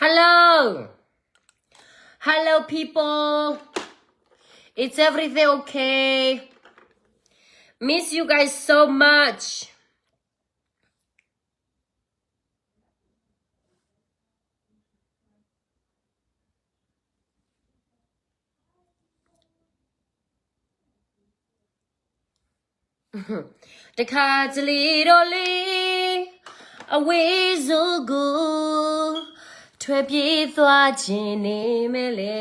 Hello. Hello, people. It's everything okay? Miss you guys so much. တခါတလေတော့လေ အဝေးဆုံးကို ထွက်ပြေးသွားချင်နေမယ်လေ.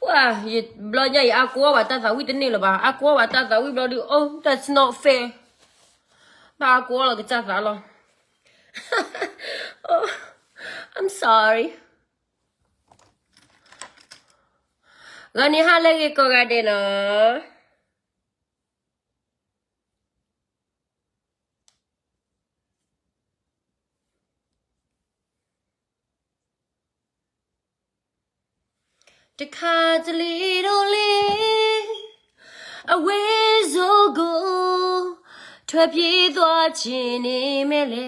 ဝါ, ယဘျီညါအံၤ အါကိးဘၣ်တၢ်သးဝံၣ်တန့ၢ်လၢၤဘၣ်, အါကိးဘၣ်တၢ်သးဝံၣ်ဘျီဒုး, oh, that's not fair. ဘၣ်အါကိးလီၤကစၢ်သးလီၤ. Oh, I'm sorry. ဂီၤနံၤဟါလၢအဂ့ၤကိးဂၤဒဲးနီၤ. တခါတလေတော့လေ အဝေးဆုံးကို ထွက်ပြေးသွားချင်နေမယ်လေ.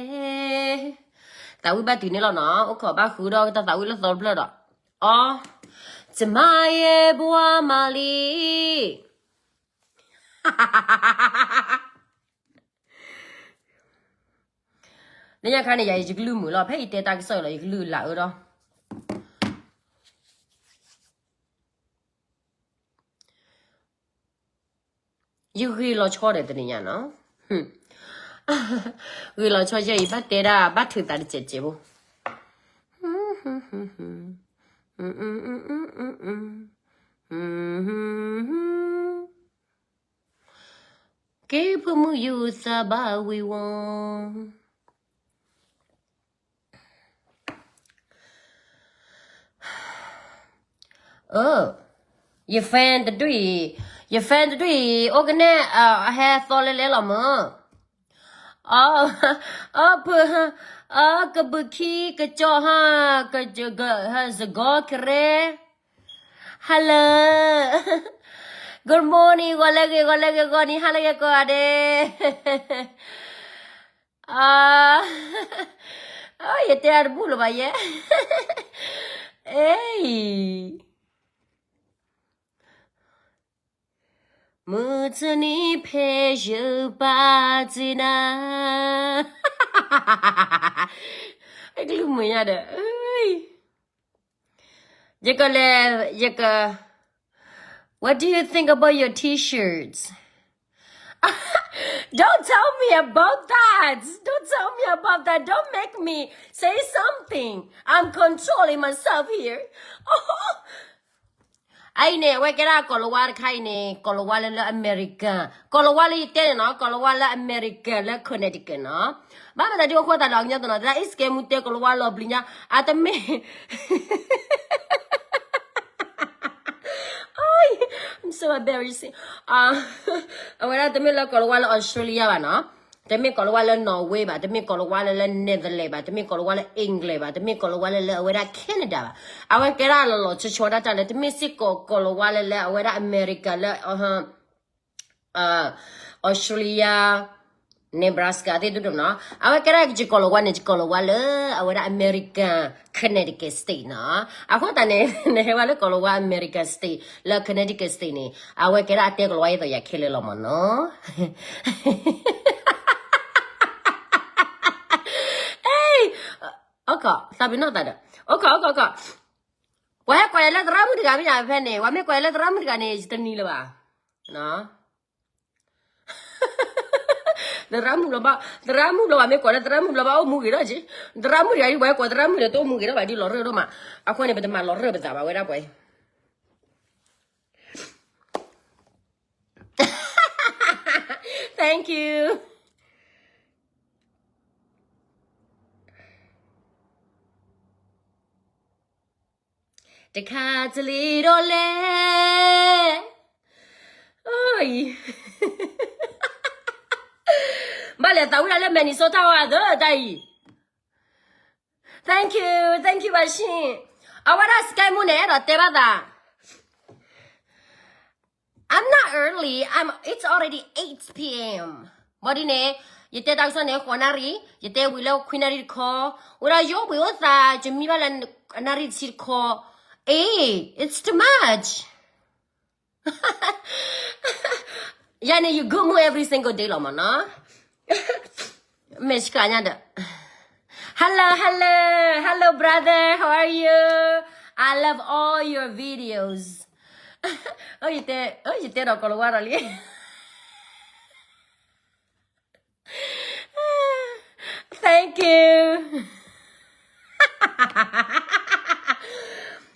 သးဝံၣ်ဘၣ်တုၤန့ၣ်လီၤနီၤ, အိၣ်ခိးဘၣ်ဃုာ်ဒီးတၢ်သးဝံၣ်လၢသီတဖျၢၣ်ဒီး, အီ, ကျမရဲ့ဘဝမှာလေ. လၢညါခါန့ၣ် ယၤ ယကလုၢ်မုာ်လီၤ, ဖဲယတဲတၢ်ကစီၣ်အံၤလီၤ ယကလုၢ်လၢအၢဒီး, ယဂ့ၤလီၤဆီဒီးတနံၤညါနီၤ, ဂ့ၤလီၤဆီယဲအံၤ ဘၣ်တဲဒၣ် ဘၣ်ထုးသးတစဲးစဲးဖိ. က့ၤဖိမုၣ်ယိၤသးဘၣ်ဝံၤဝီၤ. ယ friend တဒူၣ်အံၤ, ယ friend တဒူၣ်အံၤ အိၣ်ကနဲၣ် အဟဲသီလဲလဲလီၤမၢ်. အီ, အီဖု, အီကဘုးခံကစီၣ်ဟါ, စကီကရဲ. Hello. Good morning, ဂီၤလၢအဂ့ၤ, ဂီၤလၢအဂ့ၤ, ဂီၤနံၤဟါလၢအဂ့ၤကိးဂၤဒဲး. အ, ယတဲအတဘူၣ်လၢၤဘၣ်ယဲ. အဲ, မုၢ်တနံၤဖဲယပၢ်တနၤ. အကလုၢ်မုာ်ညါဒီး, ယကလဲၤ, ယက, what do you think about your T-shirts? Don't tell me about that. Don't tell me about that. Don't make me say something. I'm controlling myself here. အအံၤန့ၣ် အဝဲကဲဒၣ်ကီၤလၤဝါတခါအံၤန့ၣ် ကီၤလၤဝါလၢလၢ American, ကီၤလၤဝါလၢယတဲန့ၣ်နီၤ, ကီၤလၤဝါလၢ American လၢ Connecticut နီၤ. ဘၣ်မတၤဒ်အဃိသတးဒီး ကညီတနီၤ သရၣ်အံၣ်စကဲမူတဲကီၤလၤဝါလီၤဘျံညါ, အတမ့ၢ် I'm so embarrassing. အဝဲဒၣ်တမ့ၢ်လၢကီၤလၤဝါလၢ Australia ဘၣ်နီၤ, တမ့ၢ်ကီၤလၤဝါလၢ Norway ဘၣ်, တမ့ၢ်ကီၤလၤဝါလၢလၢ Netherlands ဘၣ်, တမ့ၢ်ကီၤလၤဝါလၢ England ဘၣ်, တမ့ၢ်ကီၤလၤဝါလၢလၢအဝဲဒၣ် Canada ဘၣ်. အဝဲကဲဒၣ်လီၤလီၤဆီဆီဒၣ်တၢ်လၢ တမ့ၢ်စ့ၢ်ကီးကီၤလၤဝါလၢလၢအဝဲဒၣ် America လၢ Australia, Nebraska သ့ၣ်ဒိၣ်ဒိၣ်နီၤ. အဝဲကဲဒၣ်ယကီၤလၤဝါန့ၣ် ယကီၤလၤဝါလၢအဝဲဒၣ် American Connecticut State နီၤ. အဃိသတးန့ၣ် နဟဲဝဲလၢကီၤလၤဝါ American State လၢ Connecticut State န့ၣ် အဝဲကဲဒၣ်အတဲကီၤလၤဝါယဲသိးယၤခဲလၢာ်လီၤမၢ်နီၤ. အဲ, အိၣ်ခိး, သးပ့ၤနီၣ်သးဒီး, အိၣ်ခိး, အိၣ်ခိး, အိၣ်ခိး. ပှၤဟဲကွၢ်ယၤလၢသရၣ်မုၣ်တဂၤမ့ၢ်ယၤဖဲန့ၣ်, ပှၤမ့ၢ်ကွၢ်ယၤလၢသရၣ်မုၣ်တဂၤန့ၣ် ယတနံၤလၢၤဘၣ်. သရၣ်မုၣ်ဘျီဘၣ်, သရၣ်မုၣ်ဘျီဘၣ် မ့ၢ်ကွၢ်လၢသရၣ်မုၣ်ဘျီဘၣ် အိၣ်မူဂ့ၤထီၣ်က့ၤ, သရၣ်မုၣ်တဂၤအံၤ ပှၤဟဲကွၢ်သရၣ်မုၣ်ဒီး တအိၣ်မူဂ့ၤထီၣ်ဘၣ် ဒ်လီၤရၢၢ်ဒိၣ်မး. အဃိန့ၣ် ပတမၤလီၤရၢၢ်ပသးဘၣ် ဝဲဒၣ်ပှၤအံၤ. Thank you. တခါတလေတော့လဲၣ်. ဘၣ်လဲၤသးဝံၣ်ဒၣ်လၢ Minnesota ဝဲသၢတၢ်အံၤ. Thank you, thank you ဘၣ်ဆ့ၣ်. အဝဲဒၣ် Sky Moon န့ၣ် အဲၣ်ဒိးတဲဘၣ်သး I'm not early, I'm, it's already eight p.m. ဘၣ်ဒ်န့ၣ် ယတဲတၢ်ကစီၣ်န့ၣ် ဃိးနၣ်ရံၣ်, ယတဲဝံၤလၢခွံနၣ်ရံၣ်တခီ, ဝဲဒၣ်ယိပှ့ၤအိၣ်သး ယမံဘၣ်လၢ နၣ်ရံၣ်တဆံတခီ, အေး, it's too much. ယၤန့ၣ် you good mood every single day လီၤမ့ၢ်နီၤ. မ့ၢ်စကညါဒီး Hello, hello, hello, brother. How are you? I love all your videos. ယတဲ, ယတဲဒီးကိၤလၤဝါဒီးလံ. Thank you.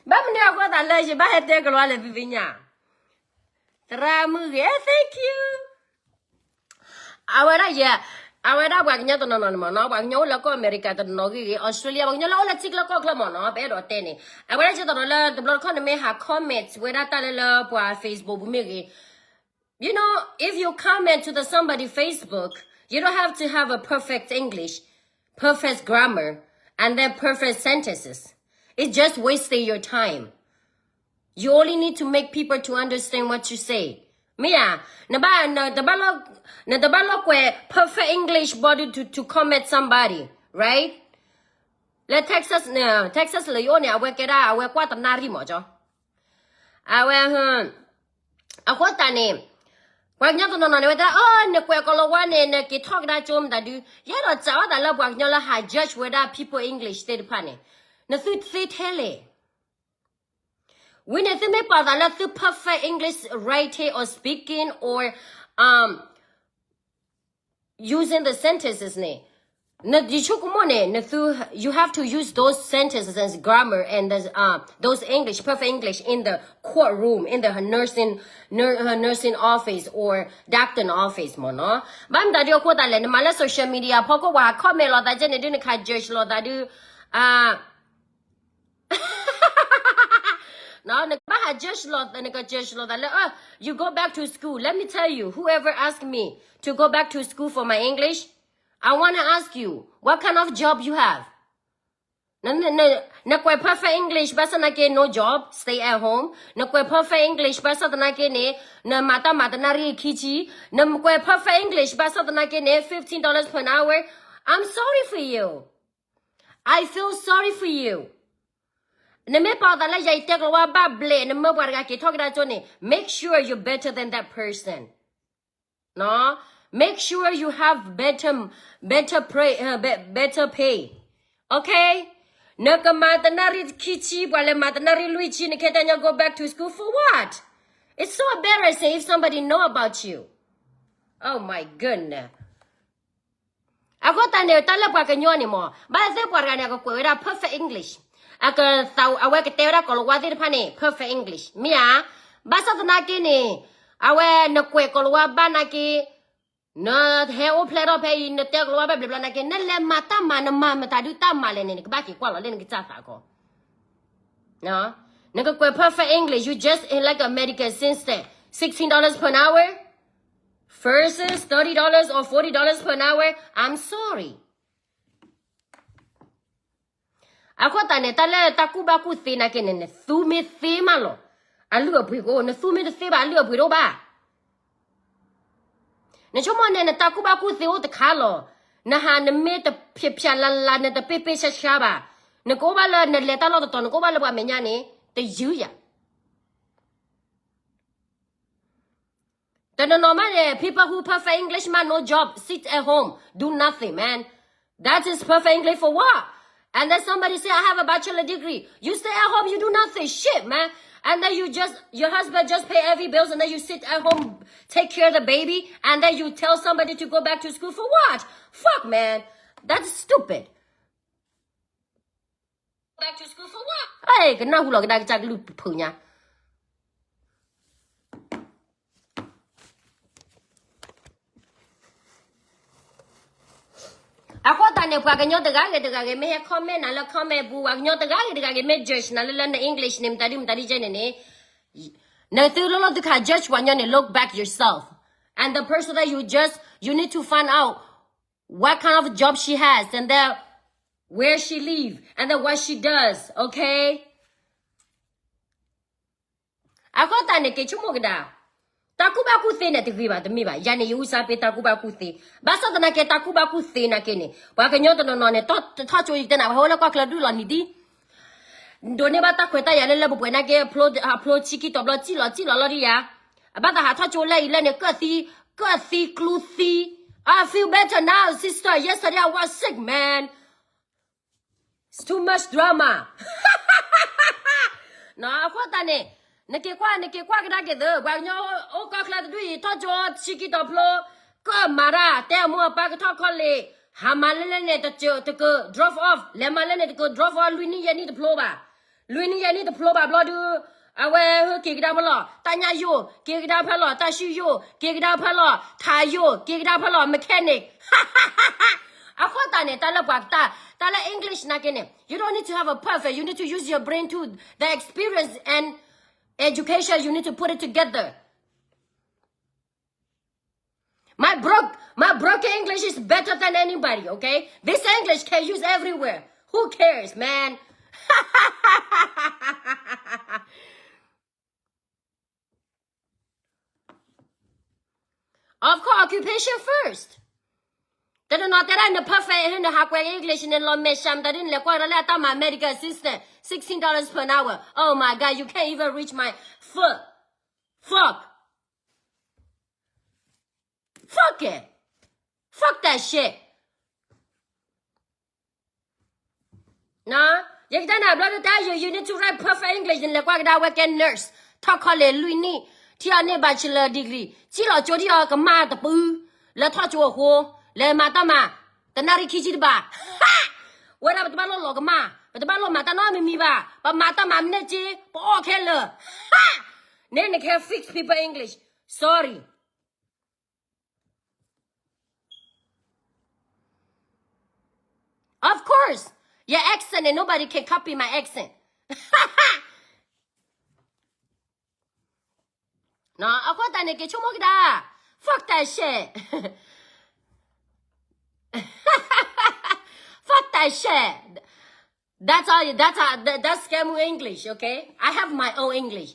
ဘၣ်မနုၤအဃိသတးလၢယဘၣ်ဟဲတဲကိၤလၤဝါလဲၣ် သုသ့ၣ်ညါ, သရၣ်မုၣ်ဂ့ၤ, thank you. အဝဲဒၣ်ယဲ, အဝဲဒၣ်ပှၤကညီတနီၤနီၤန့ၣ်မ့ၢ်နီၤ, ပှၤကညီအိၣ်လၢကီၢ်အမဲရကၤတနီၤဂ့ၤဂ့ၤ, Australia ပှၤကညီလၢအိၣ်လၢထံချၢကီၢ်ချၢမ့ၢ်နီၤ, ပအဲၣ်ဒိးတဲန့ၣ်, အဝဲဒၣ်ယဲတနီၤလၢတဘျီတခီၣ်န့ၣ်မ့ၢ်ဟး comment ဝဲဒၣ်တၢ်လၢလၢပှၤ Facebook ပူၤမ့ၢ်ဂ့ၤ, You know, if you comment to the somebody Facebook, you don't have to have a perfect English, perfect grammar, and then perfect sentences. It's just wasting your time. You only need to make people to understand what you say. မ့ၢ်ဧါ, နဘၣ်, နတဘၣ်လီၤ, နတဘၣ်လီၤကွဲး perfect English body to, to comment somebody, right? လၢ Texas န့ၣ်, Texas လၢယအိၣ်န့ၣ် အဝဲကဲဒၣ် အဝဲကွၢ်တနၣ်ရံၣ်မ့ၢ်ကၠီ အဝဲ, အဃိသတးန့ၣ်, ပှၤကညီတနီၤနီၤန့ၣ် ဝဲတဲ, အိ နကွဲးကိၤလၤဝါန့ၣ် နက့ၤထီၣ်ကဒါကၠိမတၤဒု, ယအဲၣ်ဒိးစံးဘၣ်သးလၢပှၤကညီလၢဟး judge ဝဲဒၣ် people English သ့ၣ်တဖၣ်န့ၣ်, နသုသ့ထဲလဲၣ်. ဝံၤန့ၣ် သုမ့ၢ်ပာ်သးလၢသု perfect English writing or speaking or, um, using the sentences န့ၣ်, နယဆိကမိၣ်န့ၣ်, နသု, you have to use those sentences and grammar and the, uh, those English, perfect English in the courtroom, in the nursing, nur-, uh, nursing office or doctor office မ့ၢ်နီၤ. ဘၣ်မတၤဒုအဃိသတးလဲၣ်, နမၤလၢ social media ဖီခိၣ် ပှၤ comment လိာ်သးကဲန့ၣ်ဒု နက judge လိာ်သးဒု, အ နကဘၣ်ဟး judge လိာ်, နက judge လိာ်သးလၢ, uh, you go back to school. Let me tell you, whoever asked me to go back to school for my English, I wanna ask you, what kind of job you have? န, န, န, နကွဲး perfect English ဘၣ်ဆၣ်သနာ်က့ no job, stay at home. နကွဲး perfect English ဘၣ်ဆၣ်သနာ်က့န့ၣ်, နမၤတၢ်မၤတနၣ်ရံၣ်ခံဆံ. နကွဲး perfect English ဘၣ်ဆၣ်သနာ်က့န့ၣ်, fifteen dollars per hour. I'm sorry for you. I feel sorry for you. နမ့ၢ်ပာ်သးလၢယၤ ယတဲကလၤဝါဘၣ်ဘျဲၣ်, နမၢပှၤတဂၤက့ၤထီၣ်ကဒါကၠိန့ၣ်, make sure you're better than that person. နီၤ, make sure you have better, better pay, uh, be-, better pay. Okay? နကမၤတနၣ်ရံၣ်ခံဆံ, ပှၤလဲၤမၤတနၣ်ရံၣ်လွံၢ်ဆံ, နကတဲညီ go back to school for what? It's so embarrassing if somebody know about you. Oh my goodness. အဃိသတးန့ၣ် တၢ်လၢပှၤကညီန့ၣ်မ့ၢ်, ဘၣ်သ့ၣ်ပှၤတဂၤန့ၣ် အကကွဲးဝဲဒၣ် perfect English, အကသး, အဝဲကတဲဝဲဒၣ်ကိၤလၤဝါသ့ၣ်တဖၣ်န့ၣ် perfect English မ့ၢ်ဧါ. ဘၣ်ဆၣ်သနာ်က့န့ၣ်, အဝဲနကွဲးကိၤလၤဝါဘၣ်နာ်က့, နဟဲအိၣ်ဖျဲၣ်ထီၣ်ဖဲအံၤ နတဲကိၤလၤဝါဘၣ်ဘျဲၣ်ဘျီနာ်က့, နလဲၤမၤတၢ်မၤ နမၤမတၤဒုတၢ်မၤလဲၣ်န့ၣ် နကဘၣ်က့ၤကွၢ်လီၤလၢနကစၢ်သးကီး နကကွဲး perfect English, you just in like American since then, sixteen dollars per hour versus thirty dollars or forty dollars per hour. I'm sorry. အဃိသတးန့ၣ် တၢ်လၢတၢ်ကူၣ်ဘၣ်ကူၣ်သ့နာ်က့န့ၣ် နသူမ့ၢ်သ့မးလီၤ, အလုၢ်အပှ့ၤကအိၣ်, နသူမ့ၢ်တသ့ဘၣ် အလုၢ်အပှ့ၤတအိၣ်ဘၣ်. နဆိကမိၣ်န့ၣ် နတၢ်ကူၣ်ဘၣ်ကူၣ်သ့အိၣ်တခါလီၤ. နဟးနမ့ၢ်တဖျဲးဖျဲးလၢ်လၢ် နတပ့ၢ်ပ့ၢ်ဆှါဆှါဘၣ်. နကအိၣ်ဘၣ်လၢနလဲၤတၢ်လီၢ်တတီၤ နကအိၣ်ဘၣ်လၢပှၤမဲာ်ညါန့ၣ် တယုၢ်ယၤ. တနီၤနီၤမးန့ၣ် people who perfect English မး no job, sit at home, do nothing, man. That is perfect English for what? And then somebody say, I have a bachelor degree. You stay at home, you do nothing. Shit, man. And then you just, your husband just pay every bills and then you sit at home, take care of the baby, and then you tell somebody to go back to school for what? Fuck, man. That's stupid. Back to school for what? အဲ ကနၢ်ဟူလီၤကဒါကစၢ်ကလုၢ်ဖုးညါ. အဃိသတးန့ၣ် ပှၤကညီတဂၤဂ့ၤတဂၤဂ့ၤ မ့ၢ်ဟဲ comment နၤလၢ comment ပူၤ, ပှၤကညီတဂၤဂ့ၤတဂၤဂ့ၤ မ့ၢ် judge နၤလၢလၢန English န့ၣ် မတၤဒုမတၤဒုကဲန့ၣ်န့ၣ်, နသုလိၣ်လိၣ်သုခး judge ပှၤကညီန့ၣ် look back yourself. And the person that you judge, you need to find out what kind of job she has, and then where she live, and then what she does, okay? အဃိသတးန့ၣ် က့ၤဆိကမိၣ်ကဒါ, တၢ်ကူၣ်ဘၣ်ကူၣ်သ့န့ၣ် တဂ့ၤဘၣ်တမ့ၢ်ဘၣ်. ယၤန့ၣ် ယအုၣ်စၢ်ပ့ၤတၢ်ကူၣ်ဘၣ်ကူၣ်သ့, ဘၣ်ဆၣ်သနာ်က့ တၢ်ကူၣ်ဘၣ်ကူၣ်သ့နာ်က့န့ၣ် ပှၤကညီတနီၤနီၤန့ၣ် ထီၣ်ကၠိယတဲနၤ ပှၤဟဲအိၣ်လၢကီၢ်ချၢဒုၣ်လီၤနံၤဒံး ဒိးန့ၢ်ဘၣ်တၢ်ခွဲးတၢ်ယာ်လၢလၢပှဲၤပှဲၤနာ်က့ အဖျိဆံခံတီၤဘျီ စံၣ်လီၤစံၣ်လီၤလီၤဒံးယၤ, အဘၣ်သးဟးထီၣ်ကၠိလဲၢ်အံၤလဲၢ်န့ၣ် ကၢၣ်သံ, ကၢၣ်သံကျူသံ, I feel better now, sister. Yesterday I was sick, man. It's too much drama. နီၤ အဃိသတးန့ၣ် နက့ၤကွၢ် နက့ၤကွၢ်ကဒါက့ၤသၢ ပှၤကညီအိၣ်ကီၢ်ချၢတဒူၣ်အံၤ ထီၣ်ကၠိဆံခံတီၤဖျိ ကၢၣ်မၤတၢ် တဲအမိၢ်အပၢ်ကထီၣ်ခီလ့ၣ်, ဟးမၤလဲၢ်လဲၢ်န့ၣ် တကၢၢ် တကၢၢ် drop off, လဲၤမၤလဲၢ်န့ၣ် တကၢၢ် drop off လွံၢ်နံၣ်ယဲၢ်နံၣ်တဖျိဘၣ်, လွံၢ်နံၣ်ယဲၢ်နံၣ်တဖျိဘၣ်ဘျီဒုး အဝဲဟဲက့ၤကဒါဖဲလီၤ တၢ်ညၣ်ယိၣ်, က့ၤကဒါဖဲလီၤ တၢ်ၡံၣ်ယိၣ်, က့ၤကဒါဖဲလီၤ ထးယိၣ်, က့ၤကဒါဖဲလီၤ mechanic. အဃိသတးန့ၣ် တၢ်လၢပှၤတၢ်, တၢ်လၢ English နာ်က့န့ၣ် you don't need to have a perfect, you need to use your brain too, the experience and education, you need to put it together. My broke, my broken English is better than anybody, okay? This English can use everywhere. Who cares, man? Of course, occupation first. တနီၤနီၤတဲဒၣ်န perfect ဟဲနဟးကွဲး English န့ၣ် လီၤမဲာ်ဆှးမတၤဒ်နလဲၤကွၢ်ဒီးလၢအတၢ်မၤ America assistant, sixteen dollars per hour. Oh my God, you can't even reach my foot. Fuck. Fuck it. Fuck that shit. နီၤ ယကတဲနၤဘျီဒုးတၢ်ယိၤ you need to write perfect English နလဲၤကွၢ်ကဒါဝဲကဲ nurse ထီၣ်ခီလ့ၣ်လွံၢ်နံၣ် ထံၣ်အီၤန့ၢ် bachelor degree စံၣ်လီၤကၠိထံၣ်အီၤကမၢ်တပူၤ လၢထီၣ်ကၠိအဃိ လဲၤမၤတၢ်မၤ တနၣ်ရံၣ်ခံဆံတဘၣ် ဝဲဒၣ်ပတဘၣ်လိၣ်လီၤကမၢ် ပတဘၣ်လိၣ်မၤတၢ်နီတမံၤမံၤဘၣ် ပမၤတၢ်မၤမ့ၢ်န့ၢ်က့ ပအီၣ်ခဲလၢာ် န့ၣ်နကဟဲ fix people English. Sorry. Of course, your accent and nobody can copy my accent. နီၤ အဃိသတးန့ၣ် က့ၤဆိကမိၣ်ကဒါ Fuck that shit. Fuck that shit. That's all, that's all, that, that's Scamu English, okay? I have my own English.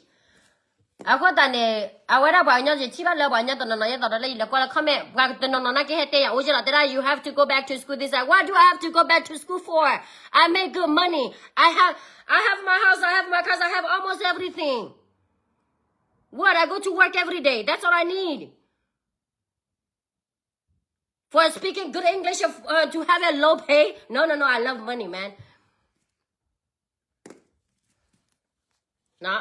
အဃိသတးန့ၣ် အဝဲဒၣ်ပှၤကညီ ယထံၣ်ဘၣ်လၢပှၤကညီတနီၤနီၤ ယဲသိးဒီးလၢယလဲၤကွၢ်လၢ comment ပှၤတနီၤနီၤနာ်က့ဟဲတဲယၤအိၣ်က့လီၤ တဲဒၣ် you have to go back to school this, I, what do I have to go back to school for? I make good money. I have, I have my house, I have my cars, I have almost everything. What? I go to work every day. That's all I need. For speaking good English, uh, to have a low pay? No, no, no, I love money, man.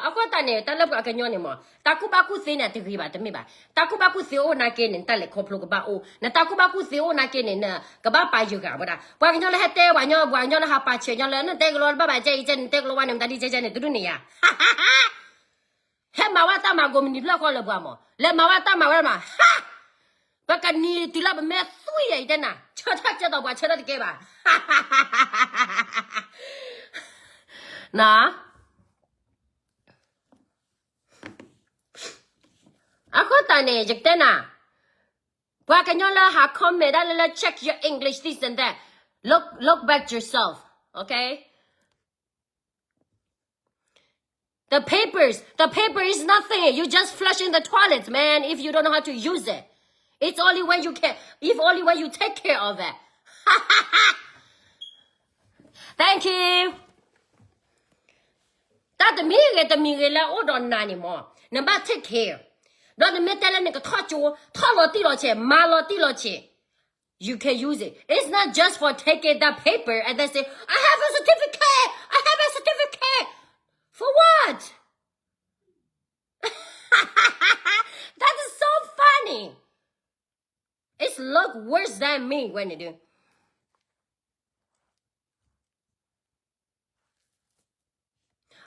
အဃိသတးန့ၣ် တၢ်လၢပှၤကညီန့ၣ်မး တၢ်ကူၣ်ဘၣ်ကူၣ်သ့န့ၣ် တဂ့ၤဘၣ် တမ့ၢ်ဘၣ်. တၢ်ကူၣ်ဘၣ်ကူၣ်သ့အိၣ်နာ်က့န့ၣ် နတၢ်လဲၤခီဖျိကဘၣ်အိၣ်. နတၢ်ကူၣ်ဘၣ်ကူၣ်သ့အိၣ်နာ်က့န့ၣ် နကဘၣ်ပာ်ယုာ်ဂၤဝဲဒၣ်. ပှၤကညီလၢဟဲတဲပှၤကညီ ပှၤကညီလၢဟးပာ်ဆၢကညီလၢ နတဲကလီၤဘၣ်ဘၣ်ကဲအံၤကဲ နတဲကလီၤဝါန့ၣ် မတၤဒ်ကဲကဲန့ၣ် တဒူၣ်န့ၣ်ယၤ ဟဲမၤဝဲတၢ်မၤကိးမုၢ်နံၤဖျၢၣ်ဃီလၢပှၤမး လဲၤမၤဝဲတၢ်မၤဝဲဒၣ်မး ဟး ပကနံၤတုၤလၢပမဲာ်သွံၣ်ယဲအံၤတဲနၤ ဆၢထၢၣ်ကဲသိးပှၤဆၢထၢၣ်တကဲဘၣ် နီၤ အဃိသတးန့ၣ် ယကတဲနၤ ပှၤကညီလၢဟး comment ဒၣ်လၢလၢ check your English this and that, look, look back yourself, okay? The papers, the paper is nothing. You just flush in the toilets, man, if you don't know how to use it. It's only when you can, if only when you take care of it. Thank you. တၢ်တမံၤဂ့ၤတမံၤဂ့ၤလၢအိၣ်ဒီးနၤန့ၣ်မး နဘၣ် take care. ဒီးနမ့ၢ်တဲလၢနကထီၣ်ကၠိ ထီၣ်လီၤတံၢ်လီၤဆဲး မၤလီၤတံၢ်လီၤဆဲး You can use it. It's not just for taking that paper and then say, I have a certificate. I have a certificate. For what? That is so funny. It's look worse than me when you do.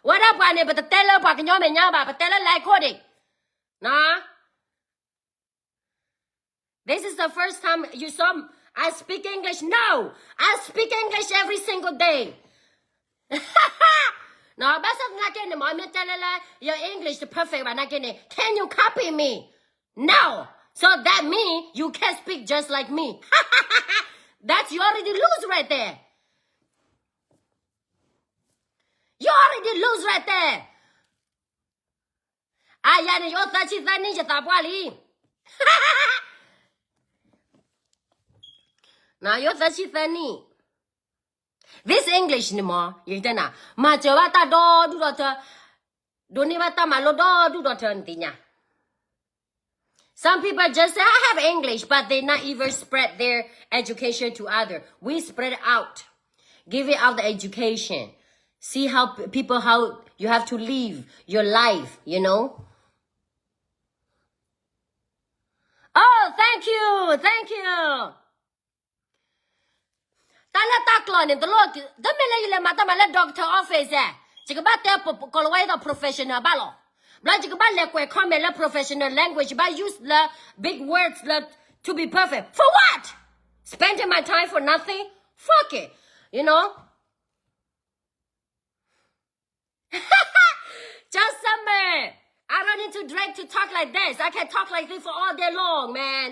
ဝဲဒၣ်ပှၤန့ၣ် ပတတဲလၢပှၤကညီမဲာ်ညါဘၣ် ပတဲလၢ လဲၤခိၣ်ဒံး နီၤ This is the first time you saw I speak English. No, I speak English every single day. နီၤ ဘၣ်ဆၣ်သနာ်က့န့ၣ် မ့ၢ်တဲလၢလၢ your English တ perfect ဘၣ်နာ်က့န့ၣ် can you copy me? No. So that mean you can't speak just like me. That's you already lose right there. You already lose right there. အယၤန့ၣ် ယအိၣ်သၢဆံသၢနံၣ် ယသးပှၢ်လံ. ယအိၣ်သၢဆံသၢနံၣ်. This English န့ၣ်မ့ၢ် ယကတဲနၤ, မၤစၢၤဘၣ်တၢ်ဒီဒူၣ်ဒီထၢ, ဒိးန့ၢ်ဘၣ်တၢ်မၤလိဒီဒူၣ်ဒီထၢ နသ့ၣ်ညါ. Some people just say, I have English, but they not even spread their education to other. We spread it out, give it out the education. See how p- people, how you have to live your life, you know? Oh, thank you, thank you. တၢ်လၢတၢ်ကျီန့ၣ် တလိၣ်, တမ့ၢ်လၢယလဲၤမၤတၢ်မၤလၢ doctor office ဧါ, ယကဘၣ်တဲပကီၤလၤဝါအသိး professional ဘၣ်လီၤ. ဘျီယကဘၣ်လဲၤကွဲး comment လၢ professional language ဘၣ် use လၢ big words လၢ to be perfect. For what? Spending my time for nothing? Fuck it. You know? Just summer. I don't need to drink to talk like this. I can talk like this for all day long, man.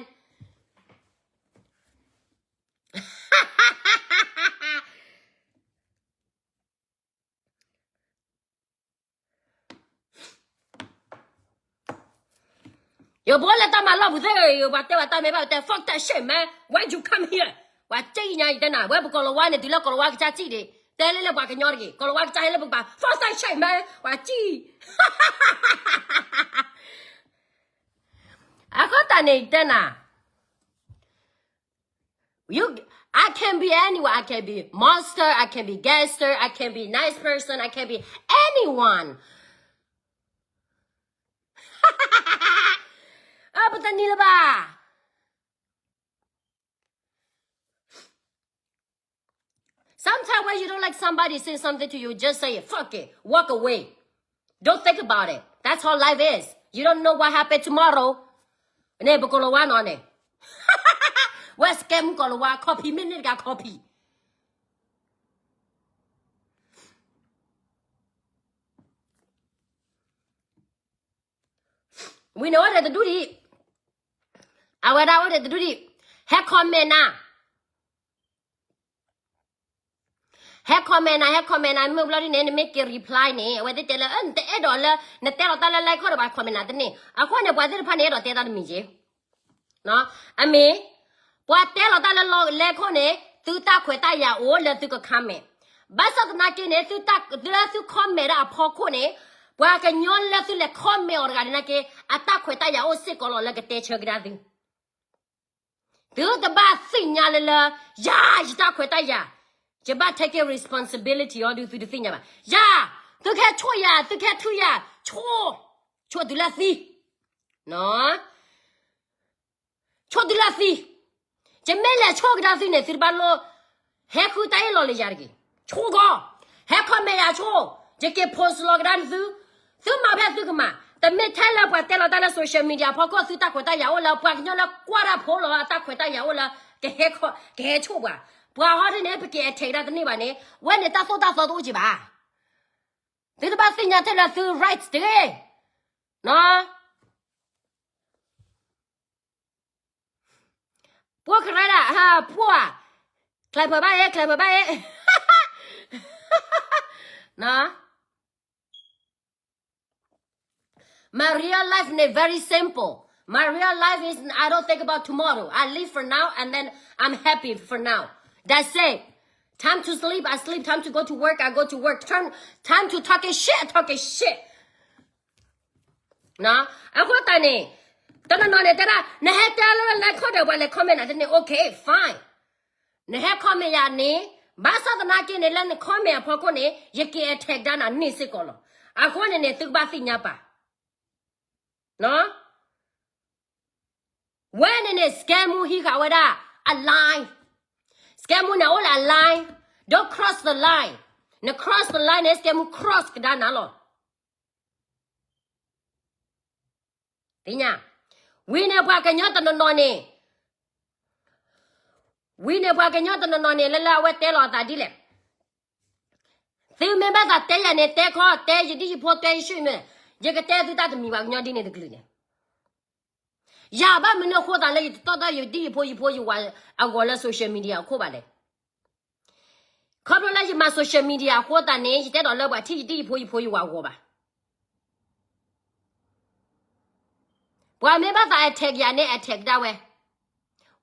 ယဘိလဲၤတၢ်မၤလီၢ်ပူၤသ့ၣ်ဂ့ၤ ပှၤတဲပှၤတၢ်မ့ၢ်ဘၣ်တဲ fuck that shit man, why you come here? ပှၤစံၣ်ညါယတဲနၤ ဝဲပကီၤလၤဝါန့ၣ် တုၤလၢကီၤလၤဝါကစၢ်စံၣ်ဒံး တဲလၢလၢပှၤကညီတဂ့ၤ ကီၤလၤဝါကစၢ်ဟဲလၢပကပၤ fuck that shit man ပှၤစံၣ် အဃိသတးန့ၣ်ယတဲနၤ You, I can be anyone. I can be monster. I can be gangster. I can be nice person. I can be anyone. အပတနံၤလၢၤဘၣ်. Sometimes when you don't like somebody say something to you, just say it. Fuck it. Walk away. Don't think about it. That's how life is. You don't know what happened tomorrow. န့ၣ် ပကီၤလၤဝါနီၤန့ၣ် ဝဲ scam ကီၤလၤဝါ copy မ့ၢ်န့ၣ်တဂၤ copy ဝံၤန့ၣ်အိၣ်ဒီးတဒူၣ်ဒံး, အဝဲဒၣ်အိၣ်ဒီးတဒူၣ်ဒံး, ဟဲ comment နၤ, ဟဲ comment နၤ, ဟဲ comment နၤ, မ့ၢ်ဘျီဒ်န့ၣ် နမ့ၢ်က့ၤ reply န့ၣ် အဝဲသ့ၣ်တဲလၢ နတအဲၣ်ဒိးလၢ နတဲလီၤတၢ်လၢ လဲခိၣ် ဒီးပှၤ comment နၤတန့ၢ်, အဃိန့ၣ် ပှၤသ့ၣ်တဖၣ်န့ၣ် အဲၣ်ဒိးတဲတၢ်တမံၤက့ၤ အမ့ၢ် ပှၤတဲလီၤတၢ်လၢလဲခိၣ်န့ၣ် သုတၢ်ခွဲးတၢ်ယာ်အိၣ်လၢသုက comment, ဘၣ်ဆၣ်သနာ်က့န့ၣ် သုတၢ်လၢသု comment ဒၣ်အဖီခိၣ်န့ၣ် ပှၤကညီလၢသုလဲၤ comment အီၤတဂၤန့ၣ်နာ်က့ အတၢ်ခွဲးတၢ်ယာ်အိၣ်စ့ၢ်ကီးလီၤလၢကတဲဆၢကဒါသု, သုတဘၣ်သ့ၣ်ညါလၢလၢ ယၤ ယတၢ်ခွဲးတၢ်ယာ်, ယဘၣ် take responsibility အီၤဒုး သုတသ့ၣ်ညါဘၣ်, ယၤ သုကဟဲဆိၣ်ယၤ သုကဟဲထုယၤ ဆိၣ်, ဆိၣ်တုၤလၢသံ ဆိၣ်တုၤလၢသံ, ယမ့ၢ်လဲၤဆိၣ်ကဒါသုန့ၣ် သုတဘၣ်လိၣ် ဟဲဃုတၢ်အ့ၣ်လိာ်လၢယၤတဂ့ၤ, ဆိၣ်ကီး, ဟဲ comment ယၤဆိၣ်, ယက့ၤ post လီၤကဒါနသု, သုမၤဖဲသုကမၤ, တမ့ၢ်ထဲလၢပှၤတဲလီၤတၢ်လၢ social media အဖီခိၣ် သုတၢ်ခွဲးတၢ်ယာ်အိၣ်လၢ ပှၤကညီလၢကွၢ်တၢ်ဖိလီၤ အတၢ်ခွဲးတၢ်ယာ်အိၣ်လၢ ကဟဲ ကဟဲဆိၣ်ပှၤ, ပှၤဟီဒ်န့ၣ် ပက့ၤ attack ဒၣ်တန့ၢ်ဘၣ်န့ၣ် ဝဲန့ၣ်တၢ်သိၣ်တၢ်သီတအိၣ်က့ၤဘၣ်, သုတဘၣ်သ့ၣ်ညါထဲလၢသု rights တဂ့ၤ, ပှိၢ်ကရၢဒၣ် ပှိၢ်, ချဲးဖၢးဘၣ်အ့ၣ် ချဲးဖၢးဘၣ်အ့ၣ်, My real life န့ၣ် very simple. My real life is I don't think about tomorrow. I live for now and then I'm happy for now. That's it. Time to sleep, I sleep. Time to go to work, I go to work. Time, time to talking shit, I talking shit. အဃိသတးန့ၣ် တနီၤနီၤန့ၣ်တဲဒၣ် နဟဲတဲလၢလဲၤခီၣ်ဒီးပှၤလဲၤ comment နၤတန့ၢ် okay fine. နဟဲ comment ယၤန့ၣ် ဘၣ်ဆၣ်သနာ်က့န့ၣ် လၢန comment အဖီခိၣ်န့ၣ် ယက့ၤ attack ဒၣ်နၤန့ၢ်စ့ၢ်ကီးလီၤ. အဃိန့ၣ်န့ၣ် သုကဘၣ်သ့ၣ်ညါပာ် ဝဲန့ၣ်န့ၣ် scam ဟံးဃာ်ဝဲဒၣ် အ line. Scam န့ၣ်အိၣ်လၢအ line. Don't cross the line. န cross the line န့ၣ် scam cross ကဒါနၤလီၤ. သ့ၣ်ညါ, ဝံၤန့ၣ်ပှၤကညီတနီၤနီၤန့ၣ်, ဝံၤန့ၣ်ပှၤကညီတနီၤနီၤန့ၣ် လၢလၢအဝဲတဲလီၤအသးဒ်လဲၣ်. သုမ့ၢ်ဘၣ်သးတဲယၤန့ၣ် တဲခီ တဲယဒ်ယဖိတဲယဆူၣ်မ့ၢ်, ယကတဲသုတၢ်တမံၤ ပှၤကညီဒ်န့ၣ်တကလုာ်န့ၣ် ယၤဘၣ်မနုၤအဃိသးလၢယတတီၢ်ဒီးယဒ်ယဖိယဖိယဝၤအဂီၢ်လၢ social media အခိၣ်ဘၣ်လဲၣ်. ခီဖျိလၢယမၤ social media အဃိသတးန့ၣ် ယတအဲၣ်ဒိးလၢပှၤထံၣ်ယဒ်ယဖိယဖိယဝၤအဂီၢ်ဘၣ်. ပှၤမ့ၢ်ဘၣ်သး attack ယၤန့ၣ် attack ဒၣ်ဝဲ.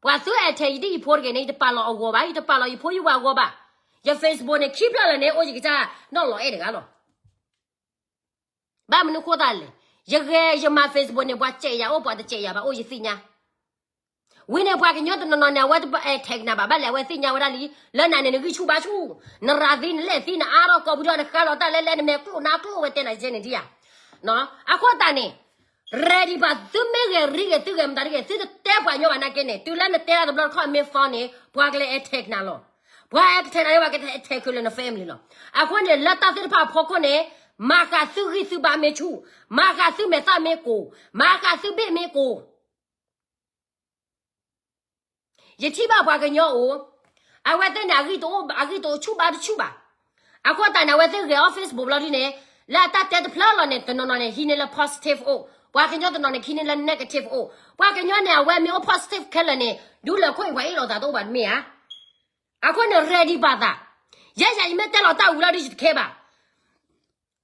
ပှၤသု attack ယဒ်ယဖိတဂ့ၤန့ၣ် ယတပာ်လီၤအဂီၢ်ဘၣ်, ယတပာ်လီၤယဖိယဝၤအဂီၢ်ဘၣ်. ယ Facebook န့ၣ် ခံဖျၢၣ်လၢာ်န့ၣ် အိၣ်ယကစၢ်နီၢ်လီၤအဲၣ်တဂၤလီၤ. ဘၣ်မနုၤဃိသတးလဲၣ်, ယဂဲၤယမၤ Facebook န့ၣ် ပှၤစဲးယၤအိၣ် ပှၤတစဲးယၤဘၣ်အိၣ် ယသ့ၣ်ညါ. ဝံၤန့ၣ် ပှၤကညီတနီၤနီၤန့ၣ် အဝဲတအဲၣ်ထဲကနၤဘၣ် ဘၣ်လဲၣ် အဝဲသ့ၣ်ညါဝဲဒၣ်လံ, လၢနၤန့ၣ် နဂံၢ်ဆူၣ်ဘါဆူၣ်, နရၤသံ နလဲၢ်သံ နအါထီၣ်ကိာ်ပူၤဒီး နဃါလီၤတၢ်လဲလဲ နမဲာ်ကျိၣ်နါကျိၣ် ဝဲတဲနၤယဲန့ၣ်ဒ်ဧါ. အဃိသတးန့ၣ် ready ဘၣ် သုမ့ၢ်ဂဲၤရံဂ့ၤ သုဂဲၤမတၤတဂ့ၤ သုတတဲပှၤကညီဘၣ်နာ်က့န့ၣ် တုၤလၢနတဲတၢ်တဘျီတခီၣ် မ့ၢ် fall န့ၣ် ပှၤကလဲၤ attack နၤလီၤ. ပှၤ attack နၤလၢပှၤက attack လၢန family လီၤ. အဃိန့ၣ် လၢတၢ်သ့ၣ်တဖၣ်အဖီခိၣ်န့ၣ် မၤဃာ်သုဂံၢ်သုဘါမ့ၢ်ဆူၣ်, မၤဃာ်သုမဲာ်သၣ်မ့ၢ်ကိၢ်, မၤဃာ်သုဘ့ၣ်မ့ၢ်ကိၢ် ယထံၣ်ဘၣ်ပှၤကညီအိၣ်, အဝဲသ့ၣ်န့ၣ် အဂံၢ်တအိၣ် အဂံၢ်တအိၣ်ဆူၣ်ဘါတဆူၣ်ဘၣ်. အဃိသတးန့ၣ် အဝဲသ့ၣ်ဂဲၤအီၤ Facebook ဘျီဒ်န့ၣ်, လၢအတၢ်တဲတဖျၢၣ်လီၤန့ၣ် တနီၤနီၤန့ၣ် ဟံးန့ၢ်လၢ positive အိၣ်, ပှၤကညီတနီၤန့ၣ် ဟံးန့ၢ်လၢ negative အိၣ်. ပှၤကညီန့ၣ် အဝဲမ့ၢ်အိၣ် positive ခဲလၢာ်န့ၣ် ဒူလၢာ်ခိၣ်အံၤ ပှၤအ့ၣ်လိာ်သးတအိၣ်ဘၣ်တမ့ၢ်ဧါ. အဃိန့ၣ် ready ဘၣ်သး, ယဲယၤယမ့ၢ်တဲလီၤတၢ်ဝံၤလီၤဒီး ယတခဲဘၣ်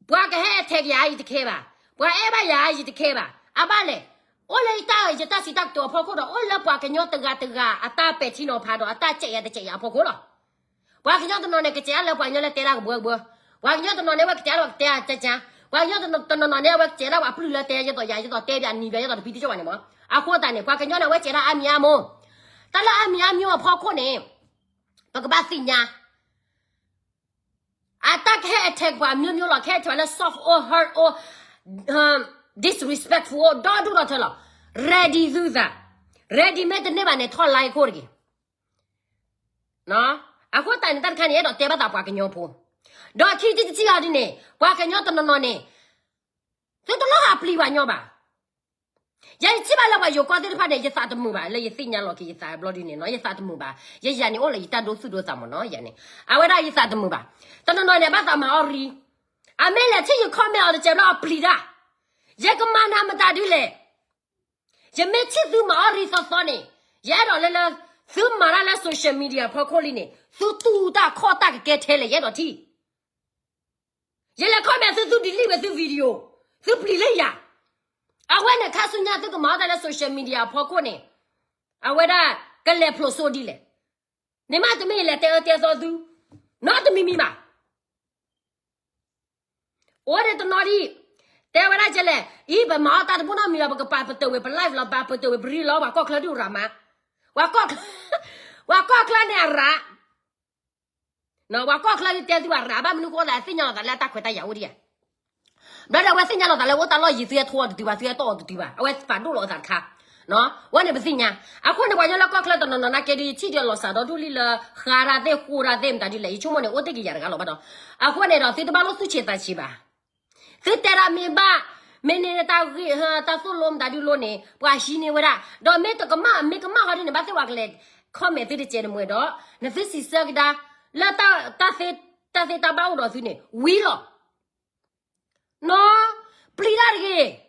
ပှၤကဟဲ attack ယၤ ယတခဲဘၣ်, ပှၤအဲၣ်ဘၣ်ယၤ ယတခဲဘၣ်, အဘၣ်လဲၣ်, အိၣ်လၢယတၢ် ယတၢ်စံးတၢ်ကတိၤအဖီခိၣ်ဒီး အိၣ်လၢပှၤကညီတဂၤတဂၤအတၢ်ပဲာ်ထံနီၤဖးဒီး အတၢ်စဲးယၤတစဲးယၤအဖီခိၣ်လီၤ. ပှၤကညီတနီၤန့ၣ် ကစဲးဒၣ်လၢပှၤကညီလၢတဲတၢ်ကဘှဲကဘှဲ, ပှၤကညီတနီၤန့ၣ် ဝဲကစဲးဒၣ်လၢပှၤကတဲတၢ်ကၢကၢ, ပှၤကညီတနီၤန့ၣ် ဝဲကစဲးဒၣ်ပှၤပျုၢ်လၢတဲ ယသိးယၤ ယသိးတဲပျးနံၤပျး ယသိးတပံတကၠီၣ်ဘၣ်န့ၣ်မး. အဃိသတးန့ၣ် ပှၤကညီန့ၣ် အဝဲစဲးဒၣ်အါမံၤအါမိၢ်, တၢ်လၢအါမံၤအါမိၢ်အဖီခိၣ်န့ၣ် ပကဘၣ်သ့ၣ်ညါ အတၢ်ကဟဲ attack ပှၤ မျိုးမျိုး လီၤ, ကဟဲ attack လၢ soft အိၣ် hard အိၣ်, disrespectful အိၣ်, ဒီဒူၣ်ဒီထၢလီၤ. ready သုသး, ready မ့ၢ်တန့ၢ်ဘၣ်န့ၣ် ထီၣ် line ခိၣ်တဂ့ၤ. အဃိသတးန့ၣ် တၢ်တခါန့ၣ် အဲၣ်ဒိးတဲဘၣ်သးပှၤကညီဖိ, ဒီးခံထံၣ်တထံၣ်အီၤဒ်န့ၣ် ပှၤကညီတနီၤနီၤန့ၣ် သုတလီၤဟးပျံၤပှၤညီဘၣ်. ယၤယထံၣ်ဘၣ်လၢပှၤယိၤကီၢ်သ့ၣ်တဖၣ်န့ၣ် ယသးတမုာ်ဘၣ်, လၢယသ့ၣ်ညါလီၤက့ၤယသးဘျီဒ်န့ၣ်နီၤ ယသးတမုာ်ဘၣ်. ယယၤန့ၣ်အိၣ်လၢယတၢ်ဒိသူၣ်ဒိသးမ့ၢ်နီၤ ယၤန့ၣ်. အဝဲဒၣ်ယသးတမုာ်ဘၣ်. တနီၤနီၤန့ၣ် ဘၣ်သးမၤအီၣ်ရံ, အမ့ၢ်လဲၤထံၣ်ယ comment အီၤတစဲးဘျီအပျံၤတၢ်, ယကမၤနၤမတၤဒ်လဲၣ်. ယမ့ၢ်ထံၣ်သုမၤအီၣ်ရံသီသီန့ၣ်, ယအဲၣ်ဒိးလၢလၢ သုမၤတၢ်လၢ social media ဖီခိၣ်လံန့ၣ် သုတူၢ်တၢ်ခီၣ်တၢ်ကကဲထဲလဲၣ် ယအဲၣ်ဒိးထံၣ် ယလဲၤ comment သု သု delete ဝဲသု video, သုပျံၤလၢယၤ. အဝဲန့ၣ် ခါဆူညါသုကမၤအီၣ်တၢ်လၢ social media အဖီခိၣ်န့ၣ်, အဝဲဒၣ်ကလဲၤဖျိးစိဒ်လဲၣ်. န့ၣ်မ့တမ့ၢ်ယလဲၤတဲအၢတဲသီသု, နီတမံၤမံၤဘၣ်. အိၣ်ဒံးတနီၤဒံး, တဲဝဲဒၣ်ကလဲၣ်, အံၤ ပမၤအီၣ်တၢ်တဘိနီတမံၤလီၤ, ပကပာ်ပတုာ်ဝဲပ live လီၤ, ပာ်ပတုာ်ဝဲပ reel လီၤ, ပှၤကီၢ်ချၢဒုးရၤမး, ပှၤကီၢ်ချၢ, ပှၤကီၢ်ချၢန့ၣ်အရၤ ပှၤကီၢ်ချၢဒုးတဲသုဘၣ်ရၤ, ဘၣ်မနုၤဃိသး သ့ၣ်ညါလီၤသးလၢအတၢ်ခွဲးတၢ်ယာ်အိၣ်ဒံးဧါ. ဘျီဒီးအဝဲသ့ၣ်ညါလီၤသးလၢအိၣ်တၢ်လီၢ်ယံၤ သုဟဲထိအီၤတတုၤဘၣ်, သုဟဲတီၢ်အီၤတတုၤဘၣ်, အဝဲပာ်ဒိၣ်လီၤအသးတခါ. ဝဲန့ၣ်ပသ့ၣ်ညါ, အဃိန့ၣ် ပှၤကညီလၢကီၢ်ချၢတနီၤနီၤနာ်က့ဒုး ယထံၣ်ဒီးလီၤစၢ်ဒီဒူၣ်လံလၢ ဃါတၢ်သ့ၣ် ဃိတၢ်သ့ၣ်မတၤဒုးလဲၣ်, ယဆိကမိၣ်န့ၣ် အိၣ်တ့ၢ်က့ၤယၤတဂၤလီၤဘၣ်ဒီး, အဃိန့ၣ်ဒီး သုတဘၣ်လိၣ်သူၣ်ဆံးသးဆံးဘၣ်. သုတဲဒၣ်မ့ၢ်ဘၣ်, မ့ၢ်န့ၢ်တၢ်ဂ့ၢ် တၢ်သိၣ်လိမတၤဒုးလိန့ၣ် ပှၤဟံးန့ၢ်ဝဲဒၣ်, ဒီးမ့ၢ်တကမၣ် မ့ၢ်ကမၣ်ဃီဒ်န့ၣ် ဘၣ်သ့ၣ်ပှၤကလဲၤ comment သုတစဲးတမှဲၤဒီး, နသုစံးဆၢကဒါ, လၢတၢ်သ့တၢ်သ့တၢ်ဘၣ်အိၣ်ဒီးသုန့ၣ် ဝံၤလီၤ. နီၤ, ပျံၤတၢ်တဂ့ၤ.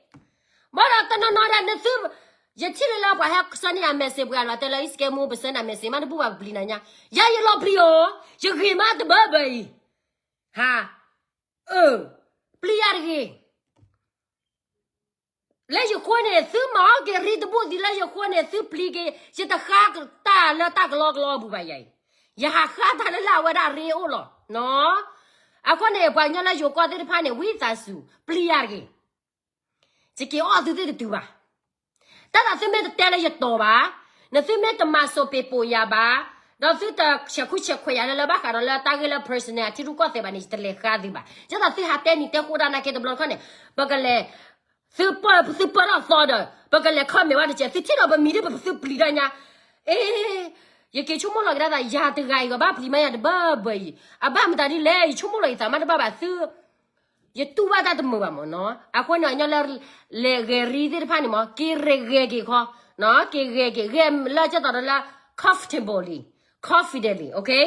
ဘၣ်ဒီးတနီၤနီၤဒၣ်နသု, ယထံၣ်လၢလၢပှၤဟဲဆၢန့ၢ်ယၤ message ပှၤလီၤတဲလၢ Instagram ပစဲနၤ message မးတဘူၣ်ဘၣ် ပပျံၤနၤညါ, ယၤယလီၤပျံၤအီၤ, ယဂ့ၤမးတဘၢဘၢအံၤ, ဟါ, အၢ, ပျံၤယၤတဂ့ၤ. လၢယဃိန့ၣ် သုမၤအီၣ်က့ၤရံတဘိၣ်သံလၢယဃိန့ၣ် သုပျံၤက့ၤ, ယတဃါတၢ်လၢတၢ်ကလီကလီအပူၤဘၣ်ယၤအံၤ, ယဟးဃါတၢ်လၢလၢအဝဲဒၣ်ရ့အိၣ်လီၤ. နီၤ, အဃိန့ၣ် ပှၤကညီလၢယိၤကီၢ်သ့ၣ်တဖၣ်န့ၣ် ဝံသးစူၤ ပျံၤယၤတဂ့ၤ. ယက့ၤအီၣ်သုသ့ၣ်တတုၤဘၣ်. တၢ်သးသုမ့ၢ်တတဲလၢယတီၤဘၣ်, နသုမ့ၢ်တမၤစိးပ့ၤပိာ်ယၤဘၣ်, ဒီးသုတဆဲးခုဆဲးခွဲးယၤလၢလၢဘၣ်ဃးဒီးလၢတၢ်ဂ့ၢ်လၢ personal အထံရူၢ်ကီၢ်သဲးဘၣ်န့ၣ် ယတလဲၤဃါသုဘၣ်. ယသးသုဟးတဲနံၤတဲဃိဒၣ်နာ်က့တဘျီတခီၣ်န့ၣ်, ပကလဲၤ, သုပၢ, သုပၢထီၣ်သီဒီး ပကလဲၤ comment ဝဲတကဲး, သုထံၣ်ဒီးပမံၤဒ် ပသုပျံၤတၢ်ညါ, အ့, ယက့ၤဆိကမိၣ်လီၤကဒါသး ယၤတဂၤအံၤ ကဘၣ်ပျံၤမးယၤတဘၢဘၢအံၤ, အဘၣ်မတၤဒ်လဲၣ် ယဆိကမိၣ်လီၤယသးမးတဘၣ်ဘၣ်သု ယတူၢ်ဘၣ်တၢ်တမုာ်ဘၣ်မးနီၤ. အဃိန့ၣ် ညီလၢလဲၤဂဲၤရံသ့ၣ်တဖၣ်န့ၣ်မး က့ၤရဲၣ်ဂဲၤက့ၤခီ, က့ၤဂဲၤက့ၤ ဂဲၤလၢကဲသိးဒီးလၢ comfortably, confidently, okay?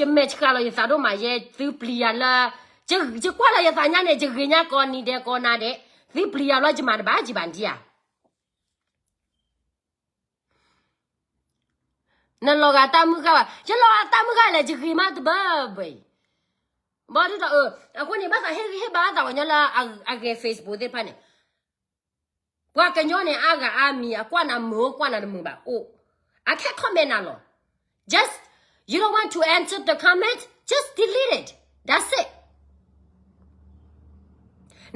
ယမဲာ်ဆှးလီၤယသးဒိၣ်မး ယဲသုပျံၤယၤလၢ, ယကွၢ်လီၤယသးညါန့ၣ် ယဂ့ၤညါကိးနံၤဒဲးကိးနၤဒဲး, သုပျံၤယၤလီၤ ယမၤတဘၣ် ယဘၣ်ဒံဧါ. နလီၤဂာ်တၢ်မုၢ်ဂၢ်ဘၣ်, ယလီၤဂာ်တၢ်မုၢ်ဂၢ်လဲၣ် ယဂ့ၤမးတဘၢဘၢအံၤ, ဘၣ်ဒုးဒီး, အဃိန့ၣ် ဘၣ်သးဟ့ၣ်ဂံၢ်ဟ့ၣ်ဘါသးပှၤကညီလၢအဂဲၤ Facebook သ့ၣ်တဖၣ်န့ၣ်, ပှၤကညီန့ၣ် အါဂၤအါမံၤ အကွၢ်နၤမုာ် ကွၢ်နၤတမုာ်ဘၣ်အိၣ်, အခဲ comment နၤလီၤ. Just You don't want to answer the comment? Just delete it. That's it.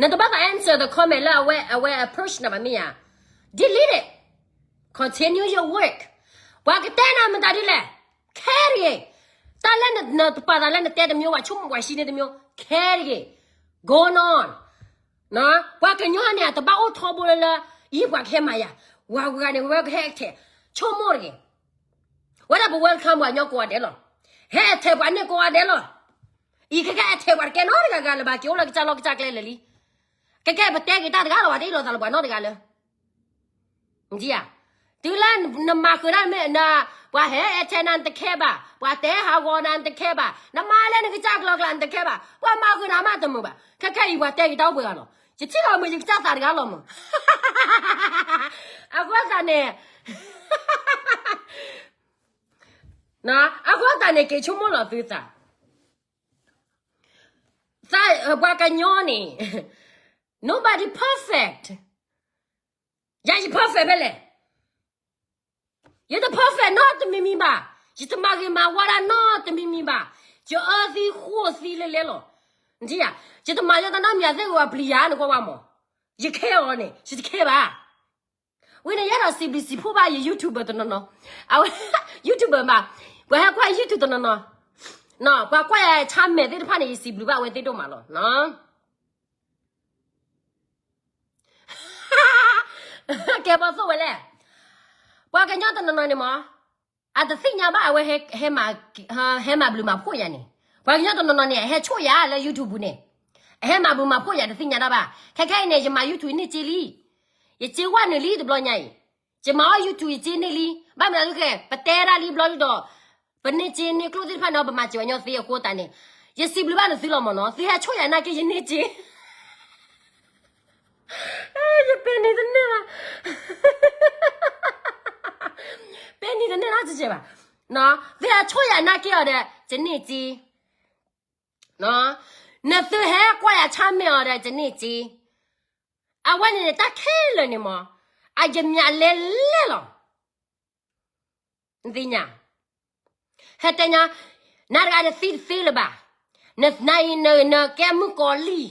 နတဘၣ်သး answer the comment လၢအဝဲ အဝဲ approach နၤဘၣ်မ့ၢ်ဧါ. Delete it. Continue your work. ပှၤကတဲနၤမတၤဒ်လဲၣ်, ခဲတဂ့ၤ. တၢ်လၢန နတပာ်သးလၢနတဲတမျိုး, ပှၤဆိကမိၣ်ပှၤရှဲန့ၣ်တမျိုး, ခဲတဂ့ၤ. Going on. ပှၤကညီန့ၣ် အတဘၣ်အိၣ်ထီဘိလၢလၢ အံၤပှၤကဟဲမၤယၤ, ဝၤဝၤန့ၣ် ဝဲကဟဲထဲး, ဆိကမိၣ်တဂ့ၤ. ဝဲဒၣ်ပ welcome ပှၤကညီကိးဂၤဒဲးလီၤ. ဟဲထဲးပှၤန့ၣ်ကိးဂၤဒဲးလီၤ. အံၤခဲကဲအထဲးပှၤတကဲနီတဂၤဂၤလၢၤဘၣ်, က့ၤအိၣ်လၢကစၢ်လီၢ်ကစၢ်ကျဲလၢာ်လံ. ကဲကဲပတဲက့ၤတၢ်တဂၤလီၤ, ပှၤတအ့ၣ်လိာ်သးလၢပှၤနီတဂၤလၢၤ. နထံၣ်ဧါ, တုၤလၢနမၤဃုာ်တၢ်မ့ၢ်န, ပှၤဟဲထဲးနၤနတခဲဘၣ်, ပှၤတဲဟးဂီၤနၤနတခဲဘၣ်, နမၤလၢနကစၢ်ကျီကျါနတခဲဘၣ်, ပှၤမၤဃုာ်နၤမးတမုာ်ဘၣ်. ခဲခဲအံၤပှၤတဲက့ၤတၢ်အိၣ်ပှဲၤဂၤလီၤ. ယထံၣ်လီၤမုာ်ယကစၢ်သးတဂၤလီၤမး. အဃိသတးန့ၣ်, အဃိသတးန့ၣ် က့ၤဆိကမိၣ်လီၤသုသး. သး, ပှၤကညီန့ၣ်, nobody perfect. ယၤယ perfect ဖဲလဲၣ်. ယတ perfect နီတမံၤမံၤဘၣ်. ယတမၤဂ့ၤမၤဝါဒၣ်နီတမံၤမံၤဘၣ်. ယအၢသံဃိသံလဲလဲလီၤ. နထံၣ်ဧါ, ယတမၤလၢတၢ်နီတမံၤ အသ့ၣ်ဂ့ၤပျံၤယၤနကွၢ်ဝဲမး. ယခဲအီၤန့ၣ် ယတခဲဘၣ်. ဝံၤန့ၣ် ယအဲၣ်ဒိးစံးဘျုးစံးဖှိၣ်ဘၣ်ယ YouTuber တနီၤနီၤ, အဝဲ YouTuber မး, ပှၤဟဲကွၢ် YouTube တနီၤနီၤ, ပှၤကွၢ်ယၤ channel သ့ၣ်တဖၣ်န့ၣ် ယစံးဘျုးဘၣ်အဝဲသ့ၣ်ဒိၣ်မးလီၤ. ကဲဘီသိၣ်ဝဲလဲၣ်. ပှၤကညီတနီၤနီၤန့ၣ်မး, အတသ့ၣ်ညါဘၣ်အဝဲ ဟဲမၤဘျုးမၤဖှိၣ်ယၤန့ၣ်. ပှၤကညီတနီၤနီၤန့ၣ် အဟဲဆိၣ်ယၤလၢ YouTube ပူၤန့ၣ်, အဟဲမၤဘျုးမၤဖှိၣ်ယၤတသ့ၣ်ညါတၢ်ဘၣ်. ခဲခဲအံၤန့ၣ် ယမၤ YouTube န့ၢ်စ့လံ. ယစ့ဝဲနုာ်လံတဘျီညါအံၤ, ယမၤအီၣ် YouTube ယစ့န့ၢ်လံ. ဘၣ်မနုၤအဃိလဲၣ်, ပတဲဒၣ်လံဘျီဒုဒီး, ပန့ၢ်စ့န့ၢ်ကျိၣ်သ့ၣ်တဖၣ်န့ၣ် ပမၤစၢၤဝဲညီသ့အဃိသတးန့ၣ်, ယစံးဘျုးဘၣ်နသုလီၤမးနီၤ. သုဟဲဆိၣ်ယၤနာ်က့ယန့ၢ်စ့ ယပဲာ်န့ၢ်တန့ၢ်ဘၣ်, ပဲာ်န့ၢ်တန့ၢ်နီတစဲးဘၣ်. သုဟဲဆိၣ်ယၤနာ်က့အီၤဒီး ယန့ၢ်စ့, နသုဟဲကွၢ်ယၤ channel အီၤဒီး ယန့ၢ်စ့. အဝဲန့ၣ်န့ၣ် တၢ်ခဲလၢာ်န့ၣ်မး, အယမၠးလဲလဲလီၤ. နသ့ၣ်ညါ, ဟဲတဲညါ, နၤတဂၤနသံတသ့လၢၤဘၣ်, နနကဲမုၣ်ကီၤလံၢ်.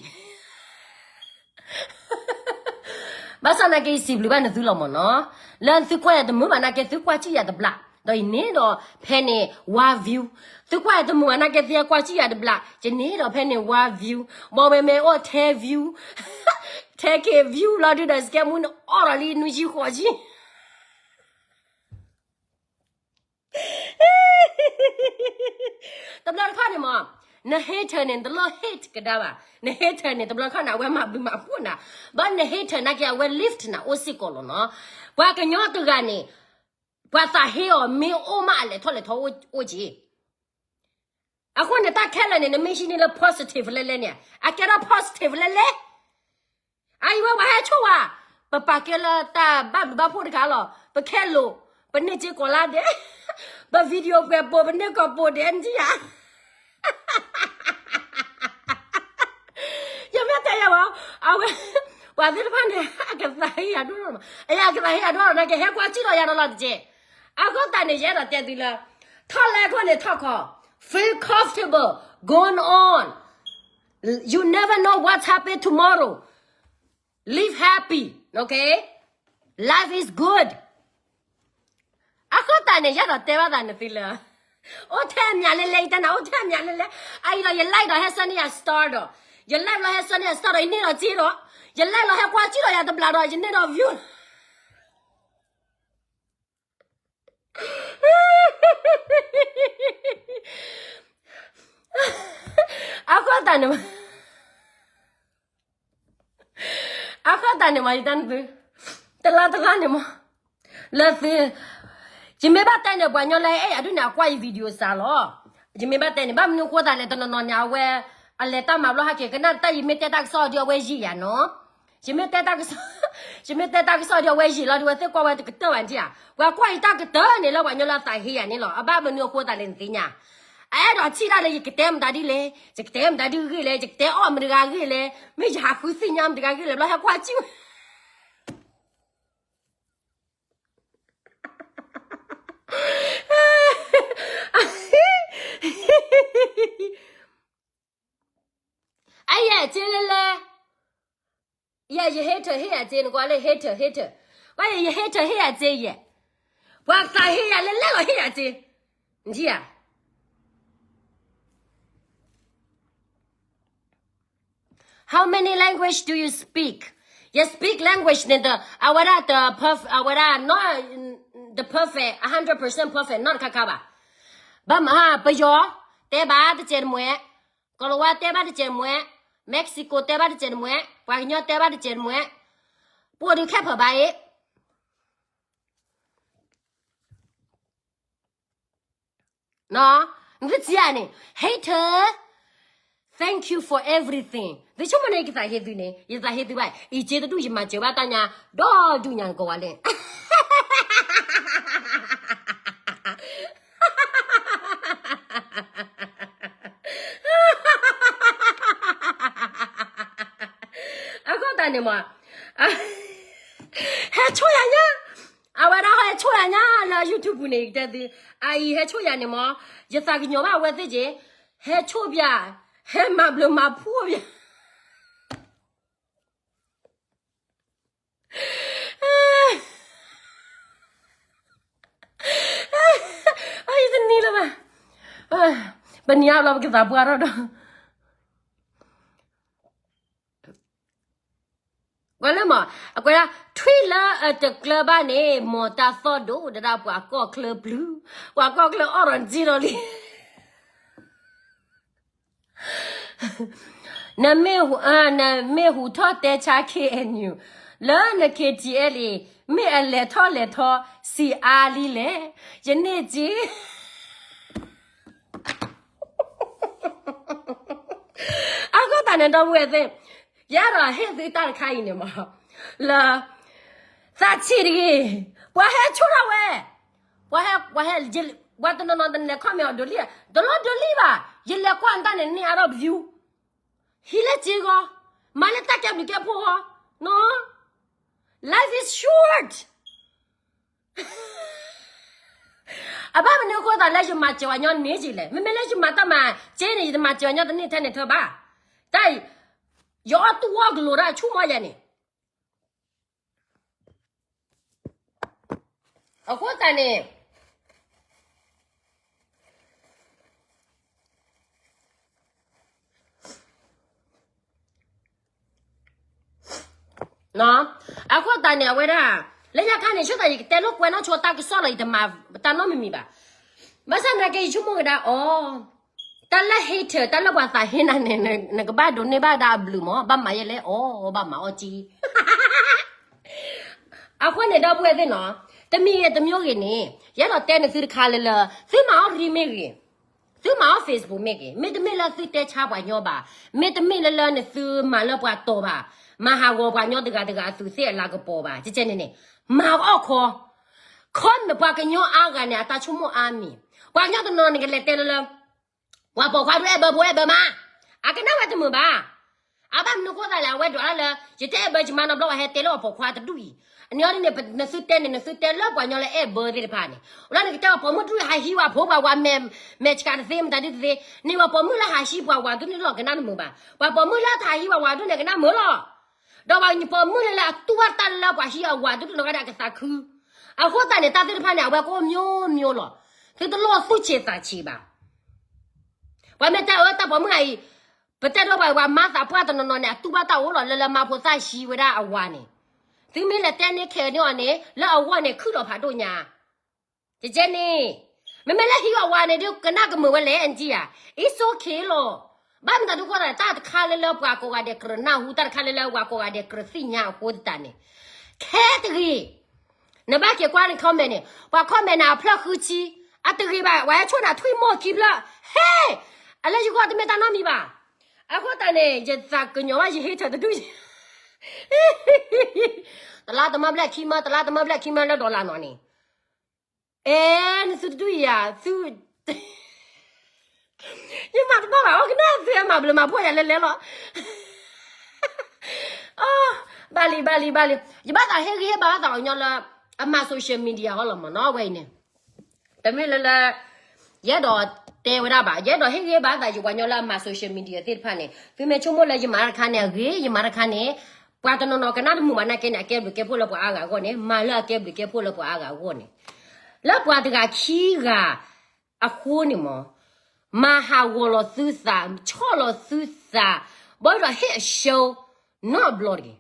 ဘၣ်ဆၣ်နာ်က့ယစံးဘျုးဘၣ်နသုလီၤမးနီၤ. လၢသုကွၢ်ယၤတမုာ်ဘၣ်နာ်က့ သုကွၢ်စံၣ်ယၤတဘျး, ဒီးယန့ၢ်ဒီးဖဲန့ၣ် one view. သုကွၢ်ယၤတမုာ်ဘၣ်နာ်က့ သုကွၢ်စံၣ်ယၤတဘျး, ယန့ၢ်ဒီးဖဲန့ၣ် one view. ဘီဝဲမ့ၢ်အိၣ် ten view, ten K view လီၤဒုဒီး စကဲမူန့ၣ်အီၣ်ဒီးလံနွံဆံဃိးဆံ တဘျီတခီၣ်န့ၣ်မး, န hater န့ၣ် နတလိၣ် hate ကဒါဘၣ်. န hater န့ၣ် တဘျီတခီၣ်န့ၣ် အဝဲမၤဘျုးမၤဖှိၣ်နၤ, ဘၣ်န hater နာ်က့ အဝဲ lift နၤအိၣ်စ့ၢ်ကီးလီၤနီၤ. ပှၤကညီတဂၤန့ၣ်, ပှၤသးဟ့အီၤမ့ၢ်အိၣ်မးအလဲၤထီၣ်လဲၤထီအိၣ်က့ၤ. အဃိန့ၣ် တၢ်ခဲလၢာ်န့ၣ် နမ့ၢ်ဟံးန့ၢ်လၢ positive လဲလဲန့ၣ်, အကဲထီၣ် positive လဲလဲ. အအံၤဝဲပှၤဟဲဆိၣ်ဝဲ, ပပာ်ကဲလၢတၢ်ဘၣ်ဘျုးဘၣ်ဖှိၣ်တခါလီၤ. ပခဲလိာ်, ပန့ၢ်စ့ကိးလါဒဲး, ပ video ပှဲၤပိာ် ပန့ၢ်ကိးပိာ်ဒဲး နထံၣ်ဧါ. ယမ့ၢ်တဲယၤဘၣ်, အဝဲ, ပှၤသ့ၣ်တဖၣ်န့ၣ် အကသးဟ့ယၤဒိၣ်လီၤမး, အယၤအကသးဟ့ယၤဒိၣ်လီၤ နာ်က့ ဟဲကွၢ်စံၣ်လီၤယၤဒီးလီၤတက့ၢ်. အဃိသတးန့ၣ် ယအဲၣ်ဒိးတဲသုလၢ, ထီၣ်လဲၢ်ခိၣ်န့ၣ်ထီၣ်ခီ, feel comfortable, going on. You never know what's happening tomorrow. Live happy, okay? Life is good. အဃိသတးန့ၣ် ယအဲၣ်ဒိးတဲဘၣ်သးနသုလၢ, အိၣ်ထဲအမၠးလဲလဲ ယတဲနၤ အိၣ်ထဲအမၠးလဲလဲ. အအံၤဒီး ယ live ဒီးဟဲဆှၢန့ၢ်ယၤ star ဒီး, ယ live လီၤဟဲဆှၢန့ၢ်ယၤ star ဒီး ယန့ၢ်ဒီးစ့ဒီး, ယ live လီၤဟဲကွၢ်စံၣ်လီၤယၤတဘျးဒီး ယန့ၢ်ဒီး view အဃိသတးန့ၣ်မး, အဃိသတးန့ၣ်မး ယတဲနသု, တလါတလါန့ၣ်မး, လၢသု, ယမ့ၢ်ဘၣ်တဲန့ၣ် ပှၤကညီလၢအဲၣ်ယၤဒုန့ၣ် အကွၢ်ယ video စှၤလီၤ. ယမ့ၢ်ဘၣ်တဲန့ၣ် ဘၣ်မနုၤအဃိသတးလဲၣ် တနီၤနီၤန့ၣ် အဝဲ, အလဲၤတၢ်မၤဘျီဟဲက့ၤ ကနၣ်တၢ် ယမ့ၢ်တဲတၢ်ကစီၣ်ဒီး အဝဲယံာ်ယၤနီၤ. ယမ့ၢ်တဲတၢ်ကစီၣ်, ယမ့ၢ်တဲတၢ်ကစီၣ်ဒီး အဝဲယံာ်လီၤဒီး အဝဲသ့ၣ်ကွၢ်ဝဲတကတၢၢ်ဘၣ်နထံၣ်ဧါ. ပှၤကွၢ်ယတၢ်ကတၢၢ်န့ၣ်လၢပှၤကညီလၢအသးဟ့ယၤန့ၣ်လီၤ. အဘၣ်မနုၤအဃိသတးလဲၣ်နသ့ၣ်ညါ. အအဲၣ်ဒိးထံၣ်တၢ်လၢယကတဲမတၤဒ်လဲၣ်, ယကတဲမတၤဒ်ဂ့ၢ်လဲၣ်, ယကတဲအီၣ်မတၤဂ့ၢ်လဲၣ်, မ့ၢ်ယဟးဃုသ့ၣ်ညါမတၤဂ့ၢ်လဲၣ် ဘျီဟဲကွၢ်စံၣ်ဝဲ အ အယဲၢ်စ့လၢလၢ ယဲၢ်ယ hater ဟ့ၣ်ယၤစ့ နကွၢ်လၢ hater hater ကွၢ်ယဲၢ်ယ hater ဟ့ၣ်ယၤစ့ယဲၢ် ပှၤသးဟ့ယၤလၢလဲၣ်လီၤဟ့ၣ်ယၤစ့ နထံၣ်ဧါ How many language do you speak? ယ speak language န့ၣ်ဒီး အဝဲဒၣ်တ perf အဝဲဒၣ် not the perfect, a hundred percent perfect နီတခါခါဘၣ်. ဘၣ်မ ပယီၤ တဲဘၣ်တစဲးတမှဲ, ကီၤလၤဝါတဲဘၣ်တစဲးတမှဲ, Mexico တဲဘၣ်တစဲးတမှဲ, ပှၤကညီတဲဘၣ်တစဲးတမှဲ, ပှၤဒုးခဲဖၢဘၣ်အံၤ နသုထံၣ်ဧါန့ၣ် hater, thank you for everything. သုဆိကမိၣ်န့ၣ် ယကသးဟ့သုန့ၣ် ယသးဟ့သုဘၣ်, အံၤစ့တဒူၣ် ယမၤစၢၤဘၣ်တၢ်ညါ ဒီဒူၣ်ညါကီးဝဲလဲၣ်. အဃိသတးန့ၣ်မး ဟဲဆိၣ်ယၤညါ, အဝဲဒၣ်ဟဲဆိၣ်ယၤညါလၢ YouTube ပူၤန့ၣ် ယကတဲသု, အအံၤဟဲဆိၣ်ယၤန့ၣ်မး, ယသးကညီၤဘၣ်အဝဲသ့ၣ်က့ၤ, ဟဲဆိၣ်ပၠး, ဟဲမၤဘျုးမၤဖှိၣ်ပၠး. အယတနံၤလၢၤဘၣ်, ပနံၤအါဘျီပကသးပှၢ်ထီၣ်ဒီး ကွၢ်လၢမး, အကွဲးဒၣ် ထွံၣ်လၢအတကျၢၤဘၣ်န့ၣ် မ်တၢ်သီၣ်ဒိၣ် ဒၣ်ဒၣ်ပှၤကီၢ်ချၢပျုၤ, ပှၤကီၢ်ချၢအီၣ်ဒီးစ့ဒီးလံ. နမ့ၢ်ဟူ, နမ့ၢ်ဟူထီၣ်တဲဆါ K N U လၢန K T L A မ့ၢ်အလဲၤထီၣ်လဲၤထီ စံးအါလံလဲၣ်, ယန့ၢ်စ့ အဃိသတးန့ၣ် ဒီပုၢ်ဝဲၢ်သ့ၣ်, ယအဲၣ်ဒိးဟ့ၣ်သုတၢ်တခါအံၤန့ၣ်မး, လၢ သးဆံးတဂ့ၤ, ပှၤဟဲဆိၣ်ထီၣ်ဝဲ, ပှၤဟဲ, ပှၤဟဲ, ပှၤတနီၤနီၤတလဲၤ comment အီၤဒိးလံ, တလီၤဒိးလံဘၣ်, ယလဲၤကွၢ်နတၢ်န့ၣ် န့ၢ်အါထီၣ် view, ဟံးလၢစ့ဂီၤ, မၤလၢတၢ်ကဲဘျုးကဲဖှိၣ်ဂီၤ, နီၤ, life is short. အဘၣ်မနုၤအဃိသတးလၢယမၤစၢၤပှၤကညီန့ၣ်က့လဲၣ်, မ့မ့ၢ်လၢယမၤတၢ်မၤစ့န့ၣ် ယတမၤစၢၤပှၤကညီတန့ၢ်ထဲန့ၣ်ထၢဘၣ်, တၢ်အံၤ, ယအီၣ်တူၢ်အီၣ်ကလိၤတၢ်ဆူၣ်မီၢ်ယဲန့ၣ်, အဃိသတးန့ၣ် အဃိသတးန့ၣ် အဝဲဒၣ်, လၢညါခါန့ၣ် ဆိသးယကတဲလိာ်ကွဲနီၢ်ဆိတၢ်ကစီၣ်လီၤ ယတမၤတၢ်နီတမံၤမံၤဘၣ်. ဘၣ်ဆၣ်သနာ်က့ ယဆိကမိၣ်ကဒါအီၤ, တၢ်လၢ hater တၢ်လၢပှၤသးဟ့နၤန့ၣ် နကဘၣ်ဒိးန့ၢ်ဘၣ်ဒၣ်အဘျုးမး, ဘၣ်မၤယဲလဲၣ်အီၤ, ဘၣ်မၤအီၤကံ အဃိန့ၣ် ဒီပုၢ်ဝဲၢ်သ့ၣ်နီၤ, တမံၤဂ့ၤတမံၤဂ့ၤန့ၣ် ယအဲၣ်ဒိးတဲနသုတခါလၢလၢ သုမၤအီၣ်ရံမ့ၢ်ဂ့ၤ, သုမၤအီၣ် Facebook မ့ၢ်ဂ့ၤ, မ့တမ့ၢ်လၢသုတဲဆါပှၤကညီဘၣ်, မ့တမ့ၢ်လၢလၢနသုမၤလၢပှၤတီၤဘၣ်, မၤဟးဂီၤပှၤကညီတဂၤတဂၤအသူးသ့ၣ်အလၤကပီၤဘၣ်, ကဲန့ၣ်န့ၣ်, မၤအီၣ်ခီ, ခီမ့ၢ်ပှၤကညီအါဂၤန့ၣ် အတၢ်ဆိကမိၣ်အါမံၤ, ပှၤကညီတနီၤန့ၣ်ကလဲၤတဲလၢလၢ ပှၤပိာ်ခွါဒုးအဲၣ်ဘၢ ပှၤအဲၣ်ဘၢမး, အကနၣ်ဝဲတမုာ်ဘၣ်. အဘၣ်မနုၤအဃိသတးလဲၣ် အဝဲဒိးလၢ ယတအဲၣ်ဘၢယမါနီတဘျီ ပှၤဟဲတဲလၢပှၤပိာ်ခွါတဒူၣ်အံၤ, အန့ၣ်အီၤဒ်န့ၣ် နသုတဲန့ၣ် နသုတဲလၢပှၤကညီလၢအဲၣ်ဘၢသ့ၣ်တဖၣ်န့ၣ်, လၢနကတဲပှၤပိာ်မုၣ်တဒူၣ်ဟးဟံးဝဲဖိပှၤဝၤ မဲာ်ဆှးတသ့ မတၤဒ်တသ့, န့ၢ်ပှၤပိာ်မုၣ်လၢဟးဟံးပှၤဝၤဒ်န့ၣ်လီၤ ကနၣ်တမုာ်ဘၣ်. ပှၤပိာ်မုၣ်လၢတဟးဟံးပှၤဝၤဒ်န့ၣ် ကနၣ်မုာ်လီၤ. ဒီးပှၤပိာ်မုၣ်လၢလၢအတူၢ်ဘၣ်တၢ်လၢပှၤဟံးအဝၤဒ်န့ၣ် ကဒၣ်ကသးခု, အဃိသတးန့ၣ် တၢ်သ့ၣ်တဖၣ်န့ၣ် အဝဲကအိၣ်မျိုးမျိုးလီၤ. သုတလိၣ်သူၣ်ဆံးသးဆံးဘၣ်. ပှၤမ့ၢ်တဲအၢတၢ်ပိာ်မုၣ်အံၤ, ပတဲဒီးပှၤ ပှၤမါသးပှၢ်တနီၤနီၤန့ၣ် အတူၢ်ဘၣ်တၢ်အိၣ်လီၤ လၢလၢမါဖိသၣ်ဟံးဝဲဒၣ်အဝၤန့ၣ်, သုမ့ၢ်လဲၤတဲန့ၢ်ခဲးန့ၢ်အီၤန့ၣ် လၢအဂီၢ်န့ၣ် ခုၣ်လီၤဖးဒိၣ်ညါ, ကဲန့ၣ်, မ့မ့ၢ်လၢဟံးအဝၤန့ၣ် ဒုးကနၣ်ကမုာ်ဝဲလဲၣ် အနကံယၤ, it's okay လီၤ. ဘၣ်မတၤဒုးဃိသး တၢ်တခါလၢလၢပှၤကိးဂၤဒဲးကြၢးနၢ်ဟူ တၢ်တခါလၢလၢပှၤကိးဂၤဒဲးကြၢးသ့ၣ်ညါအဃိသတးန့ၣ်, ခဲတဂ့ၤ နဘၣ်က့ၤကွၢ်န့ၣ် comment န့ၣ် ပှၤ comment န့ၣ် အဖျၢၣ်ဃုဆံ, အတဂ့ၤဘၣ် ပှၤဟဲဆိၣ်နၤထွံၣ်မိၢ်ခံဖျၢၣ်, ဟဲ, အလၢယဂီၢ်တမ့ၢ်တၢ်နီတမံၤဘၣ်. အဃိသတးန့ၣ် ယသးကညီၤဘၣ်ယ hater တဒူၣ်, တလါတမၢဘျဲၣ်ခံမၢ တလါတမၢဘျဲၣ်ခံမၢလၢ dollar နီၤန့ၣ်, အဲ နသုတဒူၣ်ယၤ, သု ယမၤတဘၣ်ဘၣ် အိၣ်ကနၣ်သုမၤဘျုးမၤဖှိၣ်ယၤလဲၤလဲၤလီၤ. ဘၣ်လံ ဘၣ်လံ ဘၣ်လံ, ယဘၣ်သးဟ့ၣ်ဂံၢ်ဟ့ၣ်ဘါဘၣ်သးပှၤကညီလၢ အမၤ social media ဟီလီၤမးနီၤ အဝဲအံၤန့ၣ်, တမ့ၢ်လၢလၢ ယအဲၣ်ဒိး တဲဝဲဒၣ်ဘၣ်, ယအဲၣ်ဒိးဟ့ၣ်ဂံၢ်ဘါသးယပှၤကညီလၢအမၤ social media သ့ၣ်တဖၣ်န့ၣ်, သုမ့ၢ်ဆိကမိၣ်လၢယမၤတခါန့ၣ်အဂ့ၤ, ယမၤတခါန့ၣ် ပှၤတနီၤနီၤကနၣ်တမုာ်ဘၣ်နာ်က့န့ၣ် အကဲဘျုးကဲဖှိၣ်လၢပှၤအါဂၤအဂီၢ်န့ၣ်, မၤလၢအကဲဘျုးကဲဖှိၣ်လၢပှၤအါဂၤအဂီၢ်န့ၣ်, လၢပှၤတဂၤခံဂၤအဃိန့ၣ်မး, မၤဟးဂီၤလီၤသုသး, ဆီၣ်လီၤသုသး, ဘၣ်ဒီးဟ့ၣ်အရှုံး နီတဘျီတဂ့ၤ.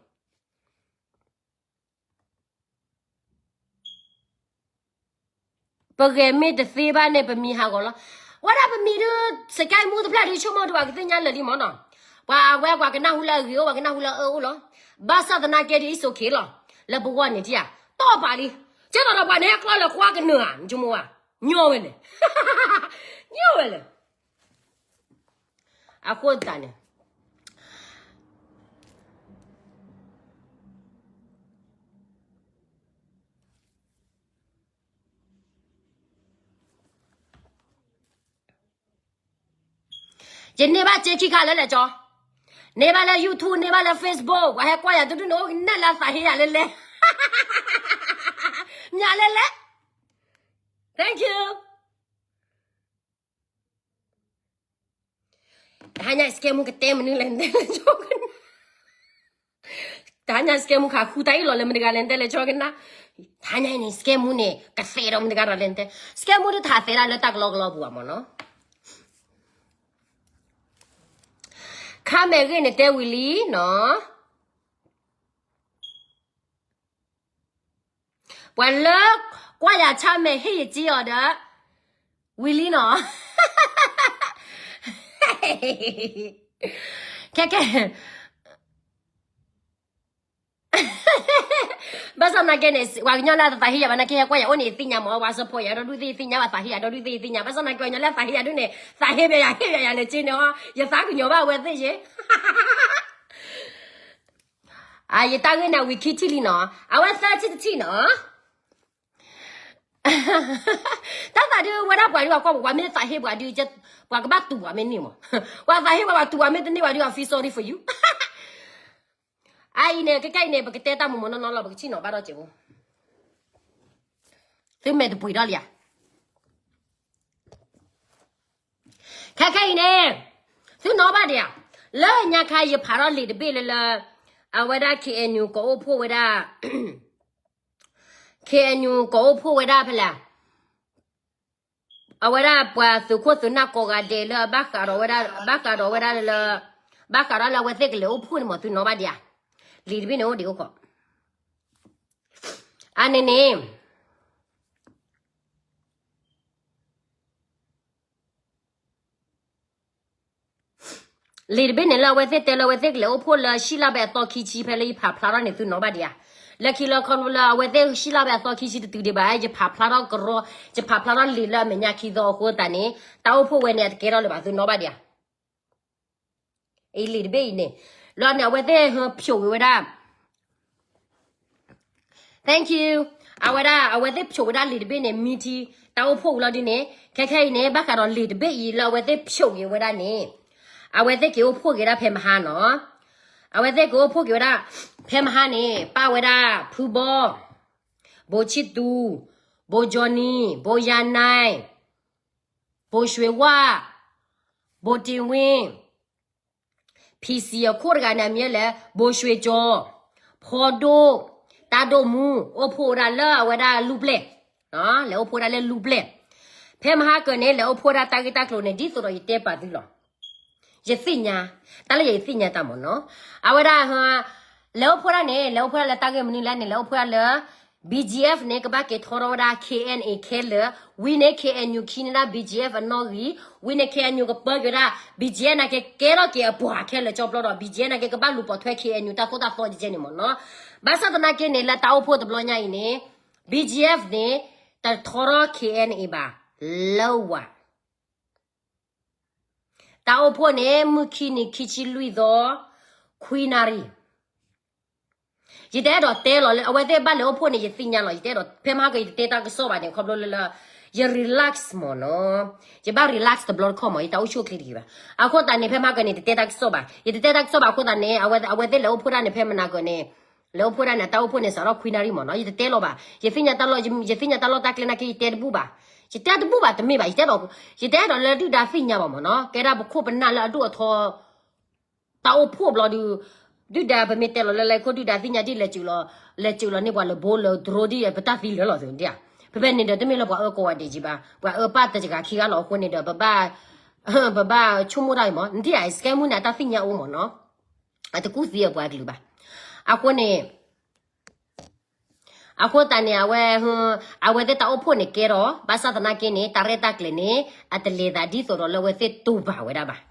ပဂဲၤမ့ၢ်တသ့ဘၣ်န့ၣ် ပမံၤဟးဂီၤလီၤ. ဝဲဒၣ်ပမံၤဒုး စကဲမူတဖျၢၣ်ဒုး ဆိကမိၣ်ဒုး ပှၤကသ့ၣ်ညါလၢာ်လံမးနီၤ. ပှၤအဝဲပှၤကနၢ်ဟူလၢအဂ့ၤအိၣ် ပှၤကနၢ်ဟူလၢအအၢအိၣ်လီၤ. ဘၣ်ဆၣ်သနာ်က့ဒုး it's okay လီၤ. လၢပဂီၢ်န့ၣ်ထံၣ်ဧါ, တီၢ်ပာ်လံ. ကဲသိးဒီးပှၤန့ၣ် ကျီလၢကွၢ်ကနၢၤဧါ နဆိကမိၣ်ဧါ. ညီဝဲလဲၣ်. ညီဝဲလဲၣ်. အဃိသတးန့ၣ် ယန့ၢ်ဘၣ်စ့ခံခါလၢလဲၣ်ကၠီ, န့ၢ်ဘၣ်လၢ YouTube န့ၢ်ဘၣ်လၢ Facebook ပှၤဟဲကွၢ်ယၤတဒူၣ်န့ၣ် အိၣ်ကနၣ်လၢအသးဟ့ယၤလဲၣ်လဲၣ်, မ့ၢ်လဲၣ်လဲၣ်. Thank you. တဟါညါစကဲမူကတဲမနုၤလဲၣ်တဲလၢကၠီ, တဟါညါစကဲမူခးဃူတၢ်အ့ၣ်လီၤလၢမတဂၤလဲၣ်တဲလၢကၠီကနၣ်, တဟါညါအံၤန့ၣ် စကဲမူန့ၣ် ကသဲးဒီးမတဂၤဒီးလဲၣ်တဲ, စကဲမူဒုးတဟးသဲဒၣ်လၢတၢ်ကလီကလီပူၤဘၣ်မးနီၤ. ခါမဲာ်ဂ့ၢ်န့ၣ်တဲဝံၤလံနီၤ, ပှၤလၢကွၢ်ယၤဆါမဲာ်ဟ့ၣ်ယက့အီၤဒီး ဝံၤလံနီၤ. ခဲခဲ ဘၣ်ဆၣ်သနာ်က့န့ၣ် ပှၤကညီလၢအတသးဟ့ယၤဘၣ်နာ်က့ ဟဲကွၢ်ယၤအိၣ်န့ၣ် ယသ့ၣ်ညါမး, ပှၤ support ယၤဒီဒူၣ်သ့ၣ် ယသ့ၣ်ညါ, ပှၤသးဟ့ယၤဒီဒူၣ်သ့ၣ် ယသ့ၣ်ညါ, ဘၣ်ဆၣ်သနာ်က့ ပှၤကညီလၢအသးဟ့ယၤဒုန့ၣ် သးဟ့ဘၣ်ယၤ ဟ့ဘၣ်ယၤလဲၣ်က့န့ၣ်, ယသးကညီၤဘၣ်အဝဲသ့ၣ်ယ့ၣ်. အ ယတၢ်ဂ့ၢ်န့ၣ် ဝံၤခံထံၣ်လံနီၤ, အဝဲသၢထံၣ်တထံၣ်နီၤ. တၢ်သးဒုးဝဲဒၣ်ပှၤဒုးအကွၢ်ပူၤ ပှၤမ့ၢ်သးဟ့ပှၤဒုး ပှၤကဘၣ်တူၢ်ပှၤမ့ၢ်န့ၢ်မး, ပှၤသးဟ့ပှၤ ပှၤတူၢ်ပှၤမ့ၢ်တန့ၢ်ပှၤဒုး I feel sorry for you. အအံၤန့ၣ် ခဲခဲအံၤန့ၣ် ပကတဲတၢ်မူးမူးနီၢ်နီၢ်လီၤ ပကထံၣ်နီၤဘၣ်ဒီးစဲးဖိ, သုမဲာ်တပှ့ၤထီၣ်လံဧါ. ခဲခဲအံၤန့ၣ် သုနီၢ်ဘၣ်ဒံးဧါ, လၢညါခါယဖးထီၣ်လံာ်တဘ့ၣ်လၢလၢ အဝဲဒၣ် KNU ကအိၣ်ဖှိၣ်ဝဲဒၣ် KNU ကအိၣ်ဖှိၣ်ဝဲဒၣ်ဖဲလဲၣ်, အဝဲဒၣ်ပှၤသုးခိၣ်သုးနၢ်ကိးဂၤဒဲးလၢအဘၣ်ဃးဒီးဝဲဒၣ် ဘၣ်ဃးဒီးဝဲဒၣ်လၢ ဘၣ်ဃးဒီးလၢအဝဲသ့ၣ်ကလဲၤအိၣ်ဖှိၣ်န့ၣ်မး သုနီၢ်ဘၣ်ဒံးဧါ, လံာ်တဘ့ၣ်န့ၣ်အိၣ်ဒံးအိၣ်ခိး, အန့ၣ်န့ၣ် လံာ်တဘ့ၣ်န့ၣ်လၢအဝဲသ့ၣ်တဲလၢအဝဲသ့ၣ်ကလဲၤအိၣ်ဖှိၣ်လၢ ရှံလါဘဲအသီခံဆံ ဖဲလၢယဖးဖျါထီၣ်န့ၣ် သုနီၢ်ဘၣ်ဒံးဧါ, လၢခံလၢခီဖျိလၢအဝဲသ့ၣ် ရှံလါဘဲအသီခံဆံတတုၤဒံးဘၣ် ယဖးဖျါထီၣ်ကရီ, ယဖးဖျါထီၣ်လံာ်လၢအမဲာ်ညါခံသီအဃိသတးန့ၣ် တၢ်အိၣ်ဖှိၣ်ဝဲန့ၣ် အတကဲထီၣ်လၢၤဘၣ် သုနီၢ်ဘၣ်ဒံးဧါ. အံၤလံာ်တဘ့ၣ်အံၤန့ၣ် လီၤန့ၣ် အဝဲသ့ၣ်ဟၢဖျိးက့ၤဝဲဒၣ် Thank you. အဝဲဒၣ် အဝဲသ့ၣ်ဖျိးဝဲဒၣ်လံာ်တဘ့ၣ်န့ၣ် မံထံ တၢ်အိၣ်ဖှိၣ်ဝံၤလီၤဒ်န့ၣ် ခဲခဲအံၤန့ၣ် ဘၣ်ဃးဒီးလံာ်တဘ့ၣ်အံၤလၢအဝဲသ့ၣ်ဖျိးက့ၤဝဲဒၣ်န့ၣ် အဝဲသ့ၣ်က့ၤအိၣ်ဖှိၣ်က့ၤဝဲဒၣ်ဖဲမဟါနီၤ. အဝဲသ့ၣ်က့ၤအိၣ်ဖှိၣ်က့ၤဝဲဒၣ် ဖဲမဟါန့ၣ် ပၣ်ဝဲဒၣ် ဖုဘီ ဘိဆံၣ်သူ ဘိကၠီနံ ဘိယါနဲ ဘိရွှ့ဝၣ် ဘိတ့ဝ့ၣ် PC အခိၣ်တဂၤန့ၣ် အမံၤလဲၣ် ဘိရွှ့ကၠီ, ဖီဒိၣ်, တၢ်ဒိၣ်မူ အိၣ်ဖှိၣ်ဝဲဒၣ်လၢအဝဲဒၣ်လူၢ်ပျဲၢ်, လဲၤအိၣ်ဖှိၣ်ဝဲဒၣ်လၢလူၢ်ပျဲၢ်, ဖဲမဟါကၢၤန့ၣ် လဲၤအိၣ်ဖှိၣ်ဝဲဒၣ်တၢ်ဂ့ၢ်တၢ်ကျိၤန့ၣ် ဒ်သိးဒီးယတဲပာ်သုလီၤ. ယသ့ၣ်ညါ, တၢ်လၢယသ့ၣ်ညါတၢ်မ့ၢ်နီၤ, အဝဲဒၣ် လဲၤအိၣ်ဖှိၣ်ဒၣ်န့ၣ် လဲၤအိၣ်ဖှိၣ်ဒၣ်လၢတၢ်ဂ့ၢ်မနုၤလဲၣ်န့ၣ် လဲၤအိၣ်ဖှိၣ်ဒၣ်လၢ BGF န့ၣ် ကဘၣ်က့ၤထီထီၣ်ဝဲဒၣ် KNA ခဲလၢာ်, ဝံၤန့ၣ် KNU ခံန့ၢ်ဒၣ် BGF အနီၣ်ဂံၢ်, ဝံၤန့ၣ် KNU ကပၢက့ၤဝဲဒၣ် BGF နာ်က့ကဲထီၣ်က့ၤအပှၤခဲလၢာ်ကၠီပျီဒီး BGF နာ်က့ ကဘၣ်လူၤပိာ်ထွဲ KNU တၢ်သိၣ်တၢ်သီကဲန့ၣ်မ့ၢ်နီၤ. ဘၣ်ဆၣ်သနာ်က့န့ၣ် လၢတၢ်အိၣ်ဖှိၣ်တဘျီညါအံၤန့ၣ် BGF န့ၣ် တထီထီၣ် KNA ဘၣ်, လၢဝၤ တၢ်အိၣ်ဖှိၣ်န့ၣ် မုၢ်ခံနံၤခံဆံလွံၢ်သီ ခွံနၣ်ရံၣ်, ယတအဲၣ်ဒိးတဲလီၤလၢ အဝဲသ့ၣ်ဘၣ်လဲၤအိၣ်ဖှိၣ်န့ၣ် ယသ့ၣ်ညါလီၤ. ယတအဲၣ်ဒိး ဖဲမဟါကၢၤ ယတတဲတၢ်ကစီၣ်ဘၣ်န့ၣ် ခီဖျိလၢလၢ ယ relax မ့ၢ်နီၤ, ယဘၣ် relax တဘျီတခီၣ်မ့ၢ် ယတၢ်အိၣ်ဆူၣ်အိၣ်ချ့တဂ့ၤဘၣ်. အဃိသတးန့ၣ် ဖဲမဟါကၢၤန့ၣ် တတဲတၢ်ကစီၣ်ဘၣ်, ယတတဲတၢ်ကစီၣ်ဘၣ်အဃိသတးန့ၣ် အဝဲ အဝဲသ့ၣ်လဲၤအိၣ်ဖှိၣ်ဒၣ်န့ၣ် ဖဲမနၤကၢၤန့ၣ် လဲၤအိၣ်ဖှိၣ်ဒၣ်န့ၣ် တၢ်အိၣ်ဖှိၣ်န့ၣ် စးထီၣ်ခွံနၣ်ရံၣ်မ့ၢ်နီၤ. ယတတဲလီၤဘၣ်, ယသ့ၣ်ညါတၢ်လီၢ်, ယသ့ၣ်ညါတၢ်လီၢ်တၢ်ကျဲနာ်က့ ယတဲတဘူၣ်ဘၣ်. ယတဲတဘူၣ်ဘၣ်တမ့ၢ်ဘၣ်, ယတဲဒီး ယတဲဒီးလၢဒုၣ်ဒါသ့ၣ်ညါဘၣ်မ့ၢ်နီၤ, ကဲဒၣ်ပခိၣ်ပနၢ်လၢအဒိၣ်အထီ တၢ်အိၣ်ဖှိၣ်ဘျီဒုး, ဒုၣ်ဒါပမ့ၢ်တဲလီၤလၢလဲၤခိၣ် ဒုၣ်ဒါသ့ၣ်ညါဒ်လဲၤစူးလီၤ, လဲၤစူးလီၤန့ၢ်ပှၤလၢဘိလၢတရိဒ် ပတၢ်သံလၢာ်လီၤသ့ဒ်ဧါ, ဖဲဖဲန့ၣ်ဒီးတမ့ၢ်လၢပှၤအၢကိးဂၤဒဲးကံဘၣ်, ပှၤအၢပၢ်တစှၤခံဂၤလီၤအဃိန့ၣ်ဒီး ပဘၣ် ပဘၣ်ဆိကမိၣ်တၢ်အံၤမ့ၢ် နထံၣ်ဧါ စကဲမုၢ်န့ၣ် အတၢ်သ့ၣ်ညါအိၣ်မ့ၢ်နီၤ, အတကူၣ်သံအပှၤကလုာ်ဘၣ်, အဃိန့ၣ် အဃိသတးန့ၣ် အဝဲ အဝဲသ့ၣ်တၢ်အိၣ်ဖှိၣ်န့ၣ်ကဲထီၣ်, ဘၣ်ဆၣ်သနာ်က့န့ၣ် တၢ်ရဲၣ်တၢ်ကျဲၤန့ၣ် အတလဲၤသးဒ်သိးဒီးလၢအဝဲသ့ၣ်တိာ်ပာ်ဝဲဒၣ်ဘၣ်.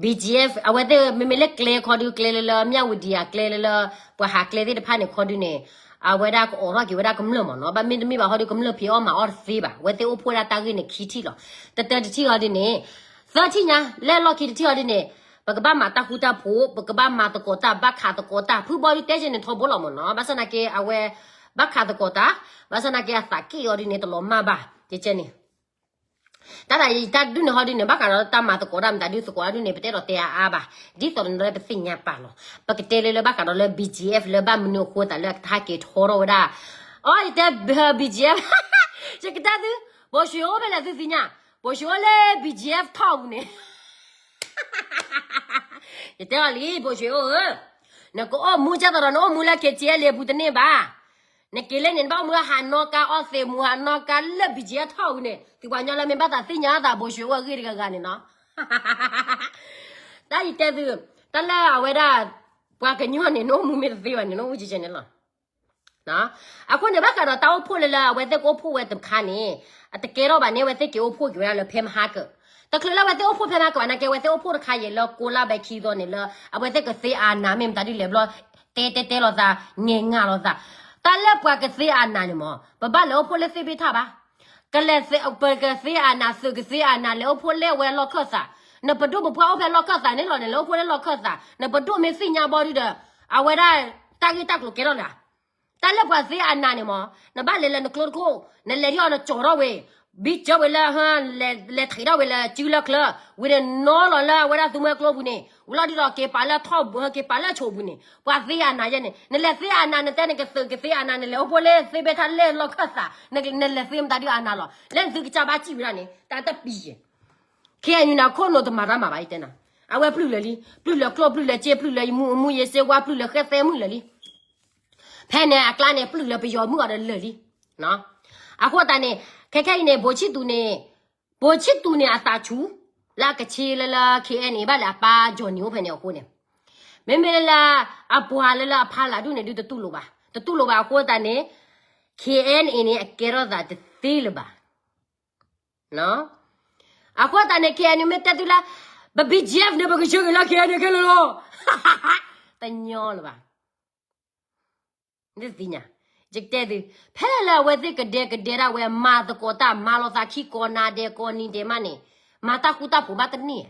BGF အဝဲသ့ၣ်မ့မ့ၢ်လၢကျဲခီဒုး ကျဲလၢလၢ မြဝတီ အကျဲလၢလၢ ပှၤဟးကျဲသ့ၣ်တဖၣ်န့ၣ်ခီဒုးန့ၣ် အဝဲဒၣ်ကအိးထီၣ်က့ၤဝဲဒၣ်ကမျၢၢ်မ့ၢ်နီၤ, ဘၣ်မ့တမ့ၢ်ဘၣ်ခီဒုး ကမျၢၢ်ဖံးအီၣ်မၤအီၣ်တသ့ဘၣ်, အဝဲသ့ၣ်အိၣ်ဖှိၣ်ဒၣ်တၢ်ဂ့ၢ်န့ၣ်ခံထံၣ်လီၤ. တတၢတထံၣ်ခီဒုးန့ၣ် သၢထံၣ်ညါ လၢလီၢ်ခံတထံၣ်ခီဒုးန့ၣ် ပကဘၣ်မၤတၢ်ဃူတၢ်ဖိး, ပကဘၣ်မၤသကိးတၢ်, ဘၣ်ခးသကိးတၢ်, ဖုဘီဒုးတဲက့ၤန့ၣ်ထီဘိလီၤမ့ၢ်နီၤ, ဘၣ်ဆၣ်သနာ်က့အဝဲ ဘၣ်ခးသကိးတၢ်, ဘၣ်ဆၣ်သနာ်က့အသးက့ၣ်အီၤဒုးန့ၣ် တလီၤမၢ်ဘၣ်, ကဲကဲန့ၣ် တၢ်သးယံာ်တၢ်ဒုးန့ၣ်ဟီဒုးန့ၣ် ဘၣ်ဃးဒီးတၢ်မၤသကိးတၢ်မတၤဒုးသကိးတၢ်ဒုးန့ၣ် ပတဲဒီးတဲအါအါဘၣ်, ဒ်သိးဒီးပသ့ၣ်ညါပာ်လီၤ, ပကတဲလၢလၢဘၣ်ဃးဒီးလၢ BGF လၢဘၣ်မနုၤအဃိသးလၢအကဟဲက့ၤထီထီၣ်ဝဲဒၣ်, အိ ယတဲ BGF ယကတဲသု, ဘိၣ်ၡ့ၣ်အိၣ်ဖဲလဲၣ်သုသ့ၣ်ညါ, ဘိၣ်ၡ့ၣ်အိၣ်လၢ BGF ထီၣ်ပူၤန့ၣ် ယတဲအီၤလံ ဘိၣ်ၡ့ၣ်အိၣ်ဧၢ, နကအိၣ်မူကဲသိးဒီးနအိၣ်မူလၢ KTLA အပူၤတန့ၢ်ဘၣ်, နက့ၤလၢန့ၣ် နဘၣ်အိၣ်မူဟးနီၣ်ကါအီၣ်သ့ၣ်မူဟးနီၣ်ကါလၢ BGF ထီၣ်ပူၤန့ၣ် သုပှၤကညီလၢမ့ၢ်ဘၣ်သးသ့ၣ်ညါသး ဘိၣ်ၡ့ၣ်အိၣ်အဂ့ၢ်တဂၤဂၤန့ၣ်နီၤ, တၢ်ယတဲသု, တၢ်လၢအဝဲဒၣ် ပှၤကညီန့ၣ် နအိၣ်မူမ့ၢ်တသ့ဘၣ်န့ၣ် နအိၣ်မူကဲကဲန့ၣ်လီၤ. အဃိန့ၣ် ဘၣ်ဃးဒီးတၢ်အိၣ်ဖှိၣ်လၢလၢအဝဲသ့ၣ်ကအိၣ်ဖှိၣ်ဝဲတခါန့ၣ်, အတကဲထီၣ်ဘၣ်န့ၣ် အဝဲသ့ၣ်က့ၤအိၣ်ဖှိၣ်က့ၤဝဲဒၣ်လၢဖဲမဟါကၢၣ်, တချုးလၢအဝဲသ့ၣ်အိၣ်ဖှိၣ်ဖဲမဟါကၢၣ်ဘၣ် နာ်က့အဝဲသ့ၣ်အိၣ်ဖှိၣ်တခါယဲၢ်လၢကိးလါဘဲခံသီန့ၣ်လၢ အဝဲသ့ၣ်ကသ့အနးမ့ၢ်မတၤဒုးလဲၤဘျီ တဲတဲတဲလိာ်သး, ငဲၤငါလိာ်သး, တၢ်လၢပှၤကသ့အနးန့ၣ်မ့ၢ် ပဘၣ်လဲၤအိၣ်ဖှိၣ်လၢသ့ၣ်ဘ့ၣ်ထၣ်ဘၣ် ကလဲၤသ့, ပကသ့အနး သုးကသ့အနး လဲၤအိၣ်ဖှိၣ်လၢအဝဲလီၢ်ခၢၣ်သး, နပဒိၣ်ပပှၢ်အိၣ်ဖဲလီၢ်ခၢၣ်သးန့ၣ်လီၤန့ၣ် လဲၤအိၣ်ဖှိၣ်လၢလီၢ်ခၢၣ်သး, နပဒိၣ်မ့ၢ်သ့ၣ်ညါဘီဒုဒီး, အဝဲဒၣ် တၢ်ဂ့ၢ်တၢ်ကျိၤကဲထီၣ်လၢၤ, တၢ်လၢပှၤသ့အနးန့ၣ်မ့ၢ် နဘၣ်လဲၤလၢနကျိတခိၣ်, နလဲၤထံၣ်အီၤနကၠီထီၣ်ဝဲ, ဘံကၢဝဲလၢ, လဲၤထံးထီၣ်ဝဲလၢစုလၢချၢ, ဝံၤန့ၣ်နီၤလီၤလၢအဝဲဒၣ်သုးမွဲကျိပူၤန့ၣ်, ဝံၤလီၤဒုဒီးက့ၤပာ်လၢထီၣ်ဘိ, က့ၤပာ်လၢအဆိးပူၤန့ၣ်, ပှၤသ့အနးယဲန့ၣ်, နလဲၤသ့အနး နတဲနကသုးကသ့အနး နလဲၤအိၣ်ဖှိၣ်လၢသ့ၣ်ဘ့ၣ်ထၣ်လၢလီၢ်ခၢၣ်သး, နလဲၤသ့မတၤဒုအနးလီၤ, လၢနသုကစၢ်ဘၣ်စံၣ်ဝဲဒၣ်န့ၣ် တၢ်တပံၤယဲၢ် ခဲအံၤန့ၣ် ခိၣ်နူာ်တမၤတၢ်မၤဘၣ် ယတဲနၤ, အဝဲပျုၢ်လၢာ်လံ, ပျုၢ်လၢာ်ကျိၣ် ပျုၢ်လၢာ်စ့ ပျုၢ်လၢာ်ယမူးအမူး ယစ့ဝါ ပျုၢ်လၢာ်ဃဲသဲမုၢ်လၢာ်လံ, ဖဲန့ၣ်အကျါန့ၣ် ပျုၢ်လၢာ်ပယီၤမုၢ်အီၤဒီးလၢာ်လံ, အဃိသတးန့ၣ်, ခဲခဲအံၤန့ၣ် ဘိၣ်ဆံၣ်သူန့ၣ်, ဘိၣ်ဆံၣ်သူန့ၣ်အသးဆူၣ်, လၢအကဆ့လၢလၢ KNA ဘၣ်လၢအပၢ် Johnny အိၣ်ဖဲန့ၣ်အဃိန့ၣ်, မ့မ့ၢ်လၢ အပှၤလၢလၢအဖီလာ်ဒူၣ်န့ၣ်ဒုးတတူၢ်လိာ်ဘၣ်, တတူၢ်လိာ်ဘၣ်အဃိသတးန့ၣ်, KNA န့ၣ် အကဲထီၣ်သးတသ့လၢၤဘၣ် အဃိသတးန့ၣ် KNU မ့ၢ်တဲသုလၢ ပ BGF န့ၣ် ပကဆှၢက့ၤလၢ KNU ခဲလၢာ်လီၤ. တညီလၢၤဘၣ်. နသ့ၣ်ညါ, ယကတဲသု, ဖဲလၢအဝဲသ့ၣ်ကဒဲကဒဲဒၣ်ဝဲ မၤသကိးတၢ် မၤလိာ်သးခံကိးနၤဒဲးကိးနံၤဒဲးမးန့ၣ်, မၤတၢ်ဃူတၢ်ဖိးဘၣ်တန့ၢ်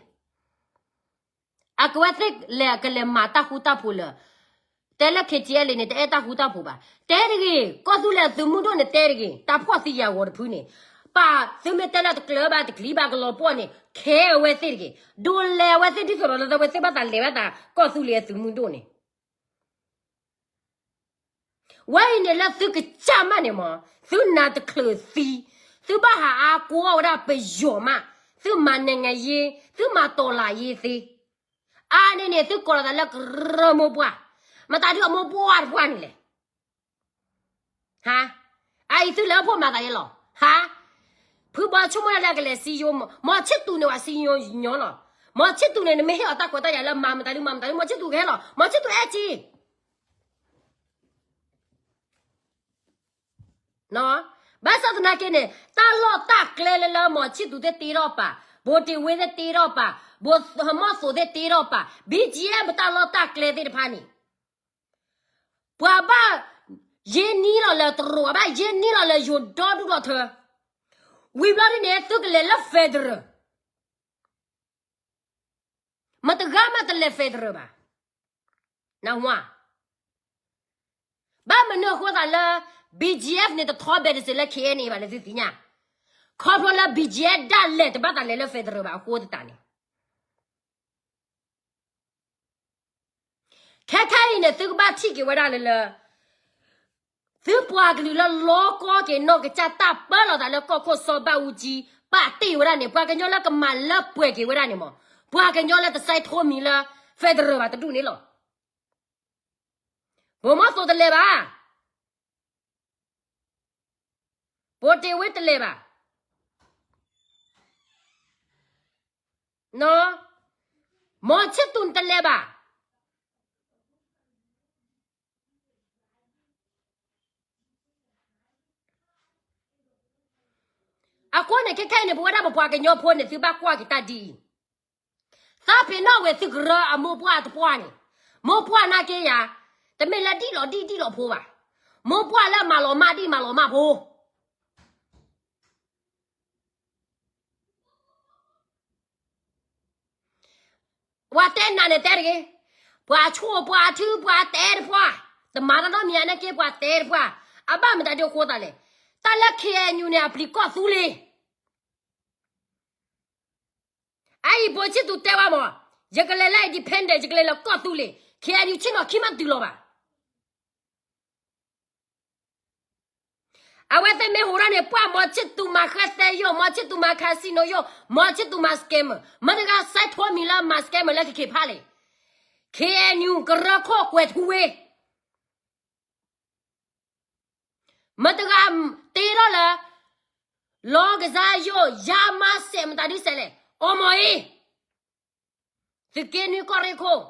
အကဝဲသ့ၣ်လဲၤကလဲၤမၤတၢ်ဃူတၢ်ဖိးလၢာ်, တဲလၢ KTLA န့ၣ် တအဲၣ်တၢ်ဃူတၢ်ဖိးဘၣ်. တဲတဂ့ၤ, ကီၢ်သူလ့ၤအသုးမုၢ်ဒိၣ်န့ၣ်တဲတဂ့ၤ, တၢ်ဖှီၣ်သံယာ်ဂီၤတဖုန့ၣ်, ပာ်သုမ့ၢ်တဲလၢတကျၢၤဘၣ်တကျံၤဘၣ်ကလီၤပှီၣ်န့ၣ် ခဲအဝဲသ့ၣ်တဂ့ၤ, ဒိးလဲအဝဲသ့ၣ်ဒ်သိးဒီးလၢအဝဲသ့ၣ်ဘၣ်သးလဲၤဘၣ်သး ကီၢ်သူလ့ၤအသုးမုၢ်ဒိၣ်န့ၣ် ဝဲအံၤန့ၣ်လၢသုကစၢ်မးန့ၣ်မး, သုနးတချုးသံ, သုဘၣ်ဟးအါကိးအီၣ်ဝဲဒၣ်ပယီၤမး, သုမၤနဲၣ်ငါယ့, သုမၤတီၤလးယ့သ့, အါန့ၣ်န့ၣ် သုကိးလီၤသးလၢကရၢမိၢ်ပှၢ်, မတၤဒုးအမိၢ်ပှၢ်တပှၢ်န့ၣ်လဲၣ်. ဟါ, အအံၤသုလၢအိၣ်ဖှိၣ်မၤသးယဲလီၤ. ဟါ, ဖုဘီဆိကမိၣ်ဒၣ်လၢကလဲၤစံယိ, မီၤဆံၣ်သူန့ၣ် ဝဲစံယိညီလီၤ. မီၤဆံၣ်သူန့ၣ် နမ့ၢ်ဟ့ၣ်အီၤတၢ်ခွဲးတၢ်ယာ်လၢမၤမတၤဒုးမၤမတၤဒုး မီၤဆံၣ်သူကဟဲလီၤ. မီၤဆံၣ်သူအဲၣ်က့ ဘၣ်ဆၣ်သနာ်က့န့ၣ် တၢ်လီၢ်တၢ်ကျဲလၢလၢ မီၤဆံၣ်သူသ့ၣ်တ့ထီၣ်ပာ်, ဘိၣ်တ့ၢ်ဝ့သ့ၣ်တ့ထီၣ်ပာ်, ဘိၣ်ဟမီၣ်သိးသ့ၣ်တ့ထီၣ်ပာ်, BGF ပတၢ်လီၢ်တၢ်ကျဲသ့ၣ်တဖၣ်န့ၣ် ပှၤဘၣ်ယ့ၢ်နံၣ်လီၤလၢတရူး, ဘၣ်ယ့ၢ်နံၣ်လီၤလၢယိၤဒီဒူၣ်ဒီထၢ, ဝံၤဘျီဒ်န့ၣ် သုကလဲၤလၢ federal မတဂၤမးတလဲၤ federal ဘၣ်. နဝါ, ဘၣ်မနုၤအဃိသးလၢ BGF န့ၣ် တထီဘဲးတစဲးလၢ KNA ဘၣ်လၢသုသ့ၣ်ညါ, ခီဖျိလၢ BGF ဒၣ်လဲာ်တဘၣ်သးလဲၤလၢ federal ဘၣ်အဃိသတးန့ၣ် ခဲခဲအံၤန့ၣ် သုကဘၣ်ထံၣ်က့ၤဝဲဒၣ်လၢလၢ သုပှၤကလုာ်လၢလီကီက့ၤနီၢ်ကစၢ်တၢ်ပၢလီၤသးလၢကီၢ်ခိၣ်စီၤဘၣ်အူကၠံ ပာ်တ့ၢ်ဝဲဒၣ်န့ၣ် ပှၤကညီလၢကမၤလၢပှဲၤက့ၤဝဲဒၣ်န့ၣ်မး ပှၤကညီလၢတစဲးထိမံၤလၢ federal ဘၣ်တဒူၣ်န့ၣ်လီၤ. ဘိမီသိးတလဲၤဘၣ်. ဘိတ့ဝ့တလဲၤဘၣ်. မီၤဆ့သူးတလဲၤဘၣ်. အဃိန့ၣ် ခဲခဲအံၤန့ၣ် ပဝဲဒၣ်ပပှၤကညီဖိန့ၣ် သုဘၣ်ကွၢ်က့ၤတၢ်ဒ်အံၤ, သးပ့ၤနီၣ်ဝဲသုကရၢအမိၢ်ပှၢ်တပှၢ်န့ၣ်, မိၢ်ပှၢ်နာ်က့ယၤ, တမ့ၢ်လၢဒ်လီၤဒ်ဒ်လီၤဖိဘၣ်, မိၢ်ပှၢ်လၢမၤလီၤမၢ်ဒ်မၤလီၤမၢ်ဖိ ပှၤတဲနၤန့ၣ်တဲတဂ့ၤ, ပှၤဆိၣ်ပှၤထုပှၤတဲတပှၢ်, တမၤတၢ်နီတမံၤနာ်က့ ပှၤတဲတပှၢ်, အဘၣ်မတၤဒ်အဃိသးလဲၣ်, တၢ်လၢ K N U န့ၣ် အပျံၤကီၢ်သူလ့ၤ အအံၤ ဘိၣ်ဆံသူးတဲဝဲမး, ယကလဲၤလၢ independent ယကလဲၤလၢကီၢ်သူလ့ၤ, K N U ဆ့ၣ်နီၤခံမးတုၤလီၤဘၣ်. အဝဲသ့ၣ်မ့ၢ်ဟူးထီၣ်န့ၣ် ပှၢ်မီၤဆ့သူးမၤဃဲသဲယိာ်, မီၤဆ့သူးမၤ casino ယိာ်, မီၤဆ့သူးမၤ scammer, မတၤတဂၤစဲးထိမံၤလၢမၤ scammer လၢကခ့ဖးလဲၣ်, K N U ကရၢခိၣ်ကွဲးထူဝ့ မတၤတဂၤတ့ထီၣ်လၢ လီကစၢ်ယိာ် ယါမါစဲး မတၤဒ်စဲးလဲၣ်, အီမီၤအ့ သုးက့နွံကီၢ်ရ့ၣ်ခိၣ်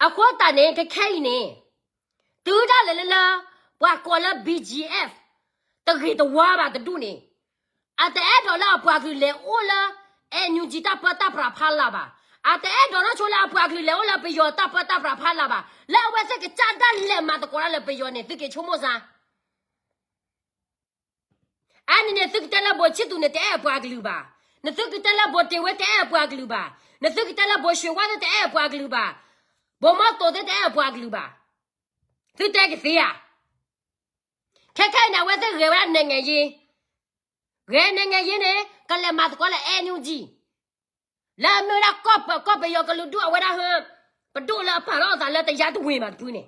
အဃိသတးန့ၣ် ခဲခဲအံၤန့ၣ် တုၤဒၣ်လဲာ်လၢလၢ ပှၤကိးလၢ B G F တဂ့ၤတဝါဘၣ်တဒူၣ်န့ၣ် အတအဲၣ်ဒိးလၢအပှၤကလုာ်လဲၤအိၣ်လၢ N U G တၢ်ပၢတၢ်ပြးဖးလာ်ဘၣ်. အတအဲၣ်ဒိးနီၢ်ဆိလၢအပှၤကလုာ်လဲၤအိၣ်လၢပယီၤတၢ်ပၢတၢ်ပြးဖးလာ်ဘၣ်. လၢအဝဲသ့ၣ်ကစၢ်ဒၣ်လဲာ်မၤသကိးတၢ်လၢပယီၤန့ၣ် သုက့ၤဆိကမိၣ်စၢ် အါန့ၣ်န့ၣ် သုကတဲလၢဘိၣ်ဆံသူးန့ၣ် တအဲၣ်အပှၤကလုာ်ဘၣ်. နသုကတဲလၢဘိၣ်တ့ၢ်ဝ့တအဲၣ်အပှၤကလုာ်ဘၣ်. နသုကတဲလၢဘိၣ်ၡ့ဝါသ့ၣ်တအဲၣ်အပှၤကလုာ်ဘၣ်. ဘိၣ်မီသိးသ့ၣ်တအဲၣ်အပှၤကလုာ်ဘၣ်. သုတဲကသ့ဧါ. ခဲခဲအံၤန့ၣ် အဝဲသ့ၣ်ဂဲၤဝဲဒၣ်နဲၣ်ငဲၤယ့ ဂဲၤနဲၣ်ငဲၤယ့န့ၣ် ကလဲၤမၤသကိးလၢ N U G လၢအမ့ၢ်ဝဲဒၣ်ကီၢ်ပယီၤကလုာ်ဒူၣ်အဝဲဒၣ်ဟၢ ပဒိၣ်လၢအပာ်ထီၣ်အသးလၢတယါတဝ့ၤမးတဖုန့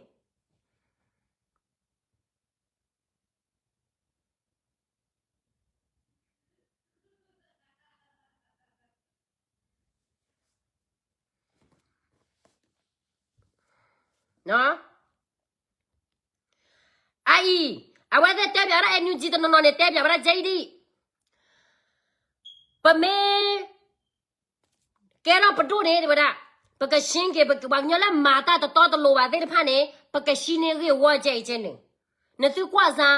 ၣ် အအံၤ အဝဲသ့ၣ်တဲပၠးဝဲဒၣ် N U G တနီၤနီၤန့ၣ် တဲပၠးဝဲဒၣ် ကဲဒ် ပမ့ၢ် ကဲထီၣ်ပဒိၣ်န့ၣ် တဲဝဲဒၣ် ပကရှင်းက့ၤ ပပှၤကညီလၢမၤတၢ်တတီတလိၤဘၣ်သ့ၣ်တဖၣ်န့ၣ် ပကရှင်းန့ၢ်ဂ့ၢ်ဝီကဲအံၤကဲန့ၣ် နသုကွၢ်စၢ်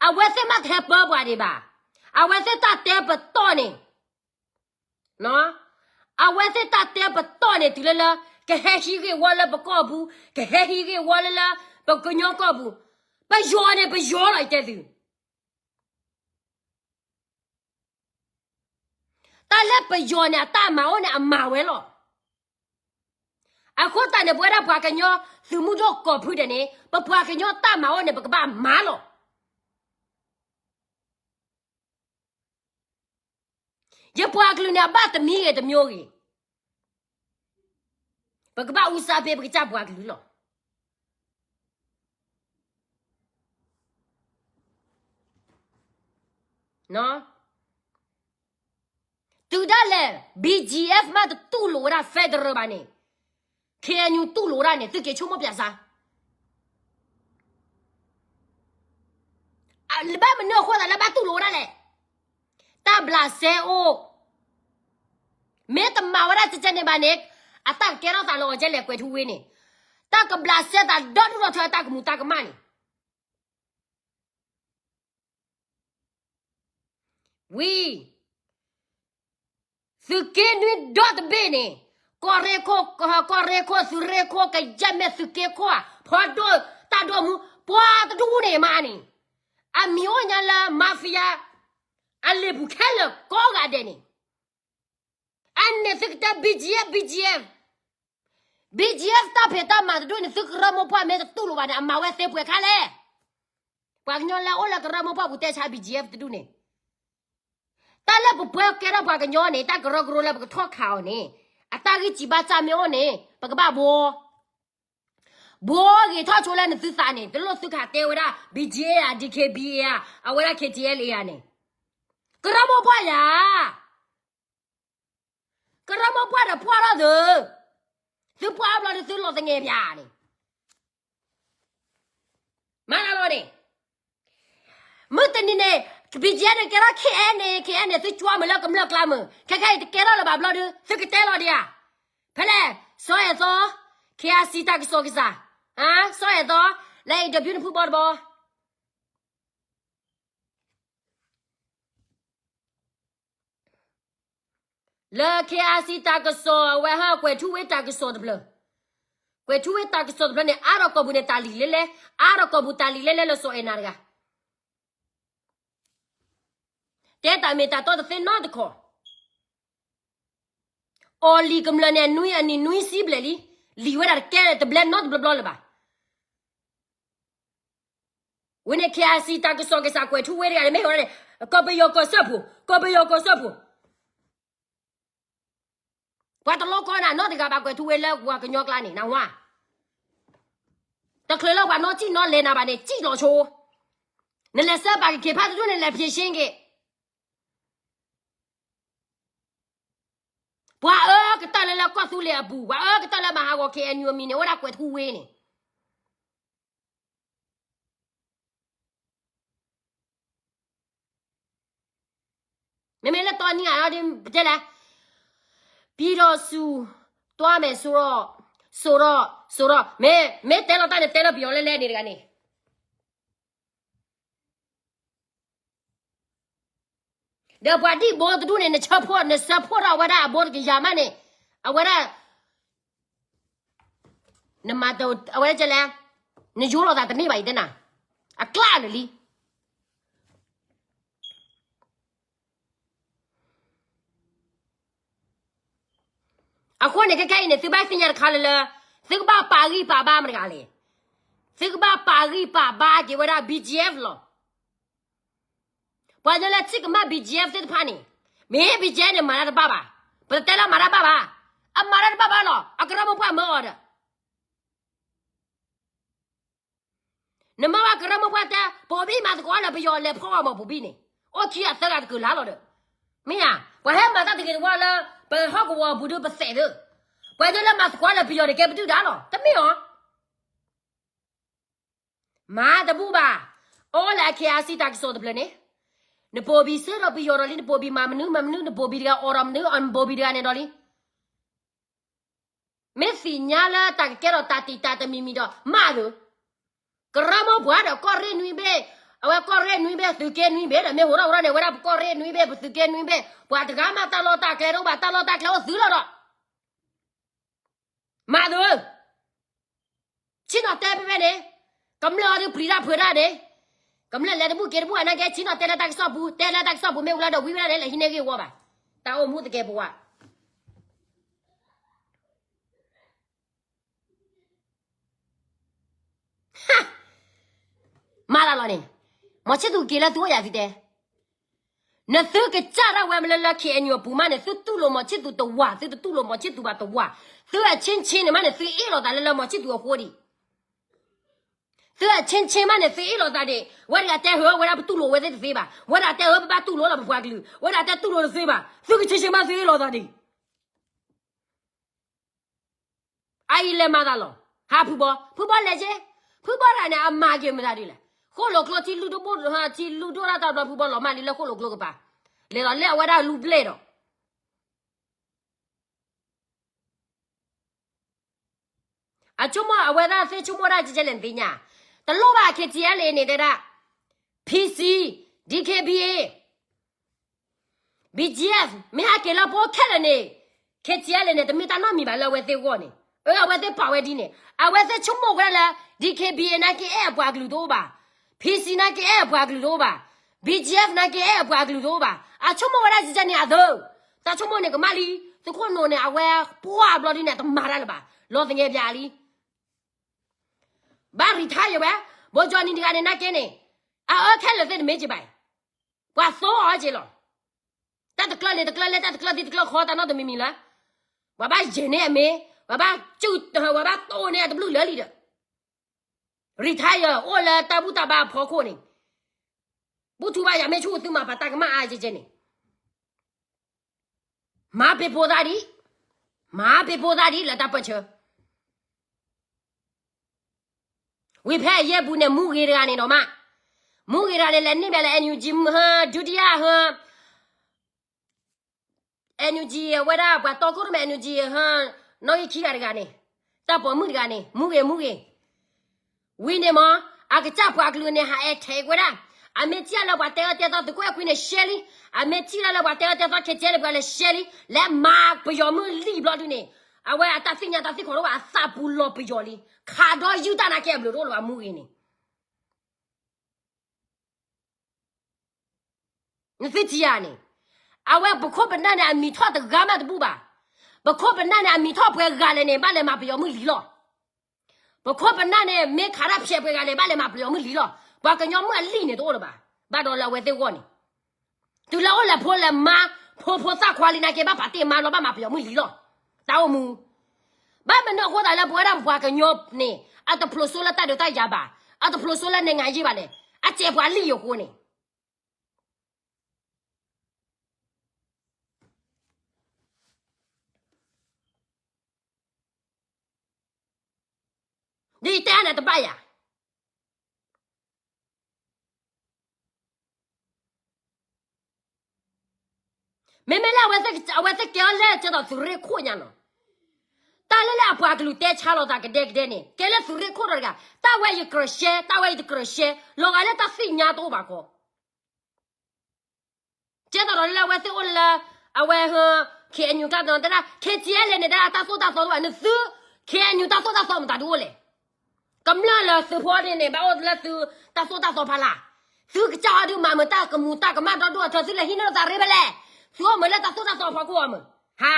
အဝဲသ့ၣ်မးတဟဲပၢပှၤဒံးဘၣ်. အဝဲသ့ၣ်တၢ်တဲပတီၢ်န့ၣ် အဝဲသ့ၣ်တၢ်တဲပတီၢ်န့ၣ် တုၤလၢလၢ ကဟဲဟံးဂ့ၢ်ဝီလၢပကီၢ်ပူၤ, ကဟဲဟံးဂ့ၢ်ဝီလၢလၢ ပကညီကီၢ်ပူၤ, ပယီၤန့ၣ် ပယီၤလီၤ ယတဲသု တၢ်လၢပယီၤန့ၣ် အတၢ်မၤအိၣ်န့ၣ် အမၤဝဲလီၤ. အဃိသတးန့ၣ် ပဝဲဒၣ်ပှၤကညီသုးမုၢ်ဒိၣ်ကိးဖုဒဲးန့ၣ် ပပှၤကညီတၢ်မၤအိၣ်န့ၣ် ပကဘၣ်မၤလီၤ. ယပှၤကလုာ်န့ၣ် အဘၣ်တမံၤဂ့ၤတမံၤဂ့ၤ ပကဘၣ်အူစၢ်ဖဲပကစၢ်ပှၤကလုာ်လီၤ. တုၤဒၣ်လဲာ် B G F မးတတူၢ်လိာ်ဝဲဒၣ် federal ဘၣ်န့ၣ် K N U တူၢ်လိာ်ဝဲဒၣ်န့ၣ် သုက့ၤဆိကမိၣ်ပၠးစၢ် ဘၣ်မနုၤအဃိသးလၢဘၣ်တူၢ်လိာ်ဝဲဒၣ်လဲၣ်. တၢ်ဘျးစဲအိၣ် မ့ၢ်တမၤဝဲဒၣ်ကဲကဲန့ၣ်ဘၣ်န့ၣ် အတၢ်ကကဲထီၣ်သးလီၤအီၤကဲလဲၣ်ကွဲးထူဝ့န့ၣ် တၢ်ကဘျးစဲသးဒီဒူၣ်ဒီထၢအတၢ်ကမူၤတၢ်ကမၣ်န့ၣ် ဝံၤ သုးက့နွံဒီတဘ့ၣ်န့ၣ် ကီၢ်ရ့ၣ်ခိၣ် ကီၢ်ရ့ၣ်ခိၣ် သုးရ့ၣ်ခိၣ် ကယဲၢ်မဲာ်သုးက့ခိၣ်ဧါ ဖီဒိၣ်တၢ်ဒိၣ်မူ ပှၤတဒူၣ်န့ၣ်မးန့ၣ် အမံၤအိၣ်ညါလၢ mafia အလံာ်ပူၤခဲလၢာ်ကိးဂၤဒဲးန့ၣ် အန့ၣ်သုကတဲ B G F B G F BGF တၢ်ဖံးတၢ်မၤတဒူၣ်န့ၣ် သုကရၢမိၢ်ပှၢ်မ့ၢ်တတူၢ်လိာ်ဘၣ်န့ၣ် အမၤဝဲသ့ပှဲၤခါလဲၣ်. ပှၤကညီလၢအိၣ်လၢကရၢမိၢ်ပှၢ်ပူၤတဲဆါ BGF တဒူၣ်န့ၣ် တၢ်လၢပပှဲၤကဲထီၣ်ပှၤကညီန့ၣ် တၢ်ကရၢကရိလၢပကထီၣ်ခးအီၤန့ၣ် အတၢ်ဂံၢ်စံးဘါစၢ်မ့ၢ်အိၣ်န့ၣ် ပကဘၣ်ဘှီ ဘှီဂ့ၤထီၣ်ဆိလၢနသုသးန့ၣ် တလိၣ်သုခးတဲဝဲဒၣ် BGF ဧါ DKBA ဧါ အဝဲဒၣ် KTLA ဧါန့ၣ် ကရၢမိၢ်ပှၢ်ယၤ ကရၢမိၢ်ပှၢ်ဒီးပှၢ်ထီၣ်သု, သုပှၢ်အဘျီဒီးသုလီၤသငဲးပၠးန့ၣ်, မၤနၤလီၤန့ၣ်, မုၢ်တနံၤန့ၣ် BGF န့ၣ်ကဲထီၣ် KNA, KNA သုကွၢ်မုာ်လၢကမျၢၢ်ကျါမုာ်, ခဲခဲအံၤတကဲထီၣ်လၢၤဘၣ်ဘျီဒီး သုကတဲလီၤဒံးဧါ, ဖဲလဲၣ်, စီၤအဲၣ်သီ, KIC တၢ်ကစီၣ်ကစၢ်, စီၤအဲၣ်သီ, လၢ interview နဖုဘီတဘီ လၢ KIC တၢ်ကစီၣ်အဝဲဟဲကွဲးထူဝ့တၢ်ကစီၣ်တဖျၢၣ်, ကွဲးထူဝ့တၢ်ကစီၣ်တဖျၢၣ်န့ၣ် အါထီၣ်ကီၢ်ပူၤန့ၣ်တၢ်လံၣ်လဲလဲ, အါထီၣ်ကီၢ်ပူၤတၢ်လံၣ်လဲလဲလၢစီၤအဲၣ်နၤတဂၤ, တဲတၢ်မ့ၢ်တၢ်တီတသ့နီတခီၣ်, အီၣ်လံာ်ကမျၢၢ်န့ၣ် အနွံအနံၣ်နွံဆံဘျဲၣ်လံ, လံာ်ဝဲဒၣ်တကဲတဘျဲနီတဘျီဘျီလၢၤဘၣ်. ဝဲန့ၣ် KIC တၢ်ကစီၣ်ကစၢ်ကွဲးထူဝ့တဂၤန့ၣ် မ့ၢ်ဟဲဝဲဒၣ်န့ၣ် ကီၢ်ပယီၤကီၢ်စၢဖှိၣ်, ကီၢ်ပယီၤကီၢ်စၢဖှိၣ်, ပှၤတလီကီနၤနီတဂၤဘၣ်ကွဲးထူဝ့လၢပှၤကညီကျါန့ၣ် နဝါ, တချုးလၢပှၤနီၢ်စံၣ်နီၢ်လဲၤနၤဘၣ်န့ၣ် စံၣ်လီၤဆိ, နလဲၤဆှၢပာ်က့ၤခ့ဖးတဒူၣ်န့ၣ် လဲၤဖံးရှ့က့ၤ ပှၤအၢကတၢၢ်လၢလၢကီၢ်သူလ့ၤအပူၤ, ပှၤအၢကတၢၢ်လၢမၤဟးဂီၤ KNU အမံၤန့ၣ် အိၣ်ဒၣ်ကွဲးထူဝ့န့ၣ်, မ့မ့ၢ်လၢတီနံၤအံၤဒီး ပတဲလဲၣ်, ပံၤဒီးစူၤ, တွၢ်မဲာ်စိရီ, စိရီ, စိရီ, မ့ၢ်, မ့ၢ်တဲလီၤတၢ်န့ၣ် တဲလီၤပယီၤလဲလဲန့ၣ်တဂၤန့ၣ် ဒီးပှၤဒံၣ်ဘိတဒူၣ်န့ၣ် နဆၢဖှိၣ်, နဆၢဖှိၣ်ထီၣ်အဝဲဒၣ်အဘိတကယၤမးန့ၣ်, အဝဲဒၣ်, နမၤတ, အဝဲဒၣ်ကလဲၣ်, နယိလီၤသးတန့ၢ်ဘၣ်အံၤတဲနၤ, အကျၢ်လၢာ်လံ. အဃိန့ၣ် ခဲခဲအံၤန့ၣ် သုဘၣ်သ့ၣ်ညါတခါလၢလၢ, သုကဘၣ်ပာ်ဂံၢ်ပာ်ဘါမတၤတဂၤလဲၣ်, သုကဘၣ်ပာ်ဂံၢ်ပာ်ဘါက့ၤဝဲဒၣ် BGF လီၤ. ပှၤကညီလၢထံၣ်ကမၣ် BGF သ့ၣ်တဖၣ်န့ၣ်, မ့ၢ် BGF န့ၣ်မၤတၢ်တဘၣ်ဘၣ်, ပတတဲလၢမၤတၢ်ဘၣ်ဘၣ်, အမၤတၢ်တဘၣ်ဘၣ်လီၤ, အကရၢမိၢ်ပှၢ်မၢအီၤဒီး နမ့ၢ်ဝဲကရၢမိၢ်ပှၢ်တဲ, ပိာ်ဘံၣ်မၤသကိးလၢပယီၤလဲၤဖီၣ်အီၤမ့ၢ်ပိာ်ဘံၣ်န့ၣ်, အိၣ်ခံအသၢဂၤတကုာ်လါလီၤဒီး, မ့ၢ်ဧါ, ပှၤဟဲမၤတၢ်တဂ့ၤတဝါလၢ ပဟီၣ်ကဝီၤအပူၤဒီးပသဲးသၢ, ပှၤဒၢလၢမၤသကိးလၢပယီၤန့ၣ် ကဲပဒုၣ်ဒါလီၤ, တမ့ၢ်အီၤ မၤတဘူၣ်ဘၣ်. အိၣ်လၢအ KIC တၢ်ကစီၣ်တဖျၢၣ်န့ၣ်, နပိာ်ဘံၣ်စ့ၢ်ဒီးပယီၤဒီးလံ, နပိာ်ဘံၣ်မၤမနုၤမၤမနုၤ, နပိာ်ဘံၣ်တဂၤအိးထီၣ်မနုၤ, နပိာ်ဘံၣ်တဂၤန့ၣ်ဒီးလံ. မ့ၢ်သ့ၣ်ညါလၢတၢ်ကကဲထီၣ်တၢ်တံာ်တာ်တမံၤမံၤဒီး မးသု, ကရၢမိၢ်ပှၢ်ဒီးကီၢ်ရ့ၣ်နွံဘ့ၣ်, အဝဲကီၢ်ရ့ၣ်နွံဘ့ၣ် သုးက့နွံဘ့ၣ်ဒီး မ့ၢ်ဟိးထီၣ်ဟိးထီၣ်န့ၣ် အဝဲဒၣ်ပကီၢ်ရ့ၣ်နွံဘ့ၣ် ပသုးက့နွံဘ့ၣ်, ပှၤတဂၤမးတၢ်လီၢ်တၢ်ကျဲတအိၣ်ဘၣ်, တၢ်လီၢ်တၢ်ကျဲအိၣ်သုလီၤဒီး မးသုဧၢ, ဆ့ၣ်နီၤတဲဖဲဖဲန့ၣ်, ကမျၢၢ်အီၤဒုးပျံၤတၢ်ဖုးတၢ်န့ၣ်, ကမျၢၢ်လဲၤတဘူၣ်က့ၤတဘူၣ်အနာ်က့ ဆ့ၣ်နီၤတဲလၢတၢ်ကစီၣ်ပူၤ, တဲလၢတၢ်ကစီၣ်ပူၤမ့ၢ်ဝံၤလီၤဒီး ဝံၤဝဲဒၣ်န့ၣ် လဲၤဟံးန့ၢ်ဂ့ၢ်ဝီဘၣ်, တၢ်အိၣ်မူတကဲပဝး မၤလၢလီၤန့ၣ်, မီၤဆ့သူက့ၤလၢသုအိၣ်ယၤသုတဲ, နသုကစၢ်ဒၣ်ဝဲမ့ၢ်လၢလၢ KNU အပူၤမးန့ၣ် သုတူၢ်လိာ်မီၤဆ့သူတဝာ်, သုတတူၢ်လိာ်မီၤဆ့သူဘၣ်တဝာ်, သုအဆ့ဆ့န့ၣ်မးန့ၣ် သုအ့ၣ်လိာ်သးလၢလၢမီၤဆ့သူအဃိဒံး, သုအဆ့ဆ့မးန့ၣ် သုအ့ၣ်လိာ်သးဒံး, ဝဲတဂၤတဲဟၢ ဝဲဒၣ်ပတူၢ်လိာ်ဝဲသ့ၣ်တသ့ဘၣ်, ဝဲဒၣ်တဲဟၢပဘၣ်တူၢ်လိာ်လီၤပပှၤကလုာ်, ဝဲဒၣ်တဲတူၢ်လိာ်တသ့ဘၣ်, သုကဆ့ဆ့မးသုအ့ၣ်လိာ်သးဒံး အအံၤလဲၤမၤသးလီၤ, ဟးဖုဘီ, ဖုဘီလဲၤက့, ဖုဘီတဂၤန့ၣ် အမၤက့ၤမတၤဒ်လဲၣ်, ဃိၣ်လိာ်ကျိထံလုၢ်ဒိၣ်ဘိၣ်, ထံလုၢ်ဒိၣ်တၢ်တဘျီ ဖုဘီလီၤမၢ်လံလၢဃိၣ်လိာ်ကျိကပၤ, လဲၤလီၤလၢအဝဲဒၣ်လူၤဘျဲၣ်ဒီး အဆိကမိၣ်အဝဲဒၣ်သ့ၣ်ဆိကမိၣ်ဒၣ်ကဲကဲလဲၣ်နသ့ၣ်ညါ, တလိၣ်ဘၣ် KTLA န့ၣ်တဲဒၣ်, PC, DKBA, BGF မ့ၢ်ဟဲက့ၤလၢပအိၣ်ခဲလၢာ်န့ၣ်, KTLA န့ၣ် တမ့ၢ်တၢ်နီတမံၤဘၣ်လၢအဝဲသ့ၣ်ဂီၢ်န့ၣ်, အဝဲသ့ၣ်ပာ်ဝဲဒ်န့ၣ်, အဝဲသ့ၣ်ဆိကမိၣ်ဝဲဒၣ်လၢ DKBA နာ်က့အဲၣ်အပှၤကလုာ်တအိၣ်ဘၣ်, PC နာ်က့အဲၣ်အပှၤကလုာ်တအိၣ်ဘၣ်, BGF နာ်က့အဲၣ်အပှၤကလုာ်တအိၣ်ဘၣ်, အဆိကမိၣ်ဝဲဒၣ်ကဲကဲန့ၣ်အသၢ, တၢ်ဆိကမိၣ်န့ၣ်ကမၣ်လံ, သုးခိၣ်နိာ်န့ၣ် အဝဲပှၢ်ဘျီဒ်န့ၣ် တမၤတၢ်လၢၤဘၣ်, လီၤသငဲးပၠးလံ. ဘၣ် retire ဝဲ, ဘိကၠီနံၤတဂၤန့ၣ် နာ်က့န့ၣ်, အအၢခဲလၢာ်သ့ၣ်တမ့ၢ်က့ၤဘၣ်, ပှၤသိအီၤက့ၤလီၤ. တၢ်တကျၢၢ်လ့ၤတကျၢၢ်လဲၢ် တၢ်တကျၢၢ်သံတကျၢၢ်ခီ တၢ်နီတမံၤမံၤလၢ, ပှၤဘၣ်ယဲၤန့ၢ်အမ့ၢ်, ပှၤဘၣ်ကၠူၣ်, ပှၤဘၣ်တိၢ်န့ၢ်အတဘျုးလၢာ်လံဒီး retire အိၣ်လၢတၢ်ဘူၣ်တၢ်ဘါအဖီခိၣ်န့ၣ်, ဘူၣ်ထူဘၣ်ယၤမ့ၢ်ဆူၣ်သုမၤပာ်တၢ်ကမၣ်အါကဲကဲန့ၣ်, မၤပ့ၤဖိသၣ်ဒံး, မၤပ့ၤဖိသၣ်ဒံးလၢတၢ်ပၢၢ်ဆၢ. ဝံၤဖဲအယဲၢ်ပူၤန့ၣ် မူဂ့ၤတဂၤန့ၣ်ဒီးမး, မူဂ့ၤတဂၤန့ၣ် လဲၤန့ၢ်ဘၣ်လၢ NUG ဟၢ ဒုတိယဟၢ NUG အဝဲဒၣ်ပှၤတီခိၣ်ရိၣ်မဲ NUG ဟၢ နီၣ်ဂံၢ်ခံဂၤတဂၤန့ၣ်, တၢ်ပိာ်မုၣ်တဂၤန့ၣ် မူဂ့ၤမူဂ့ၤ, ဝံၤန့ၣ်မ့ၢ် အကစၢ်ပှၤကလုာ်န့ၣ် ဟးအဲၣ်ထဲးကွဲဒၣ်, အမ့ၢ်ထံၣ်လၢပှၤတဲအၢတဲသီသုးကွဲးကွံာ်န့ၣ်ရှဲလံ, အမ့ၢ်ထံၣ်လၢပှၤတဲအၢတဲသီ ခဲကဲလၢပှၤလဲၤရှဲလံ, လဲၤမၤပယီၤမုၢ်လံာ်ဘျီဒုန့ၣ်, အဝဲအတၢ်သ့ၣ်ညါတၢ်သ့ၣ်ခီၣ်ထီၣ်ဘၣ်အသးပူၤလီၤပယီၤလံ, ခးဒီးယုၢ်တၢ်နာ်က့အဘျုးတအိၣ်လၢၤဘၣ်မူဂ့ၤန့ၣ် နသုထံၣ်ဧါန့ၣ်, အဝဲပခိၣ်ပနၢ်န့ၣ် အမံၤထီၣ်တဂၤမးတဘူၣ်ဘၣ်. ပခိၣ်ပနၢ်န့ၣ် အမံၤထီၣ်ပှဲၤဂၤလဲၣ်န့ၣ် ဘၣ်လဲၤမၤပယီၤမုၢ်လံာ်လီၤ. ပခိၣ်ပနၢ်န့ၣ် မ့ၢ်ခးတၢ်ဖျဲးပှဲၤဂၤလဲၣ် ဘၣ်လဲၤမၤပယီၤမုၢ်လံာ်လီၤ. ပှၤကညီမုၢ်အလံာ်န့ၣ်တအိၣ်လၢၤဘၣ်. ဘၣ်ဒီးလၢအဝဲသ့ၣ်ဂီၢ်န့ၣ်, တုၤလၢအိၣ်လဲၤဖိလဲၤမါ, ဖိဖိသၣ်ခွါလံနာ်က့ ဘၣ်ပာ်တ့ၢ်မါလီၤ ဘၣ်မၤပယီၤမုၢ်လံာ်လီၤ. တၢ်အိၣ်မူ ဘၣ်မနုၤအဃိသတးလၢပဝဲဒၣ်ပပှၤကညီန့ၣ် အတဖျိးစိလၢတၢ်ဒုးတၢ်ယၤဘၣ်, အတဖျိးစိလၢ နိုင်ငံရေး ဘၣ်လဲၣ်, အစဲးပှၤလံာ်အဃိန့ၣ် ဒ်တဲန့ၣ်တဘၣ်ယၤ, မ့မ့ၢ်လၢအဝဲသ့ၣ်ကဲအီၤလဲၣ် ကဲသိးသုးရ့ၣ်ခိၣ်ညါနီၤ, တၢ်လၢလၢအပှၤကလုာ်တဲဆါလိာ်သးကဒဲကဒဲန့ၣ် ကဲလၢသုးရ့ၣ်ခိၣ်တဂၤ, တၢ်ဝဲယကြၢးရှဲ တၢ်ဝဲယတကြၢးရှဲ, လီၤဂာ်လၢတၢ်သ့ၣ်ညါတအိၣ်ဘၣ်ကီ ကဲသိးဒီးလၢအဝဲသ့ၣ်အိၣ်လၢ အဝဲ KNU တၢ်သီတဲဒၣ် KTLA န့ၣ် တၢ်သိၣ်တၢ်သီတအိၣ်ဘၣ်, နသု KNU တၢ်သိၣ်တၢ်သီမတၤဒုအိၣ်လဲၣ်. ကမျၢၢ်လၢသုးဖိန့ၣ်န့ၣ် ဘၣ်အိၣ်လၢသုတၢ်သိၣ်တၢ်သီဖးလၢ်, သုကစၢ်အီၤဒုးမၤမုာ်တၢ်ကမူၤတၢ်ကမၣ်ဒီဒူၣ်အထၢ သုလဲၤဟံးန့ၢ်လိာ်သးရ့ဖဲလဲၣ်, သုအိၣ်မုာ်လၢတၢ်သိၣ်တၢ်သီဖီခိၣ်အီၤမုာ်, ဟါ,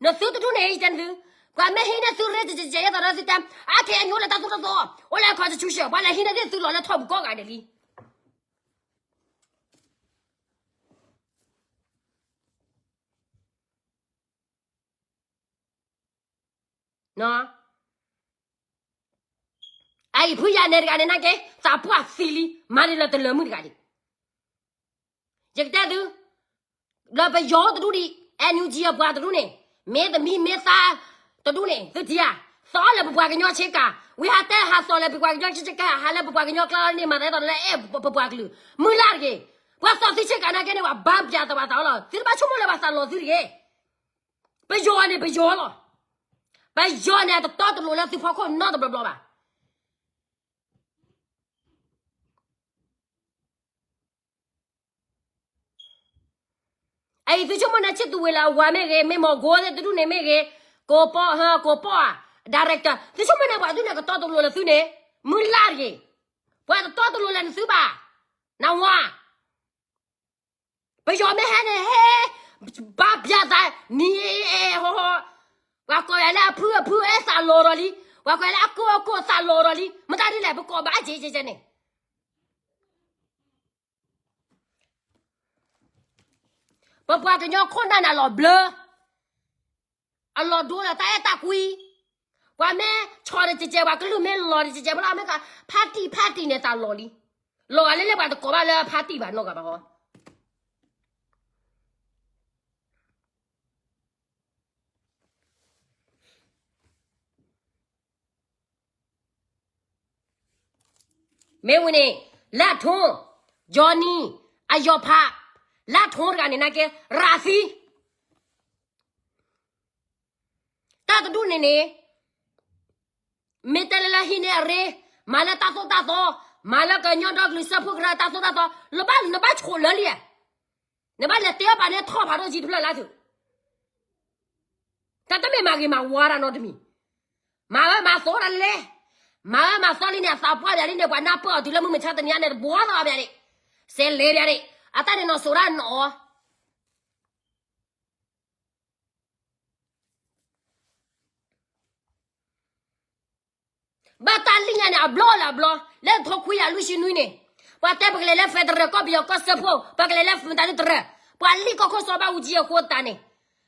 နသုတဒူၣ်န့ၣ် ယတဲနသု, ပှၤမ့ၢ်ဟံးန့ၢ်သုရ့ ကဲသိးဒီးသုတဲ, အါ KNU အိၣ်လၢတၢ်သိၣ်တၢ်သီ, အိၣ်လၢ constitution, ပှၤလဲၤဟံးန့ၢ်သုလီၤလၢထီၣ်ပူၤကိးဂၤဒဲးလံ အံၤဖုယၤနဲတဂၤန့ၣ် နာ်က့ သးပှၢ်သံလံ မၤန့ၢ်လၢတလၢမုၣ်တဂၤဒံး, ယကတဲသု, လၢပယီၤတဒူၣ်ဒံး NUG အပှၤတဒူၣ်န့ၣ်, မ့ၢ်သမံမ့ၢ်သါတဒူၣ်န့ၣ် သုထံၣ်ဧါ, သီလၢပပှၤကညီဆ့ကၤ, ဝံၤဟးတဲဟးသီလၢပပှၤကညီဆ့ကၤ ဟးလၢပပှၤကညီကျါန့ၣ် မၤသးဒ်သိးလၢအဲၣ်ပပှၤကလုာ်, မုၢ်လၢ်တဂ့ၤ, ပှၤသီသုဆ့ကၤနာ်က့န့ၣ် ပှၤဘါပၠးသးပှၤသးလီၤ, သုတဘၣ်ဆိကမိၣ်လၢပှၤသးလီၤသုတဂ့ၤ ပယီၤန့ၣ် ပယီၤလီၤ. ပယီၤန့ၣ် အတတီတလိၤလၢသုဖီခိၣ်နီတဘျီဘျီဘၣ်. အံၤသုဆိကမိၣ်န့ၣ် ချစ်သူဝေလၢအဝၤမ့ၢ်ဂ့ၤ, မ့ၢ်မီၢ်ကိသ့ၣ်တဒူၣ်န့ၣ်မ့ၢ်ဂ့ၤ, ကိးပီၢ်, ကိးပီၢ်ဧါ, director, သုဆိကမိၣ်န့ၣ် ပှၤဒ်န့ၣ် ကတီတလိၤလၢသုန့ၣ်, မုၢ်လၢ်တဂ့ၤ, ပှၤတတီတလိၤလၢနသုဘၣ်, နဝၤ ပယီၤမ့ၢ်ဟဲန့ၣ် ဟဲ, ဘါပၠးသး, မံၤအဲၣ်ဟီဟီ, ပှၤကိးယၤလၢအဖုအဖုအဲၣ်သးလီၤဒီးလံ, ပှၤကိးယၤလၢအကိၢ်အကိၢ်သးလီၤဒီးလံ, မတၤဒ်လဲၣ် ပကိးဘၣ်ကဲကဲကဲန့ၣ်, ပပှၤကညီခိၣ်နၢ်န့ၣ်အလီၤဘျၢ အလီၤဒိလၢတၢ်အဲၣ်တၢ်ကွံ, ပှၤမ့ၢ်ဆီၣ်တကဲကဲ ပှၤကလုၢ်မ့ၢ်လီၤတကဲကဲ ဖဲလၢအမ့ၢ်က ဖါတံၢ်ဖါတံၢ်န့ၣ်သးလီၤလံ, လီၤဂာ်လၢလၢပှၤတကိးဘၣ်လၢဖါတံၢ်ဘၣ်နီၢ်ဂၤဘၣ်ဟီ မ့ၢ်ဝံၤန့ၣ် လၢထိ, Johnny, အယီၤဖး, လၢထိတဂၤန့ၣ် နာ်က့ ရၤသံ, တၢ်တဒူၣ်န့ၣ်န့ၣ် မ့ၢ်တဲလၢလၢဟံးန့ၢ်အရ့, မၤလၢတၢ်သိၣ်တၢ်သီ, မၤလၢကညီဒီကလုာ်စၢဖှိၣ်ကရၢတၢ်သိၣ်တၢ်သီ, လၢဘၣ်နဘၣ်ဆိးလၢလံ, နဘၣ်လဲၤတဲအီၣ်ပာ်န့ၢ်ထီၣ်ဖးဒိၣ်ကံတဖျၢၣ်လၢသု, တၢ်တမ့ၢ်မၤဂ့ၤမၤဝါတၢ်နီတမံၤ, မၤဝဲမၤသီတၢ်လဲၣ်, မၤဝဲမၤသီလံန့ၣ် အသးပှၢ်ပၠးလံန့ၣ် ပှၤနၢ်ပၢၢ်အီၤတုၤလၢမုၢ်မဆါတနံၤအံၤန့ၣ် တဘှီသးပၠးန့ၣ်, စဲးလဲၤပၠးန့ၣ်, အတၢ်န့ၣ်နီၢ်စိၤဒၣ်နီၢ်အီၤ ဘၣ်တၢ်လံၣ်ညါန့ၣ် အဘျီလၢအဘျီ, လၢထိခွံယၤလွံၢ်ဆံနွံန့ၣ်, ပှၤတဲပကလဲၤလၢ federal ကီၢ်ပယီၤကီၢ်စၢဖှိၣ်, ပကလဲၤလၢမတၤဒုတရၢ, ပှၤလံၣ်ကီၢ်ခိၣ်စီၤဘၣ်အူကၠံအဃိသတးန့ၣ်,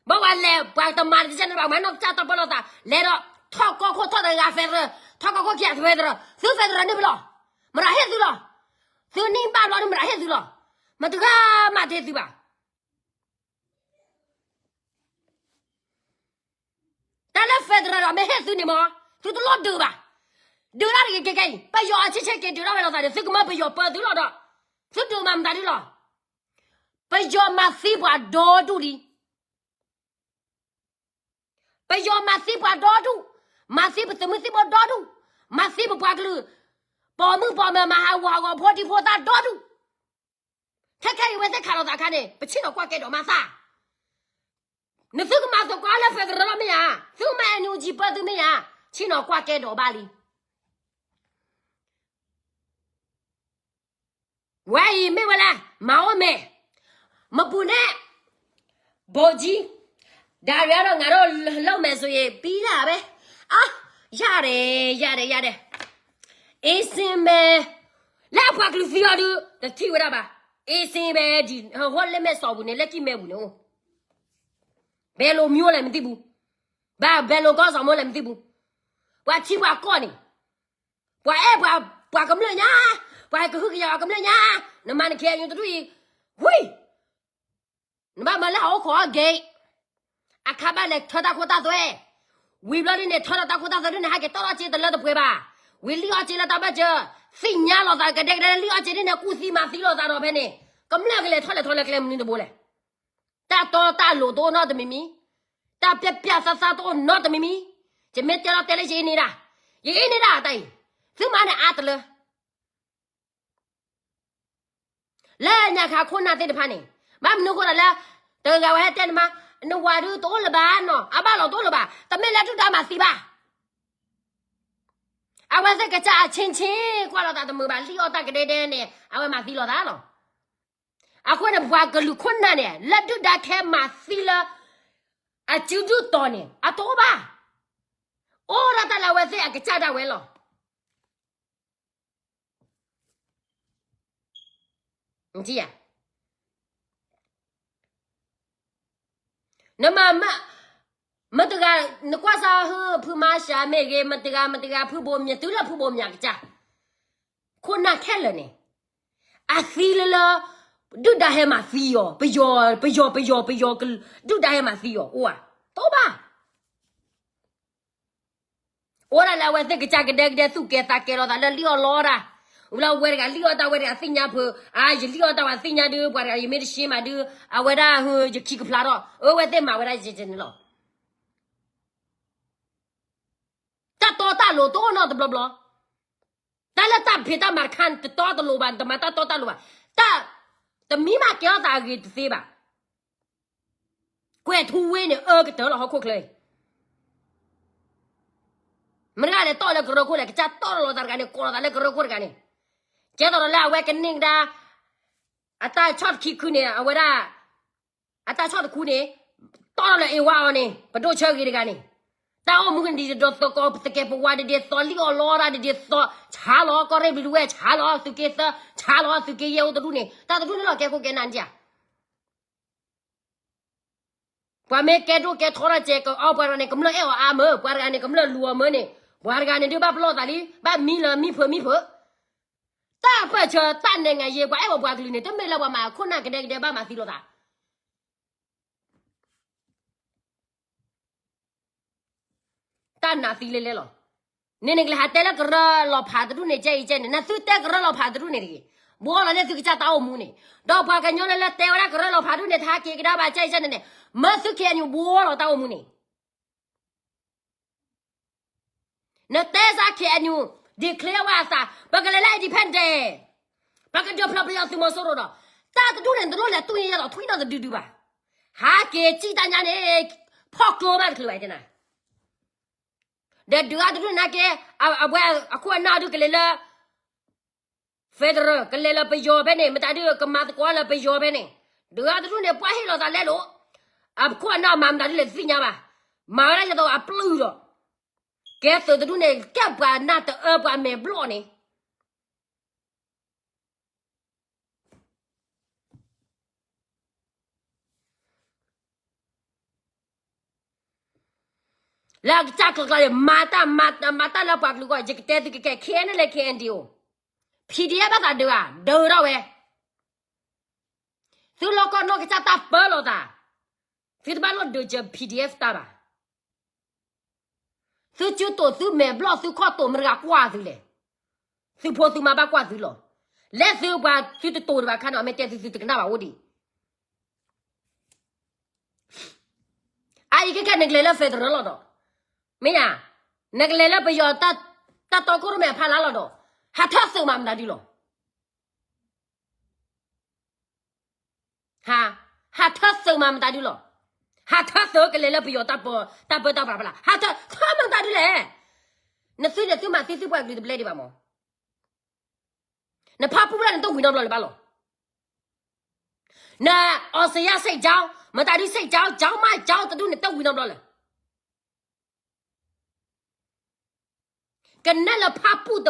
ဘၣ်ဝဲလဲၤ ပှၤတမၤတကစၢ်န့ၣ်ဘၣ် မၤနီၢ်ကစၢ်တၢ်ပၢလီၤသး, လဲၤဒီးထီၣ်ကီၢ်ခိၣ်ထီၣ်တဂၤ federal, ထီၣ်ကီၢ်ခိၣ်ခံဂၤ federal, သု federal န့ၣ်မ့ၢ်လီၤ, မတၤဟ့ၣ်သုလီၤ, သုန့ၢ်ဘၣ်ဘျီဒီး မတၤဟ့ၣ်သုလီၤ, မတၤတဂၤမးတဟ့ၣ်သုဘၣ်. တၢ်လၢ federal ဒီးမ့ၢ်ဟ့ၣ်သုန့ၣ်မ့ၢ် သုတလိၣ်ဒုးဘၣ်, ဒုးတၢ်တဂ့ၤကဲကဲအံၤ, ပယီၤအဆ့ဆ့က့ၤဒုးတၢ်ဝဲလိာ်သးဒီး သုကမၢပယီၤပၢသုလီၤဒီး, သုဒုးမၤမတၤဒုလီၤ. ပယီၤမၤသံပှၤဒီဒူၣ်လံ, ပယီၤမၤသံပှၤဒီဒူၣ်, မၤသံပသုးမုၢ်သံၣ်ဘိဒီဒူၣ်, မၤသံပပှၤကလုာ်, ပိာ်မုၣ်ပိာ်မၢၤ မၤဟးဂူာ်ဟးဂီၤဖိဒံဖိသၣ်ဒီဒူၣ်, ခဲခဲအံၤဝဲသ့ၣ်ခးလိာ်သးအခါန့ၣ် ပဆ့ၣ်နီၤကွၢ်ကဲဒီးမၤသး, နသုကမၤသကိးလၢ federal လီၤမ့ၢ်ဧါ, သုကမၤ NUG ပၢသုမ့ၢ်ဧါ, ဆ့ၣ်နီၤကွၢ်ကဲဒီးဘၣ်လံ. ဝဲအံၤမ့ၢ်ဝဲလၢ မၤအိၣ်မဲာ်, မပူၤန့ၣ်, ဘိကၠံ, ဒါရီအဒီးငါတို့လုပ်မယ်ဆိုရင်ပြီးတာပဲ, အာ, ရတယ်, ရတယ်, ရတယ်, အေးဆေးပဲ, လၢအပှၤကလုာ်သံအီၤဒုး တထံၣ်ဝဲဒၣ်ဘၣ်, အေးဆေးပဲ, ဒ်ဟိလၢမဲာ်စီၤပူၤန့ၣ် လၢကံၢ်မဲပူၤန့ၣ်အိၣ်, ဘဲလိာ်မၠိလဲၣ်မသိဘူး, ဘၣ်ဘဲလိာ်ကီၢ်စီၤမိၢ်လဲၣ်မသိဘူး, ပှၤထံပှၤကီၢ်န့ၣ်, ပှၤအဲၣ်ပှၤ, ပှၤကမျၢၢ်ညါ, ပှၤကဟုကယာ်အီၤကမျၢၢ်ညါ, နမၤနခဲအံၤတဒူၣ်အံၤ, ဝံၤ, နဘၣ်မၤလၢဟီၣ်ခိၣ်အဂ့ၤ, အခါဘၣ်လဲၤထၢတၢ်ခိတၢ်သွဲ, ဝံၤဘျီဒ်န့ၣ် ထၢဒီးတၢ်ခိတၢ်သွဲဒ်န့ၣ် ဟဲက့ၤတီၢ်ထီၣ်စ့တလၢတပှဲၤဘၣ်, ဝံၤလံၣ်အီၣ်စ့လၢတၢ်ဘၢၣ်စၢၤ, သ့ၣ်ညါလိာ်သးကဒဲကဒဲ လံၣ်အီၣ်စ့ဒ်န့ၣ် ကူၣ်သံမၤသံလိာ်သးဒီးဖဲန့ၣ်, ကမျၢၢ်ကလဲၤထီၣ်လဲၤထီၣ်လၢကျဲမနုၤတဘိလဲၣ်. တၢ်တီတၢ်လိၤတအိၣ်နီတမံၤမံၤ, တၢ်ပျၢ်ပျၢ်သးသးတအိၣ်နီတမံၤမံၤ, ယမ့ၢ်တဲလီၤတဲလၢယအ့န့ၣ်ဒၣ်, ယအ့န့ၣ်ဒၣ်တၢ်အံၤ, သုမၤန့ၣ်အါတလၢ လၢညါခါခိၣ်နၢ်သ့ၣ်တဖၣ်န့ၣ်, ဘၣ်မနုၤအဃိသးလၢ, တဂၤဝဲဟဲတဲနမါ, နဝၤဒုးတအိၣ်လၢၤဘၣ်နီၤ, အဘၣ်လီၤတအိၣ်လၢၤဘၣ်, တမ့ၢ်လၢဒုၣ်ဒါမၤသံဘၣ်. အဝဲသ့ၣ်ကစၢ်အဆ့ဆ့ကွၢ်လိာ်သးတမုာ်ဘၣ်, လံၣ်အီၣ်တၢ်ကဒဲဒဲန့ၣ် အဝဲမၤသံလိာ်သးလီၤ. အဃိန့ၣ် ပှၤကလုာ်ခိၣ်နၢ်န့ၣ် လၢဒုၣ်ဒါခဲမၤသံလၢ အစုဒုၣ်တီၤန့ၣ် အတအိၣ်ဘၣ်. အိၣ်ဒၣ်တၢ်လၢအဝဲသ့ၣ်အကစၢ်ဒၣ်ဝဲလီၤ. နမၤ, မတဂၤ, နကွၢ်စၢ်ဟၢဖုမါရှၤမ့ၢ်ဂ့ၤ, မတဂၤမတဂၤဖုဘိမၠး, တုၤလၢဖုဘိမၠးကစၢ်, ခိၣ်နၢ်ခဲလၢာ်န့ၣ်, အသံလၢလၢ, ဒုၣ်ဒါဟဲမၤသံအီၤ, ပယီၤ, ပယီၤ, ပယီၤ, ပယီၤ, ဒုၣ်ဒါဟဲမၤသံအီၤ, အိၣ်ဧါ, တအိၣ်ဘၣ်. အိၣ်ဒၣ်လၢအဝဲသ့ၣ်ကစၢ်ကဒဲကဒဲသူၣ်ကဲသးကဲလိာ်သးလၢလံၣ်အီၣ်လီတၢ်, ဝံၤလၢအဝဲတဂၤလံၣ်အီၣ်တၢ်ဝဲတဂၤသ့ၣ်ညါဖုး, အါ ယလံၣ်အီၣ်တၢ်ဝဲသ့ၣ်ညါဒုး ပှၤတဂၤယမ့ၢ်တရှ့မးဒုး, အဝဲဒၣ်ဟၢယခံကဖျါထီၣ်, အဝဲသ့ၣ်မၤဝဲဒၣ်ယဲၢ်န့ၣ်လီၤ. တၢ်တီတၢ်လိၤတအိၣ်နီတဘျီဘျီ, တၢ်လၢတၢ်ဖံးတၢ်မၤတခါန့ၣ် တတီတလိၤဘၣ်, တမၤတၢ်တီတၢ်လိၤဘၣ်, တၢ်, တမံၤမးကဲထီၣ်သးအဂ့ၤတသ့ဘၣ်. ကွဲၤထူဝ့န့ၣ် အၢကတၢၢ်လီၤဟီၣ်ခိၣ်ချၢအံၤ, မတဂၤလဲၤတီၢ်လၢကရၢခိၣ်လဲၣ်, ကစၢ်တီၢ်လီၤသးတဂၤန့ၣ် ကိးလီၤသးလၢကရၢခိၣ်တဂၤန့ၣ်, ကဲသိးဒီးလၢအဝဲကန့ၢ်ကဒါ အတၢ်ဆီၣ်တခံခုန့ၣ် အဝဲဒၣ် အတၢ်ဆီၣ်တခူန့ၣ်, တီၢ်လီၤလၢအ့ဝါအီၤန့ၣ် ပဒိၣ်ဆၢဂ့ၤတဂၤန့ၣ်, တၢ်အိၣ်မူကဒံးတဒီးသကိး သကဲးပဝးဒ်ဒ်သိး လံၣ်အီၣ်လီတၢ်ဒ်ဒ်သိး ဆါလီၤကီၢ်ရ့ၣ်ဘျုးတဝဲၢ် ဆါလီၤသုးက့သၢ ဆါလီၤသုးက့ယဲၢ်အိၣ်တဒူၣ်န့ၣ် တၢ်တဒူၣ်န့ၣ်လီၤကဲခိၣ်ကဲနၢ်ဒံးဧါ. ပှၤမ့ၢ်ကဲဒိၣ်ကဲထီထီၣ်စဲးကအီၣ်ပှၤတဂၤန့ၣ် ကမျၢၢ်အဲၣ်အီၤအါမၢ်, ပှၤတဂၤန့ၣ် ကမျၢၢ်လူၤအီၤမၢ်န့ၣ်, ပှၤတဂၤန့ၣ်ဒုးဘၣ်ပလီၢ်သးလံ, ဘၣ်မံလၢမံဖုးမံဖုး, တၢ်ပၢၢ်ဆၢတၢ်နဲၣ်ငါယ့ ပှၤအဲၣ်ဝဲပှၤကလုာ်န့ၣ် တမ့ၢ်လၢပှၤမၤခိၣ်နၢ်ကဒဲကဒဲဘၣ်မၤသံလိာ်သး တၢ်နးသံလဲလဲလီၤ. န့ၣ်န့ၣ်ကလဲၤဟးတဲလၢကရၢလီၤဖးတဒူၣ်န့ၣ် ကဲအံၤကဲန့ၣ် နသုတဲကရၢလီၤဖးတဒူၣ်န့ၣ်တဂ့ၤ, ဘှီလီၤန့ၢ်သုကစၢ်တၢ်အိၣ်မူန့ၣ်, ဒီးပှၤကညီလၢလၢတဲဝဲဒၣ်ကရၢလီၤဖးတဒူၣ်န့ၣ် တဟဲက့ၤကဒါဘၣ် ကဲအံၤကဲန့ၣ်န့ၣ်, မၢသု ခ့ၣ်အဲၣ်ယူၣ် ဘှီလီၤတၢ်အိၣ်မူန့ၣ် နတဲစ့ၢ် ခ့ၣ်အဲၣ်ယူၣ် declare ဝဲအသး ပကလဲၤလၢ independent, ပကဒုးဖျီၣ်ပယီၤသုးမီၤစိရိၤဒီး, တၢ်တဒူၣ်န့ၣ် နတလိၣ်လဲၤတူၢ်ယဲၢ်လီၤထွံၣ်နီတဒုဒုဘၣ်. ဟးက့ၤစံၣ်တၢ်ညါန့ၣ်, ဖီၣ်ကျိဘၣ်တချုးဘၣ်တဲနၤ, ဒီးဒုးအါတဒူၣ်န့ၣ်က့, အဝဲအခိၣ်အနၢ်ဒုးကလဲၤလၢ federal ကလဲၤလၢပယီၤဖဲန့ၣ် မတၤဒုးကမၤသကိးလၢပယီၤဖဲန့ၣ်, ဒုးအါတဒူၣ်န့ၣ် ပှၤဟ့ၣ်လီၤသးလဲလိာ်, အခိၣ်အနၢ်မၤမတၤဒုးလဲၤတသ့ၣ်ညါဘၣ်, မၤဝဲဒၣ်ယသိးအပျုၢ်ဒီး ကဲသုးတဒူၣ်န့ၣ် ကဲပှၤနၢ်တအၢပှၤမဲာ်ဘျီၣ်န့ၣ် လၢအကစၢ်ကျိၤကျါန့ၣ် မၤတၢ် မၤတၢ်လၢပှၤကလုာ်ဂီၢ် ယကတဲသုကကဲ ခဲအံၤန့ၣ်လၢ ခဲအံၤဒံးအိၣ် PDF ဘၣ်သးဒုးဧါ ဒုးထီၣ်ဝဲ သုလီၢ်ကီၢ်နီၢ်ကစၢ်တၢ်ပၢလီၤသး သုတဘၣ်လိၣ်ဒုးစၢၤ PDF တၢ်ဘၣ် သုစုတိာ်သုမဲာ်ဘျီၣ်သုခီၣ်တိာ်မတၤတဂၤကွၢ်သုလဲၣ် သုဖိသုမါဘၣ်ကွၢ်သုလီၤ လဲၤသုပှၤသုတတိာ်တဘၣ်ခါန့ၣ် အမ့ၢ်တဲသုသုတကနၣ်ဘၣ်အိၣ်ဒံး အအံၤခဲခဲနကလဲၤလၢ federal လီၤဒီး မ့ၢ်ဧါ နကလဲၤလၢပယီၤ တၢ်တီခိၣ်ရိၣ်မဲအဖီလာ်လီၤဒီး ဟးထၢသုးမၤမတၤဒုလီၤ ဟးထၢသုးမၤမတၤဒုလီၤ ဟးထၢသုးကလဲၤလၢပယီၤ တၢ်ပၢတၢ်ပြးဖီလာ် ဟးထၢ ထၢမတၤဒုလဲၣ် နသုန့ၣ်သုမၤသံသုပှၤကလုာ်တဘျဲဒံးဘၣ်မး နဖးပူၣ်ဖျဲၣ်နတဝံၤနီတဘျီလၢၤဘၣ်လီၤ နအီစယါစ့ၣ်ကၠီ မတၤဒုစ့ၣ်ကၠီ ကၠီမးကၠီတဒူၣ်န့ၣ် တဝံၤနီတဘျီလၢၤ ကနဲၣ်လၢဖးပူၣ်တ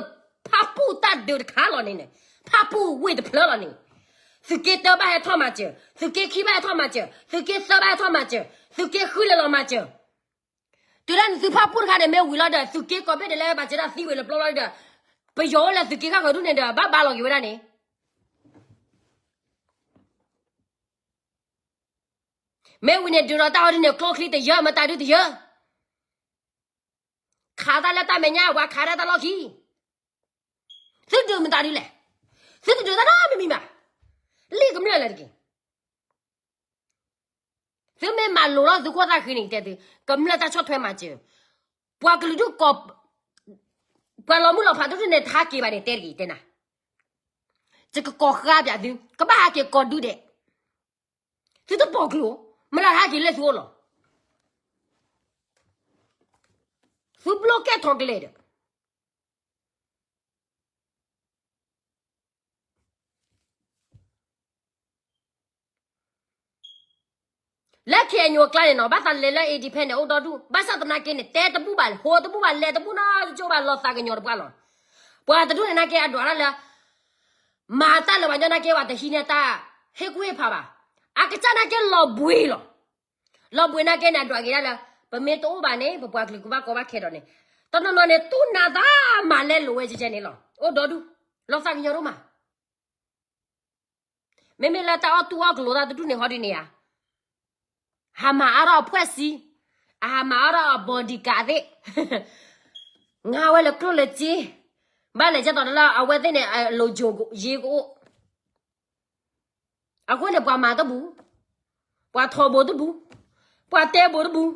ဖးပူၣ်တၢ်ဒုးတခါလီၤန့ၣ်န့ၣ် ဖးပူၣ်ဝ့ၢ်တဖျၢၣ်လီၤန့ၣ် သုးက့တၢဘၣ်ဟဲထီၣ်မၤစၢၤ သုးက့ခံဘၣ်ဟဲထီၣ်မၤစၢၤ သုးက့သၢဘၣ်ဟဲထီၣ်မၤစၢၤ သုးက့ဃုလဲၤလီၤမၤစၢၤ တုၤဒၣ်နသုဖးပူၣ်တခါန့ၣ် မ့ၢ်ဝံၤလီၤဒီး သုးက့ကိးဘ့ၣ်ဒဲးလၢဘၣ်စၢၤဒၣ်သံဝံၤလၢပျီလီၤဒီး ပယီၤအိၣ်လၢသုးက့ခါဃၢၤဒူၣ်န့ၣ်ဒီး ဘၣ်ဘါလီၤက့ၤဝဲဒၣ်န့ၣ် မ့ၢ်ဝံၤန့ၣ် ဒုးဒီးတၢ်ဟီဒ်န့ၣ် ကျိချံတယၢ မတၤဒုတယၢ ခးတၢ်လၢတၢ်မဲာ်ညါ ပှၤခးဒၣ်တၢ်လီၢ်ခံ သုဒုးမတၤဒုလဲၣ် သုတဒုးတၢ်နီတမံၤဘၣ် လံာ်ကမျၢၢ်လၢတက့ၢ် သုမ့ၢ်မၤလိၤလီၤသုခိၣ်သၣ်ဃံန့ၣ် တဲသု ကမျၢၢ်တၢ်ဆီၣ်ထွဲမၤစၢၤ ပှၤကလုာ်ဒူၣ်ကိး ပှၤလီၤမုၢ်လီၤဖးဒိၣ်ဒိၣ်န့ၣ် တဟးက့ၤဘၣ်န့ၣ် တဲတဂ့ၤတဲနၤ ယကကိးဃါပၠးသု ကဘၣ်ဟးက့ၤကိးဒူၣ်ဒဲး သုတပိာ်ကျိၤ မ့ၢ်လၢဟးက့ၤလၢသုအိၣ်လီၤ သုဘျီကဲထီၣ်ကလဲာ်ဒီး လၢ KNU အကျါန့ၣ်နီၤ ဘၣ်သးလဲၤလၢ independent န့ၣ် အိၣ်ဒီဒူၣ် ဘၣ်ဆၣ်သနာ်က့န့ၣ် တဲတဘူၣ်ဘၣ် ဟိးတဘူၣ်ဘၣ် လဲၤတဘူၣ်နီတကၠိဘၣ် လီၤသးကညီၤတပှၢ်လီၤ. ပှၤတဒူၣ်န့ၣ်နာ်က့ အဒွးတၢ်လၢ မၤတၢ်လၢၤဘၣ်ညီနာ်က့ ပှၤတဟံးန့ၢ်တၢ်ဟ့ၣ်ကူၣ်ဟ့ၣ်ဖးဘၣ်. အကစၢ်နာ်က့လီၤဘှံးလီၤ. လီၤဘှံးနာ်က့န့ၣ် အဒွးက့ၤဒၣ်လၢ ပမ့ၢ်တအိၣ်ဘၣ်န့ၣ် ပပှၤကလုာ်ကဘၣ်ကီဘၣ်ခဲဒီးန့ၣ် တနီၤနီၤန့ၣ် တူၢ်နးသးမၤလဲလိာ်ဝဲကဲကဲန့ၣ်လီၤ. အိၣ်ဒီဒူၣ် လီၤသးကညီၤဒိၣ်မး မ့မ့ၢ်လၢတၢ်အီၣ်တူၢ်အီၣ်ကလိၤတၢ်တဒူၣ်န့ၣ်ဟီဒ်န့ၣ်ဧါ, ဟးမၤအါထီၣ်အဖှဲၣ်စံ, အဟးမၤအါထီၣ်အ bodyguard သ့ၣ်, ငါဝဲလၢကျိၣ်လၢစ့, ဘၣ်လဲၤကဲသိးလၢအဝဲသ့ၣ်န့ၣ် အလိၤယိၤယ့ကအိၣ်. အဃိန့ၣ် ပှၤမၤတဘူၣ်, ပှၤထိးဘိးတဘူၣ်, ပှၤတဲဘိးတဘူၣ်,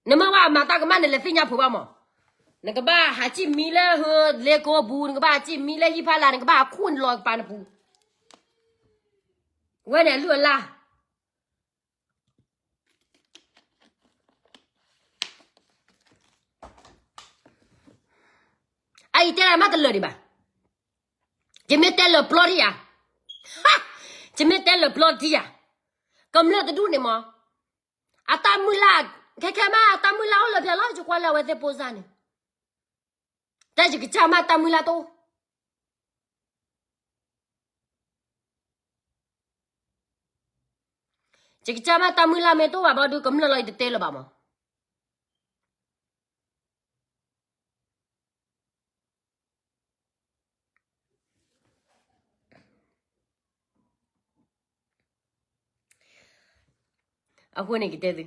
နမ့ၢ်ဝဲအမၤတၢ်ကမၣ်န့ၣ် လဲၤသ့ၣ်ညါဖိဘၣ်မး, နကဘၣ်ဟးစံၣ်မံလၢဟၢလ့ကိပူၤ, နကဘၣ်ဟးစံၣ်မံလၢဟံၣ်ဖးလာ်, နကဘၣ်ဟးခူၣ်နလီၤကပၤနပူၤ, ဝဲန့ၣ်အလုၢ်အလၢ် အအံၤတဲဒၣ်မးတလၢာ်ဒံးဘၣ်. ယမ့ၢ်တဲလၢာ်ပျီထံယၤ, ယမ့ၢ်တဲလၢာ်ပျီထံယၤ, ကမျၢၢ်တဒူၣ်န့ၣ်မး, အတၢ်မုၢ်လၢ်, ခဲခဲမး အတၢ်မုၢ်လၢ်အိၣ်လၢပျၢၤလီၤ, ယကွၢ်လၢအဝဲသ့ၣ်ပိစါန့ၣ်, တၢ်ယကစၢ်မးတၢ်မုၢ်လၢ်တအိၣ် ယကစၢ်မးတၢ်မုၢ်လၢ်မ့ၢ်တအိၣ်ဘၣ်ဘျီဒုး ကမျၢၢ်လီၤယတတဲလၢၤဘၣ်မး. အဃိန့ၣ်ကတဲသု,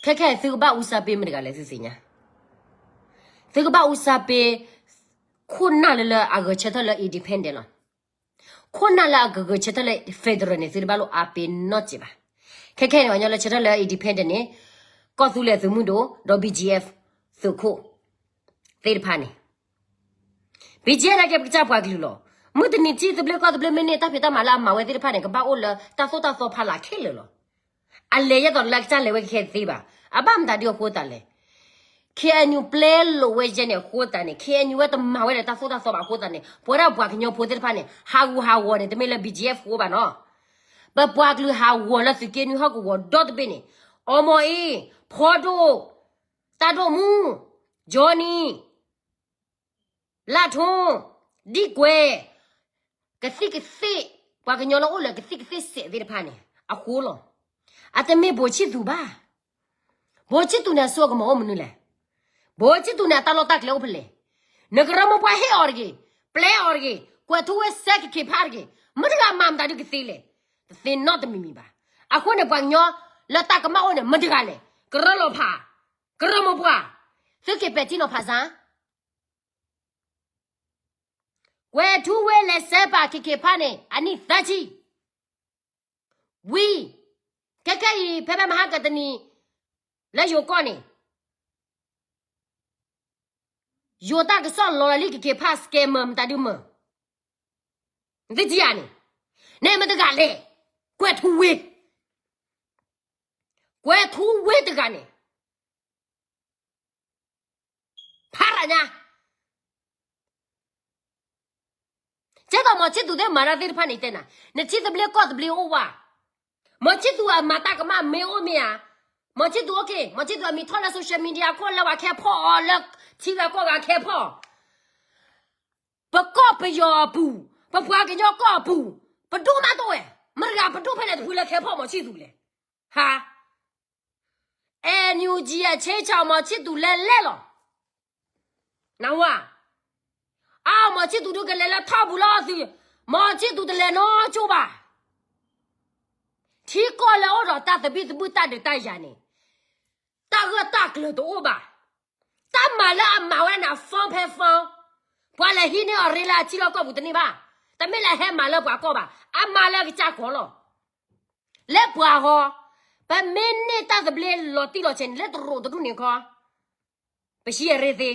ခဲခဲသုကဘၣ်အူစၢ်ပ့မ့ၢ်တဂၤလဲၣ်သုသ့ၣ်ညါ, သုကဘၣ်အူစၢ်ပ့ ခိၣ်နၢ်လၢလၢအဂဲၤဆၢထၢၣ်လၢ independent လီၤ. ခိၣ်နၢ်လၢအကဂဲၤဆၢထၢၣ်လၢ federal န့ၣ် သုတဘၣ်လိၣ်အါပ့နီတစဲးဘၣ်. ခဲခဲန့ၣ် ပှၤညီလၢဆၢထၢၣ်လၢ independent န့ၣ် ကီၢ်သူလ့ၤသုးမုၢ်ဒိၣ် ဒီး BGF သုးခိၣ်သ့ၣ်တဖၣ်န့ၣ် BGF နာ်က့ပကစၢ်ပှၤကလုာ်လီၤ. မုၢ်တနံၤထံသဘျ့ကီၢ်သဘျ့မ့ၢ်န့ၢ်တၢ်ဖံးတၢ်မၤလၢအမၤဝဲသ့ၣ်တဖၣ်န့ၣ် ကဘၣ်အိၣ်လၢတၢ်သိၣ်တၢ်သီဖးလၢ်ခဲလၢာ်လီၤ. အလဲၤယဲသိးလၢအကစၢ်လဲၤဝဲကခဲသ့ဘၣ်. အဘၣ်မတၤဒုအဃိသတးလဲၣ်. KNU ပျဲလိာ်ဝဲယဲန့ၣ်အဃိသတးန့ၣ် KNU ဝဲတမၤဝဲဒီးတၢ်သိၣ်တၢ်သီဘၣ်အဃိသတးန့ၣ် ပဝဲဒၣ်ပှၤကညီဖိသ့ၣ်တဖၣ်န့ၣ် ဟးဂူာ်ဟးဂီၤန့ၣ် တမ့ၢ်လၢ BGF ဃိဘၣ်နီၤ. ပပှၤကလုာ်ဟးဂီၤလၢသုးက့နွံဟီၣ်ကဝီၤဒီတဘ့ၣ်န့ၣ် အီမီၤအ့ ဖီဒိၣ် တၢ်ဒိၣ်မူ Johnny, လၢ်ထူ, ဒံၣ်ကွဲ, ကသံၣ်ကသ့ၣ်, ပှၤကညီလၢအိၣ်လၢကသံၣ်ကသ့ၣ်စဲးသ့ၣ်တဖၣ်န့ၣ် အဃိလီၤ. အတမ့ၢ်ဘိးဆံၣ်သူးဘၣ်. ဘိးဆံၣ်သူးန့ၣ် အစိအကမီၤအိၣ်မနုၤလဲၣ်. ဘိးဆံၣ်သူးန့ၣ် အတၢ်လီၢ်တၢ်ကျဲအိၣ်ဖဲလဲၣ်. နကရၢမိၢ်ပှၢ်ဟ့ၣ်အီၤတဂ့ၤ, ပျဲအီၤတဂ့ၤ, ကွဲးထူဝ့စဲက့ၤခ့ဖးတဂ့ၤ, မတဂၤမၤမတၤဒုကသ့လဲၣ်. တသ့နီတမံၤမံၤဘၣ်. အဃိန့ၣ် ပှၤကညီလၢတၢ်ကမၣ်အိၣ်န့ၣ် မတဂၤလဲၣ်. ကရၢလီၤဖး, ကရၢမိၢ်ပှၢ်, သုက့ၤပဲာ်ထံနီၤဖးစၢ် ကွဲးထူဝ့လဲၤစဲပာ်ခ့ခ့ဖးန့ၣ် အနံၣ်သၢဆံ, ဝံၤ, ခဲခဲအံၤ ဖဲဖဲမဟါကတနံၤ လၢယိၤကီၢ်န့ၣ် ယိၤတၢ်ကစီၣ်လီၤလီၤလံ ကခ့ဖး scammer မတၤဒုမၤ, နသ့ၣ်ညါန့ၣ်, န့ၣ်မတဂၤလဲၣ်, ကွဲးထူဝ့, ကွဲးထူဝ့တဂၤန့ၣ် ဖးရၤညါ, ကဲသိးမီၤဆံၣ်သူးသ့ၣ်မၤတၢ်သ့ၣ်တဖၣ်န့ၣ်တဲနၤ, နထံသဘျ့ကီၢ်သဘျ့အိၣ်ဝဲ, မီၤဆံၣ်သူးအမၤတၢ်ကမၣ်မ့ၢ်အိၣ်မ့ၢ်ဧါ, မီၤဆံၣ်သူးအိၣ်ခ့, မီၤဆံၣ်သူးအမံၤထီၣ်လၢ social media ခိၣ်လၢပှၤခဲဖီၣ်အီၤလၢ ထံဂၤကီၢ်ဂၤခဲဖီၣ် ပကီၢ်ပယီၤအပူၤ, ပပှၤကညီကီၢ်အပူၤ, ပဒိၣ်မးတအိၣ်ဝဲ, မတဂၤပဒိၣ်ဖဲလဲၣ်တဖုလၢခဲဖီၣ်မီၤဆံၣ်သူးလဲၣ်, ဟါ, NUG အဆ့ဆၢမီၤဆံၣ်သူးလဲၤလဲၣ်လီၤ, နဝၤ, အါ မီၤဆံၣ်သူးဒုကလဲၤလၢထီၣ်ပူၤလီၤသု, မီၤဆံၣ်သူးတလဲၤနီကၠိဘၣ်, ထံကီၢ်လၢအိၣ်ဒီးတၢ်သဘံၣ်သဘုၣ်တၢ်ဒုးတၢ်ယၤန့ၣ်, တၢ်ဂၢၢ်တၢ်ကျၢၤတအိၣ်ဘၣ်, တၢ်မၤလၢအမၤဝဲန့ၣ် အ form ဖဲ form, ပှၤလဲၤဟံးန့ၢ်အီၤရ့လၢအထံလီၢ်ကီၢ်ပူၤတန့ၢ်ဘၣ်, တမ့ၢ်လၢအဟဲမၤလၢပှၤကီၢ်ဘၣ်, အမၤလၢအကစၢ်ကီၢ်လီၤ, လၢပှၤဟီ, ပမ့ၢ်န့ၢ်တၢ်သဘျ့လီၤတံၢ်လီၤဆဲးန့ၣ် လၢတရူးတဒူၣ်န့ၣ်ခီ, ပဟံးအရ့သ့,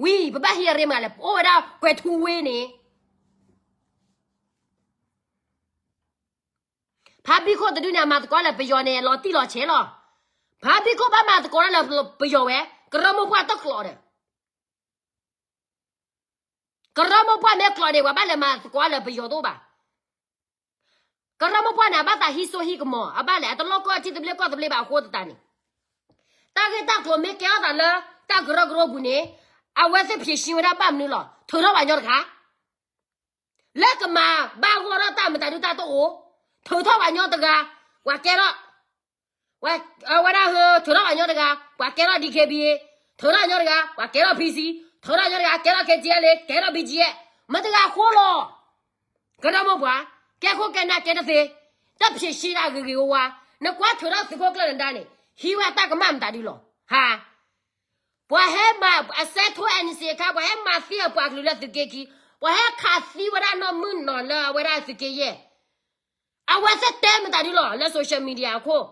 ဝံၤ ပဘၣ်ဟံးအရ့မးလဲၣ်, ပအိၣ်ဝဲဒၣ်ကွဲးထူဝ့န့ၣ် ဖါဘံၣ်ခိၣ်တဒုန့ၣ် အမၤသကိးလၢပယီၤန့ၣ် လီၤတံၢ်လီၤဆဲးလီၤ, ဖါဘံၣ်ခိၣ်ဘၣ်မၤသကိးလၢပယီၤဝဲ, ကရၢမိၢ်ပှၢ်တကျိးဒီး, ကရၢမိၢ်ပှၢ်မ့ၢ်ကျိးန့ၣ် ပှၤဘၣ်လဲၤမၤသကိးလၢပယီၤတအိၣ်ဘၣ်, ကရၢမိၢ်ပှၢ်န့ၣ် အဘၣ်သးဟံးစိဟံးကမီၤ, အဘၣ်လဲၤအတလီၢ်ကီၢ်ထံသဘျ့ကီၢ်သဘျ့ဘၣ်အဃိသတးန့ၣ်, တၢ်ဂ့ၢ်တၢ်ကျိၤမ့ၢ်ကဲထီၣ်သးလၢ တၢ်ကရၢကရိပူၤန့ၣ်, အဝဲသ့ၣ်ဖြေရှင်းဝဲဒၣ်ဘၣ်မနုၤလီၤ, ထုးထီၣ်ပှၤညီတဂၤ လၢကမၤဘၣ်ဂီၢ်ထီၣ်တၢ်မတၤဒုတၢ်တအိၣ်, ထုးထီၣ်ပှၤညီတဂၤ, ပှၤကဲထီၣ်, ဝဲဒၣ်ဟၢ ထုးထီၣ်ပှၤညီတဂၤ, ပှၤကဲထီၣ် DKBA, ထုးထီၣ်ညီတဂၤ, ပှၤကဲထီၣ် PC, ထုးထီၣ်ညီတဂၤ ကဲထီၣ် KTLA, ကဲထီၣ် BGF, မတဂၤအဃိလီၤ, ကရၢမိၢ်ပှၢ်, ကဲခိၣ်ကဲနၢ်ကဲတသ့, တၢ်ဖြေရှင်းတၢ်ဂ့ၤဂ့ၤဝါဝါ, နကွၢ်ထုးထီၣ်သုးခိၣ်ကျၢၢ်နဒါန့ၣ်, ဟံးဝဲတၢ်ကမၣ်မတၤဒုလီၤ, ဟါ ပှၤဟဲမၤအစဲထိ NCA အခါ, ပှၤဟဲမၤသံအပှၤကလုာ်လၢသုးက့ခံ, ပှၤဟဲခးသံဝဲဒၣ်နီၢ်မုၢ်နီၢ်လၢအဝဲဒၣ်သုးက့ယဲၢ်, အဝဲသ့ၣ်တဲမတၤဒုလီၤ လၢ social media အခိၣ်,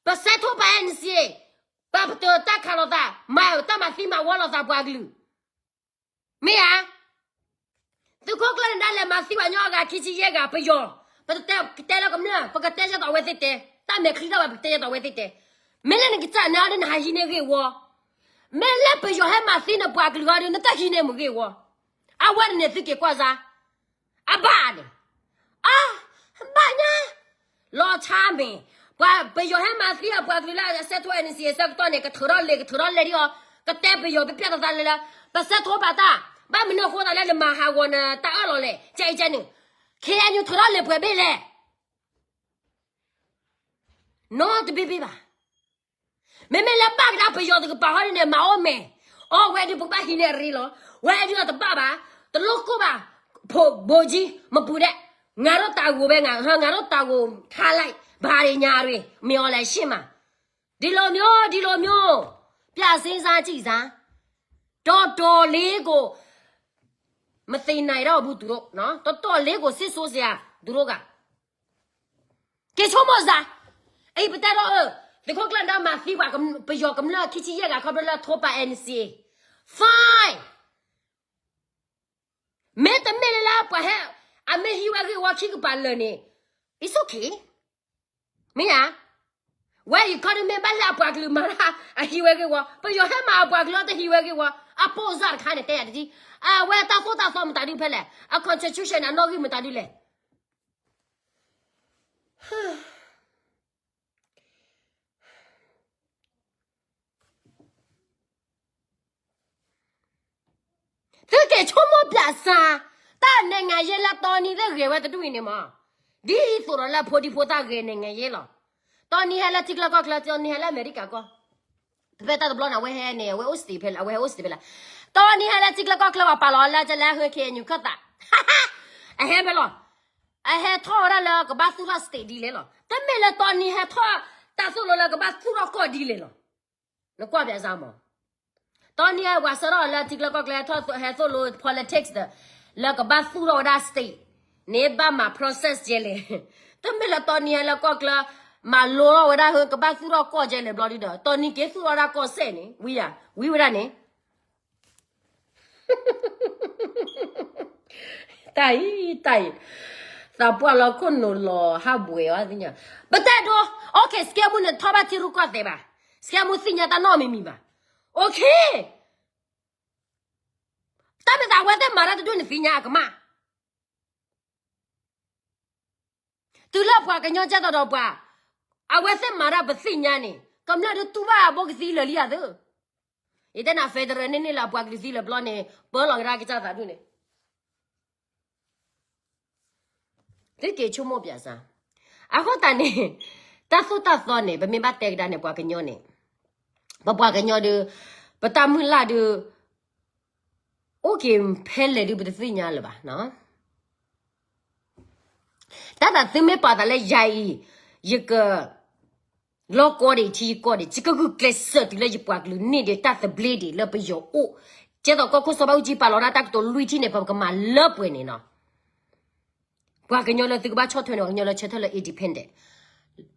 ပစဲထိပှၤ NCA, ပပတုာ်တၢ်ခးလိာ်သး, မၤတၢ်မၤသံမၤဝီလိာ်သးပှၤကလုာ်, မ့ၢ်ဧါ သုးခိၣ်ကျၢၢ်နဒါလဲၤမၤသံပှၤညီအဂၤခံဆံယဲၢ်ဂၤပယီၤ, ပတဲလၢကမျၢၢ်, ပကတဲယဲၢ်သိးအဝဲသ့ၣ်တဲ, တၢ်မဲာ်ချံထီၣ်ဝဲ ပကတဲယဲၢ်သိးအဝဲသ့ၣ်တဲ, မ့ၢ်လၢနကစၢ်နၤဒီးနဟးဟံးန့ၢ်ဂ့ၢ်ဝီ, မ့ၢ်လၢပယီၤဟဲမၤသံနပှၤကလုာ်အီၤဒီး နတဟံးန့ၢ်မုၢ်ဂ့ၢ်ဝီ, အဝဲန့ၣ်သုက့ၤကွၢ်စါ, အဘၣ်န့ၣ်, အ, ဘၣ်ညါ လီၤဆါမ့ၢ်, ပှၤပယီၤဟဲမၤသံအပှၤကလုာ်လၢအစဲထိ NCA အဆၢကတီၢ်န့ၣ် ကထုးထီၣ်လဲၤ ကထုးထီၣ်လဲၤဒံးအီၤ, ကတဲပယီၤပျဲၢ်တသးလၢလၢ, ပစဲထိပာ်တၢ်, ဘၣ်မနုၤအဃိသးလၢနမၤဟးဂီၤနၤ တၢ်အၢၣ်လီၤလဲၣ်, ကဲအံၤကဲန့ၣ်, KNU ထုးထီၣ်လဲၤပှဲၤဘ့ၣ်လဲၣ် နီတဘ့ၣ်ဘ့ၣ်ဘၣ်. မ့မ့ၢ်လၢဘၣ်ကဒါပယီၤတကပၤဟီဒ်န့ၣ် မၤအိၣ်မဲာ်, အီဝဲဒုးပကဘၣ်ဟံးန့ၢ်အရ့လီၤ, ဝဲဒုးအတဘၣ်ဘၣ်, တလိၣ်ကိၢ်ဘၣ်, ဖိဘိကံ, မပူၤဒဲး, ငါတို့တာဝန်ပဲ, ငါတို့တာဝန်ထမ်းလိုက်, ဘာတွေညာတွေ, မင်းအောင်လှိုင်ရှေ့မှာ, ဒီလိုမျိုး, ဒီလိုမျိုး, ပြန်စဉ်းစားကြည့်စမ်း, တော်တော်လေးကို မသင်နိုင်တော့ဘူး သူတို့နော်, တော်တော်လေးကို စိတ်ဆိုးစရာ, သူတို့က က့ၤဆိကမိၣ်စၢ်, အံၤပတဲဒီးအၢ, သုးခိၣ်ကျၢၢ်နဒါမၤသံပှၤ ပယီၤကမျၢၢ်ခံဆံယဲၢ်ဂၤ ခီဖျိလၢထိပာ် NCA, fine, မ့တမ့ၢ်လၢပှၤဟဲ, အမ့ၢ်ဟံးဝဲဂ့ၢ်ဝီခံကပၤလၢာ်န့ၣ်, it's okay, မ့ၢ်ဧါ, ဝဲအံၤခီဒုးမ့ၢ်ဘၣ်လၢအပှၤကလုာ်မၤတၢ် အဟံးဝဲဂ့ၢ်ဝီ, ပယီၤဟဲမၤအပှၤကလုာ်တဟံးဝဲဂ့ၢ်ဝီ, အပိၢ်စၢ်တခါန့ၣ် တဲယၤတထံၣ်, အဝဲတၢ်သိၣ်တၢ်သီမတၤဒုးဖဲလဲၣ်, အ constitution အနီၣ်ဂံၢ်မတၤဒုးလဲၣ်. အစၢ်, တၢ်နဲၣ်ငါယဲလၢတီနံသ့ၣ်ဂဲၤဝဲတဒူၣ်အံၤန့ၣ်မး, ဒ်သိးဒီးလၢဖိဒံဖိသၣ်ဂဲၤနဲၣ်ငါယဲလီၤ. တီနံဟဲလၢထံကျါကီၢ်ကျါ, တီနံဟဲလၢအမဲရကၤကီၢ်, ဖဲတၢ်တဘျီန့ၣ် အဝဲဟဲန့ၣ် အဝဲအိၣ် state ဖဲလဲၣ်, အဝဲဟဲအိၣ် state ဖဲလဲၣ်. တီနံဟဲလၢထံကျါကီၢ်ကျါ ပှၤပာ်လီၤအီၤလၢကလဲၤဟဲ ခ့ၣ်အဲၣ်ယူၣ် ခၢၣ်သး, အဟဲဖဲလဲၣ်, အဟဲထီၣ်ဝဲဒၣ်လၢကဘၣ်သူၣ်ထီၣ် state ဒ်လဲၣ်လီၤ. တမ့ၢ်လၢတီနံဟဲထီၣ်တၢ်သိၣ်လိလၢကဘၣ်သူၣ်ထီၣ်ကီၢ်ဒ်လဲၣ်လီၤ. နကွၢ်ပၠးစၢ်မး, တီနံဟဲပှၤဆှၢထီၣ်လၢထံကျါကီၢ်ကျါ ဟဲသိၣ်လိ politics ဒီး လၢကဘၣ်သူၣ်ထီၣ်ဝဲဒၣ် state န့ၣ် ဘၣ်မၤ process ကဲလဲၣ်. တမ့ၢ်လၢတီနံဟဲလၢကီၢ်ကျါ မၤလိထီၣ်ဝဲဒၣ်ဟဲ ကဘၣ်သူၣ်ထီၣ်ကီၢ်ကဲလဲၣ်ဘျီဒုဒီး တီနံက့ၤသူၣ်ထီၣ်ဒၣ်ကီၢ်စဲၣ်န့ၣ် ဝံၤယၤ, ဝံၤဝဲဒၣ်န့ၣ် တၢ်အံၤ, တၢ်အံၤ, သးပှၢ်လီၤခိၣ်နူာ်လီၤဟးဘှဲးအီၤသ့ၣ်ညါ, ပတဲဒိ, OK, စကဲမူန့ၣ်ထီၣ်ဘၣ်ထံရူၢ်ကီၢ်သဲးဘၣ်, စကဲမူသ့ၣ်ညါတၢ်နီတမံၤမံၤဘၣ်, OK, တၢ်မ့ၢ်သးအဝဲသ့ၣ်မၤတၢ်တဒူၣ်န့ၣ်သ့ၣ်ညါအကမၣ် တုၤလၢပှၤကညီကဲသိးဒီးပှၤ, အဝဲသ့ၣ်မၤတၢ်ပသ့ၣ်ညါန့ၣ် ကမျၢၢ်ဒုးတူၢ်ဘၣ်အဘိကသံလၢာ်လံဧါသ့ၣ်, ယတဲနၤ federal န့ၣ်န့ၣ်လၢအပှၤကလုာ်သံလၢာ်ဘျီန့ၣ် ပၢလီၤကဒါကစၢ်သးဒူၣ်န့ၣ် သုက့ၤဆိကမိၣ်ပၠးစၢ်, အဃိသတးန့ၣ်, တၢ်သိၣ်တၢ်သီန့ၣ် ပမ့ၢ်ဘၣ်တဲကဒါန့ၣ် ပှၤကညီန့ၣ်, ပပှၤကညီဒုး, ပတၢ်မုၢ်လၢ်ဒုး, အိၣ်က့ၤဖဲလဲၣ်ဒုးပတသ့ၣ်ညါလၢၤဘၣ်နီၤ. တၢ်သးသုမ့ၢ်ပာ်သးလၢယၤအံၤ, ယက လီၢ်ကီဒံးထံယကီၢ်ဒံး ယကဂုာ်ကျဲးစၢးတုၤလၢယပှၤကလုာ်န့ၢ်ဒံးတၢ်သဘျ့ဒံးလၢပယီၤအိၣ်, ကဲသိးကီၢ်ခိၣ်စီၤဘၣ်အူကၠံပာ်လီၤဒၣ်တၢ်ကတိၤလွံၢ်ထံၣ်န့ၣ် ပကမၤလၢပှဲၤန့ၣ်နီၤ. ပှၤကညီလၢသုကဘၣ်ဆီၣ်ထွဲန့ၣ် ပှၤကညီလၢဆၢထၢၣ်လၢ independent,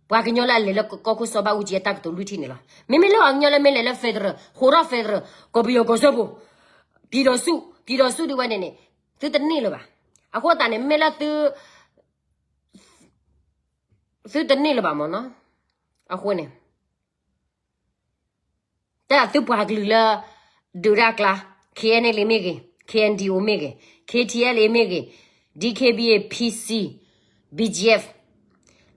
ပှၤကညီလၢအလဲၤလၢကီၢ်ခိၣ်စီၤဘၣ်အူကၠံအတၢ်ကတိၤလွံၢ်ထံၣ်န့ၣ်လီၤ. မ့မ့ၢ်လၢပှၤကညီလၢမ့ၢ်လဲၤလၢ federal, ဟိးထီၣ် federal, ကီၢ်ပယီၤကီၢ်စၢဖှိၣ်, ပြည်ထောင်စု, ပြည်ထောင်စုဒုးဝဲန့ၣ်န့ၣ်, သုတန့ၢ်လၢၤဘၣ်. အဃိသတးန့ၣ် မ့ၢ်လၢသု သုတန့ၢ်လၢၤဘၣ်မ့ၢ်နီၤ. အဃိန့ၣ် တၢ်သုပှၤကလုာ်လၢ ဒုးတၢ်ကျါ, KNLA မ့ၢ်ဂ့ၤ, KNDO မ့ၢ်ဂ့ၤ, KTLA မ့ၢ်ဂ့ၤ, DKBA, PC, BGF,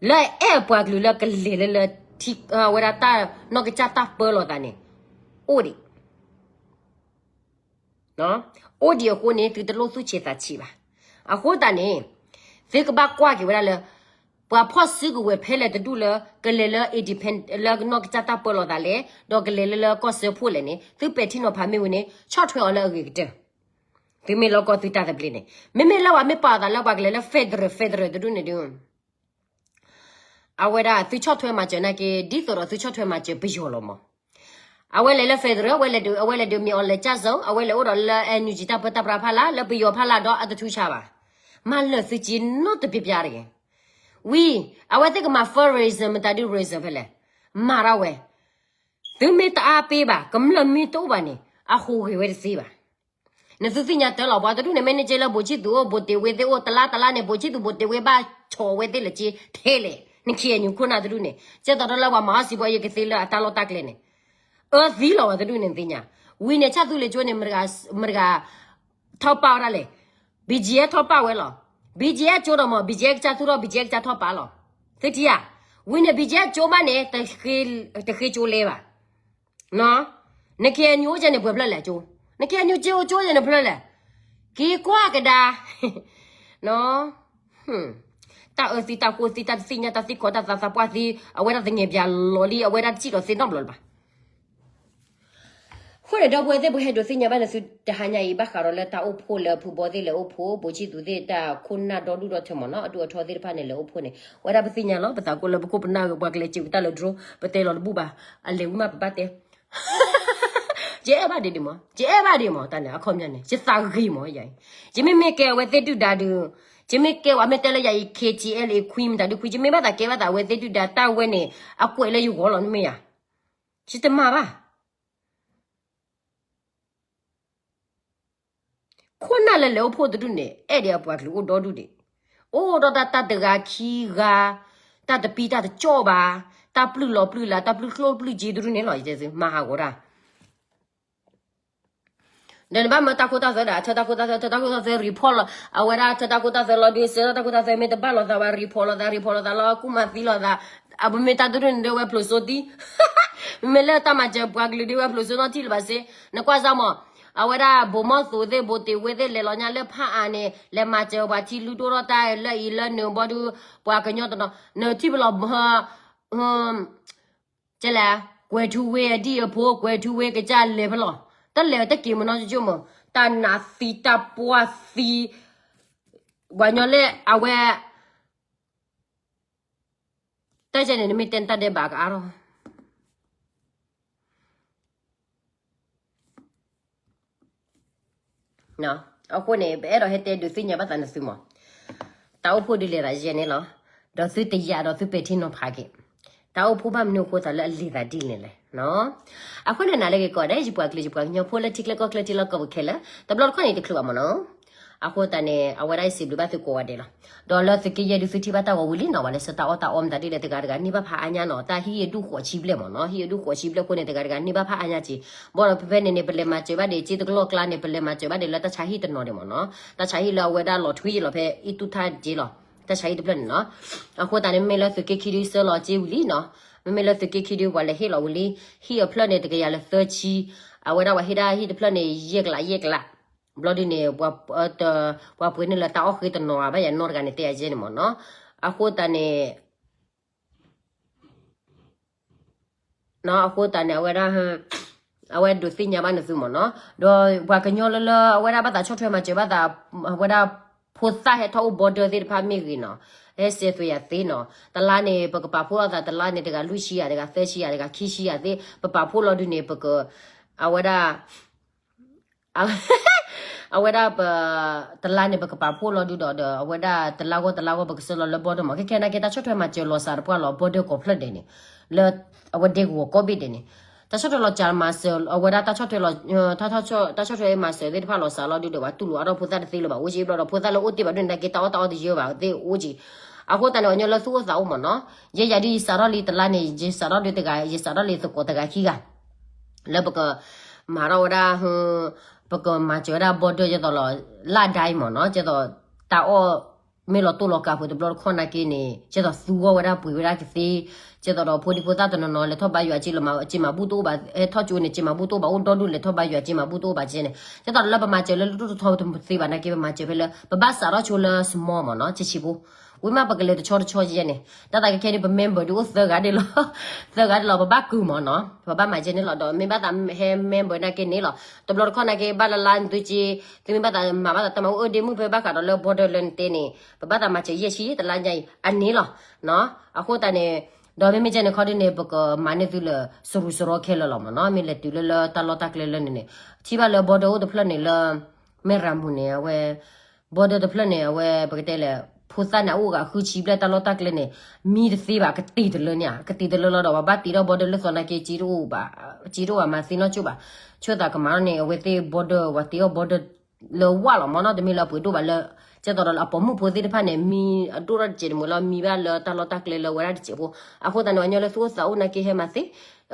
လၢအဲၣ်ပှၤကလုာ်လၢကလဲၤလၢလၢ ထံဝဲဒၣ်တၢ်နီၢ်ကစၢ်တၢ်ပၢလီၤသးန့ၣ်, အိၣ်ဒံး အိၣ်ဒံးအဃိန့ၣ် သုတလိၣ်သူၣ်ဆံးသးဆံးဘၣ်. အဃိသတးန့ၣ် သုကဘၣ်ကွၢ်က့ၤဝဲဒၣ်လၢ ပှၤဖီၣ်စုကဝဲၤဖဲလဲၣ်တဒူၣ်လၢ ကလဲၤလၢ independent လၢကနီၢ်ကစၢ်တၢ်ပၢလီၤသးလဲၣ်, ဒီးကလဲၤလၢလၢကီၢ်စၢဖှိၣ်လဲၣ်န့ၣ် သုပဲာ်ထံနီၤဖးမ့ၢ်ဝံၤန့ၣ် ဆီၣ်ထွဲအီၤလၢအဂ့ၤကတၢၢ်. သုမ့ၢ်လီၢ်ကီၢ်သုတၢ်သဘျ့န့ၣ် မ့မ့ၢ်လၢပှၤမ့ၢ်ပာ်အသးလၢပှၤကလဲၤလၢ federal federal တဒူၣ်န့ၣ်ဒုး အဝဲဒၣ်သုဆီၣ်ထွဲမၤစၢၤနာ်က့ ဒ်သိးဒီးသုဆီၣ်ထွဲမၤစၢၤပယီၤလီၤမး. အဝဲလဲၤလၢ federal, အဝဲလဲၤဒုး, အဝဲလဲၤဒုးမ့ၢ်အီၤလဲၤကၠၢ်စိ, အဝဲလဲၤအိၣ်ဒီးလၢ NUG တၢ်ပၢတၢ်ပြးဖးလာ် လၢပယီၤဖးလာ်ဒီးအတထူဆါဘၣ်. မၤလၢာ်သုက့နီတပျးပျးတဂ့ၤ. ဝံၤ အဝဲသ့ၣ်ကမၤ federalism မတၤဒုး reason ဖဲလဲၣ်. မၤဒၣ်ဝဲ သုမ့ၢ်တအါပ့ဘၣ် ကမျၢၢ်မ့ၢ်တအိၣ်ဘၣ်န့ၣ် အဟူးဂဲၤဝဲတသ့ဘၣ်. နသုသ့ၣ်ညါတၢ်လီၤ ပှၤတဒူၣ်န့ၣ် မ့ၢ်န့ၢ်က့လၢ ဗိုလ်ချစ်သူ အိၣ် ဗိုလ်တင်ဝင်းသ့ၣ်အိၣ် တလါတလါန့ၣ် ဗိုလ်ချစ်သူ ဗိုလ်တင်ဝင်း ဘၣ်ဆီးဝဲသ့ၣ်လၢက့ထဲလဲၣ်. န KNU ခိၣ်နၢ်တဒူၣ်န့ၣ် ကဲသိးဒီးလၢပှၤမၤဟီၣ်စံးဘီအံၤကသ့လၢအတၢ်လီၢ်တၢ်ကျဲန့ၣ် အၢသံလီၤဝဲတဒူၣ်န့ၣ်သ့ၣ်ညါ. ဝံၤန့ၣ် ဆၣ်သူလ့ၤကၠိန့ၣ် မတဂၤ မတဂၤ ထီၣ်ပာ်ဝဲဒၣ်လဲၣ်. BGF ထီၣ်ပာ်ဝဲလီၤ. BGF ကၠိဒီးမ့ၢ် BGF ကစၢ်သူၣ်ထီၣ် BGF ကစၢ်ထီၣ်ပာ်လီၤ. သုထံၣ်ဧါ. ဝံၤန့ၣ် BGF ကၠိဘၣ်န့ၣ် တဃ့ကၠိလဲဘၣ်. န KNU အိၣ်ကဲန့ၣ် ပှဲၤဖျၢၣ်လဲၣ်ကၠိ, န KNU ကၠိအိၣ်ကၠိန့ၣ် နဖျၢၣ်လဲၣ်. က့ၤကွၢ်ကဒါ တၢ်အၢသံတၢ်ဃိသံတၢ်တသ့ၣ်ညါတၢ်သံကွၢ်တၢ်သးသးပှၢ်သံ အဝဲဒၣ်တငဲၤပၠးလီၤလံ အဝဲဒၣ်တစံၣ်လီၤသ့နီတဘျီလၢၤဘၣ်. အဃိန့ၣ် ဒီပုၢ်ဝဲၢ်သ့ၣ် ပဟဲဒိးသ့ၣ်ညါဘၣ်န့ၣ်သု တဟါညါအံၤ ဘၣ်ဃးဒီးလၢတၢ်အိၣ်ဖှိၣ်လၢဖုဘီသ့ၣ်လဲၤအိၣ်ဖှိၣ် ဗိုလ်ချစ်သူသ့ၣ် တၢ်ခိၣ်နၢ်ဒီဒူၣ်ဒီထၢမ့ၢ်နီၤ အဒိၣ်အထီသ့ၣ်တဖၣ်န့ၣ် လဲၤအိၣ်ဖှိၣ်န့ၣ် ဝဲဒၣ်ပသ့ၣ်ညါလီၤ ပသးကိၢ်လၢပခိၣ်ပနၢ်ပှၤကလဲၤစံးပတၢ်လၢ drone ပတဲလီၤတဘူၣ်ဘၣ် အလဲၤဝံၤမးပဘၣ်တဲ ယအဲၣ်ဘၣ်ဒံးဒံးမး ယအဲၣ်ဘၣ်ဒံးမး တၢ်န့ၣ် အခီပညီန့ၣ် ယသးဂ့ၤမး ယၤအံၤ ယမ့မ့ၢ်ကဲအဝဲသ့ၣ်ဒုၣ်ဒါဒုး ယမ့ၢ်ကဲဝဲမ့ၢ်တဲလၢယၤအံၤ KTLA queen မတၤဒုး queen ယမ့ၢ်ဘၣ်သးကဲဘၣ်သးအဝဲသ့ၣ်ဒုၣ်ဒါ တၢ်ဝဲန့ၣ် အကွဲးလၢယဂီၢ်လီၤ မ့ၢ်ယၤ ယတမၤဘၣ် ခိၣ်နၢ်လၢလဲၤအိၣ်ဖှိၣ်တဒူၣ်န့ၣ် အဲၣ်ဒံးအပှၤကလုာ်အိၣ်ဒီဒူၣ်ဒံး အိၣ်ဒီးတၢ်တဂၤခံဂၤ တၢ်တပံတၢ်တကၠီၣ်ဘၣ် တၢ်ပျုၢ်လီၤပျုၢ်လၢ် တၢ်ပျုၢ်ကျိၣ်ပျုၢ်စ့တဒူၣ်န့ၣ်လီၤ ယတဲသု မၤဟးဂီၤတၢ် ဒီးနဘၣ်မၢတၢ်ခိတၢ်သွဲဒီး အထၢတၢ်ခိတၢ်သွဲ ထၢတၢ်ခိတၢ်သွဲ report လီၤ အဝဲဒၣ်ထၢတၢ်ခိတၢ်သွဲလီၤဒုး စဲထီၣ်တၢ်ခိတၢ်သွဲ မ့ၢ်တဘၣ်လိာ်သးဝဲ report လိာ်သး report လိာ်သးလီၤ ကူၣ်မၤသံလိာ်သး အပမ့ၢ်တၢ်တဒူၣ်န့ၣ်ဒုးဝဲဖျိးစိတံၢ် မ့မ့ၢ်လၢတၢ်မၤစၢၤပှၤကလုာ်ဒုးဝဲဖျိးစိနီတထံၣ်လၢၤဘၣ်စ့ နကွၢ်စၢ်မး အဝဲဒၣ်ဘိးမီၢ်သိးသ့ၣ် ဘိးတ့ၢ်ဝ့သ့ၣ် လဲၤလီၤညါလၢဖးအါန့ၣ် လဲၤမၤစၢၤပှၤထံလုၢ်ဒိၣ်ထီၣ်တၢ်လၢအံၤလၢနုာ်ဘီဒုး ပှၤကညီတနီၤ နထံၣ်ပလီၢ် ကလဲၣ် ကွဲၤထူဝ့အဒံၣ်အဖိ ကွဲၤထူဝ့ကစၢ်လဲၤဖဲလီၤ တၢ်လဲၤတက့ၤမနီၤ ကၠိကၠိမး တၢ်နးသံတၢ်ပှၢ်သံ ပှၤညီလၢအဝဲ တၢ်ယဲန့ၣ် နမ့ၢ်တဲနတၢ်ဒဲးဘးကအါထီၣ် အဃိန့ၣ် ပအဲၣ်ဒိးဟဲတဲဒုးသ့ၣ်ညါဘၣ်သးနသုမး, တၢ်အိၣ်ဖှိၣ်ဒုးလဲၤသးယဲန့ၣ်လီၤ. ဒီးသုတယာ်ဒီးသုပဲာ်ထံနီၤဖးက့ၤ, တၢ်အိၣ်ဖှိၣ်ဘၣ်မနုၤအဃိသးလၢအလဲၤသးဒ်လဲၣ်လဲၣ်. အဃိန့ၣ် နၤလၢဂ့ၤကိးဂၤဒဲး ယပှၤကလုာ်ယပှၤကညီဖိလၢထံချၢကီၢ်ချၢထံလီၢ်ကီၢ်ပူၤခဲလၢာ် တဘျီတခီၣ်န့ၣ်တချုးဘၣ်မ့ၢ်နီၤ. အဃိသတးန့ၣ် အဝဲဒၣ်ယစံးဘျုးဘၣ်သုကိးဂၤဒဲးလီၤ. ဒီးလၢသုးက့ယဲၢ်ဒုးသုထံၣ်ဘၣ်တၢ်ဂီၤဝံၤလံနီၤ, ပှၤလဲၤဆှၢတၢ်အီၣ်တၢ်အီမတၤဒ်လဲၣ် တဂၤတဂၤန့ၢ်ဘၣ်ဖးအါညါနီၤ, တၢ်ဟံၣ်အဒူၣ်ဃိးဆံဘျဲၣ်မ့ၢ်နီၤ, ဟံၣ်အဒူၣ်ဃိးဆံဘျဲၣ်အဃိန့ၣ် တဂၤတဂၤန့ၢ်ဘၣ်ဖးအါညါက့ၤ, ဘၣ်ဒီးဖဲဖဲန့ၣ်န့ၣ် ပလဲၤမၤစၢၤဘၣ်ဒံး က့တကလီၢ်ကျါန့ၣ် ပလဲၤမၤစၢၤဘၣ်ဒံးလၢတၢ်ဆါဟံၣ်တနီၤဒံးမ့ၢ်နီၤ, တၢ်ဆါဟံၣ်လၢအဝဲဒၣ်လီၤထွံယံၤလီၤဖဲအံၣ်တူၢ်ထၣ်က့ၤလီၤ, တၢ်ဆါဟံၣ်တဖျၢၣ်န့ၣ်နီၤ. အဃိသတးန့ၣ် မ့မ့ၢ်လၢသုးက့ခံဒုးဆှၢလီၤက့ၤဝံၤလံနီၤ, မ့မ့ၢ်လၢသုးက့ခံဒုးပှၤလဲၤဟ့ၣ်လီၤဝံၤလံ, ဟံၣ်အဖျၢၣ်န့ၣ် တကယၤလၢသၢဆံ, အဝဲဒၣ်ပှၤဟ့ၣ်ဒၣ်ဟံၣ်တဖျၢၣ်န့ၣ် ယဲၢ်ကလးယဲၢ်ကလး ဘျီဒုးန့ၣ် ပှၤပှ့ၤန့ၢ်လၢတၢ်အီၣ်ဃ့တနီၤဘၣ်ယၤနီတဂၤန့ၣ် တဲယၤယဲန့ၣ်မ့ၢ်နီၤ. အဃိသတးန့ၣ် အဃိသတးန့ၣ် အဝဲဒၣ် အဝဲဒိးသ့ၣ်ညါဘၣ်နသုမ့ၢ်နီၤ, ဒီးပှၤကညီလၢလၢအဝဲဒၣ်ဘၣ်သးဆီၣ်ထွဲမၤစၢၤဘၣ်သး အဝဲဒၣ်ဖိသၣ်ဟဲထီၣ်အိၣ် border သ့ၣ်တဖၣ်မ့ၢ်ဂ့ၤနီၤ, ဟဲစဲးသွဲးယၤသ့နီၤ, တလါန့ၣ် ပကပာ်ဖှိၣ်လိာ်သးတလါန့ၣ် တဂၤလွံၢ်ဆံယၤ တဂၤသၢဆံယၤ တဂၤခံဆံယၤသ့, ပပာ်ဖှိၣ်လီၤဒုးန့ၣ် ပက အဝဲဒၣ် အဝဲဒၣ်ပ တလါန့ၣ် ပကပာ်ဖှိၣ်လီၤဒုးဒီး ဒီးအဝဲဒၣ်တလါဂီၢ်တလါဂီၢ် ပကဆှၢလီၤလၢ border မ့ၢ် ခဲခဲနာ်က့ တၢ်ဆီၣ်ထွဲမၤစၢၤလီၤစှၤတပှၢ်လီၤ border ကိးဖျၢၣ်ဒဲးန့ၣ်, လၢအဝဲဒဲကဝီၤကိးဘ့ၣ်ဒဲးန့ၣ်, တၢ်ဆီၣ်ထွဲလီၤစှၤမၤစၢၤ အဝဲဒၣ်တၢ်ဆီၣ်ထွဲလီၤ တၢ်ဆီၣ်ထွဲမၤစၢၤသ့ၣ်တဖၣ်လီၤစှၤလီၤဒုးဒီး ပှၤတူၢ်လိာ်အါထီၣ်ဖိသၣ်တသ့လၢၤဘၣ် အိၣ်က့ဘျီဒီး ဖိသၣ်လၢအိၣ်တ့ၢ်ဘၣ်ဒုးန့ၣ် နာ်က့တၢ်အီၣ်တၢ်အီတယၢဘၣ်သ့ၣ်အိၣ်က့. အဃိသတးန့ၣ် ပှၤကညီလၢသူၣ်အိၣ်သးအိၣ်မ့ၢ်နီၤ, ယဲယၤဒုးယစးထီၣ်လံတလါန့ၣ် ယစးထီၣ်လံတဂၤ ယစးထီၣ်လံသကိးတဂၤခံဂၤ လၢပကမၤထီၣ်ဝဲဒၣ် ပကမၤစၢၤဝဲဒၣ် border ကဲသိးလီၤ လၢဒၢအံၤမ့ၢ်နီၤ, ကဲသိးတၢ်အီၣ် မ့ၢ်လီၤတိၢ်လီၤကၤဖိတဘျီတခီၣ်နာ်က့န့ၣ် ကဲသိးသူဂီၢ်ဝဲဒၣ်ပှ့ၤဝဲဒၣ်ကသ့, ကဲသိးဒီးဖိဒံဖိသၣ်တနီၤနီၤ လဲၤထီၣ်ဘါယွၤက့လီၤမး က့မၤဘူၣ်တအိၣ်ဘၣ်, ဟဲထီၣ်ကၠိန့ၣ် က့မၤဘူၣ်တအိၣ်ဘၣ် အိၣ်ဒီဒူၣ်လဲၤထီၣ်ဘါယွၤ က့မၤဘူၣ်တအိၣ်ဘၣ်ကဲန့ၣ်, ကဲသိးလၢပမၤစၢၤလၢလၢတိၢ်တထီတသ့ဘၣ်နာ်က့ ပမၤစၢၤဖဲလၢ ပဘၣ်စးထီၣ်ဆိလၢ small မ့ၢ်နီၤ ဆံးဆံးဖိ ဝံၤမးပကလဲၤတဆီတဆီယဲန့ၣ်, တၢ်သးကဲခဲဒုးပ member ဒုးအိၣ်သၢဂၤဒဲးလီၤ, သၢဂၤဒဲးလီၤ ပဘၣ်ကုၢ်မ့ၢ်နီၤ, ပဘၣ်မၤကဲန့ၣ်လီၤ ဒီးမ့ၢ်ဘၣ်သးဟဲ member နာ်က့န့ၣ်လီၤ, တဘျီတခီၣ်နာ်က့ ဘၣ်လၢလါနသုက့, သုမ့ၢ်ဘၣ်သးမၤဘၣ်သးတၢ်မၤအိၣ်အၢဒ့မုၣ်ဖဲဘၣ်ဃးဒီးလၢ border လၢနတဲန့ၣ်, ပဘၣ်သးမၤစၢၤယဲၢ်ဆံတလါညါအံၤ အန့ၣ်လီၤ, အဃိသတးန့ၣ်, ဒီးမ့မ့ၢ်ကဲန့ၣ်ခီဒုးန့ၣ် ပကမၤန့ၢ်သုလၢ စရူးစရီခဲလၢာ်လီၤမ့ၢ်နီၤ, မ့ၢ်လဲၤတုၤလၢလၢတၢ်လီၢ်တၢ်ကျဲလၢန့ၣ်န့ၣ်, ထံၣ်ဘၣ်လၢ border အိၣ်တဖျၢၣ်န့ၣ်လၢ မဲၢ်ရၤမူန့ၣ် အဝဲ border တဖျၢၣ်န့ၣ် အဝဲပကတဲလဲၣ် ဖိသၣ်န့ၣ် အအိၣ်ဂၤဃုဆံဘျဲၣ် တၢ်လီၢ်တၢ်ကျဲန့ၣ် မံတသ့ဘၣ် ကတ့ၢ်တလၢန့ၣ်ဧါ, ကတ့ၢ်တလၢလီၤဒီး ပဘၣ်တ့ထီၣ် border လၢသီနာ်က့ က့တအိၣ်ဘၣ်, က့တအိၣ်ဘၣ် မၤသ့နီၢ်ကၠိဘၣ်, ဆိသးကမၤထီၣ်န့ၣ် အဝဲသ့ၣ် border ဝဲတ့ထီၣ် border လၢဝၣ်လီၤမ့ၢ်နီၤ, တမ့ၢ်လၢအပှ့ၤဒိၣ်ဘၣ်လၢ ကဲသိးဒီးလၢအပိာ်မုၣ်ဖိသ့ၣ်တဖၣ်န့ၣ် မံအဒိၣ်ထီၣ်တစဲးတမံၤလီၤ, မံဘၣ်လၢတၢ်လီၢ်တၢ်ကျဲလၢဝဲဒၣ်တစဲးဖိ, အဃိသတးန့ၣ် ပှၤကညီလၢသူၣ်အိၣ်သးအိၣ်နာ်က့ဟဲမၤသ့,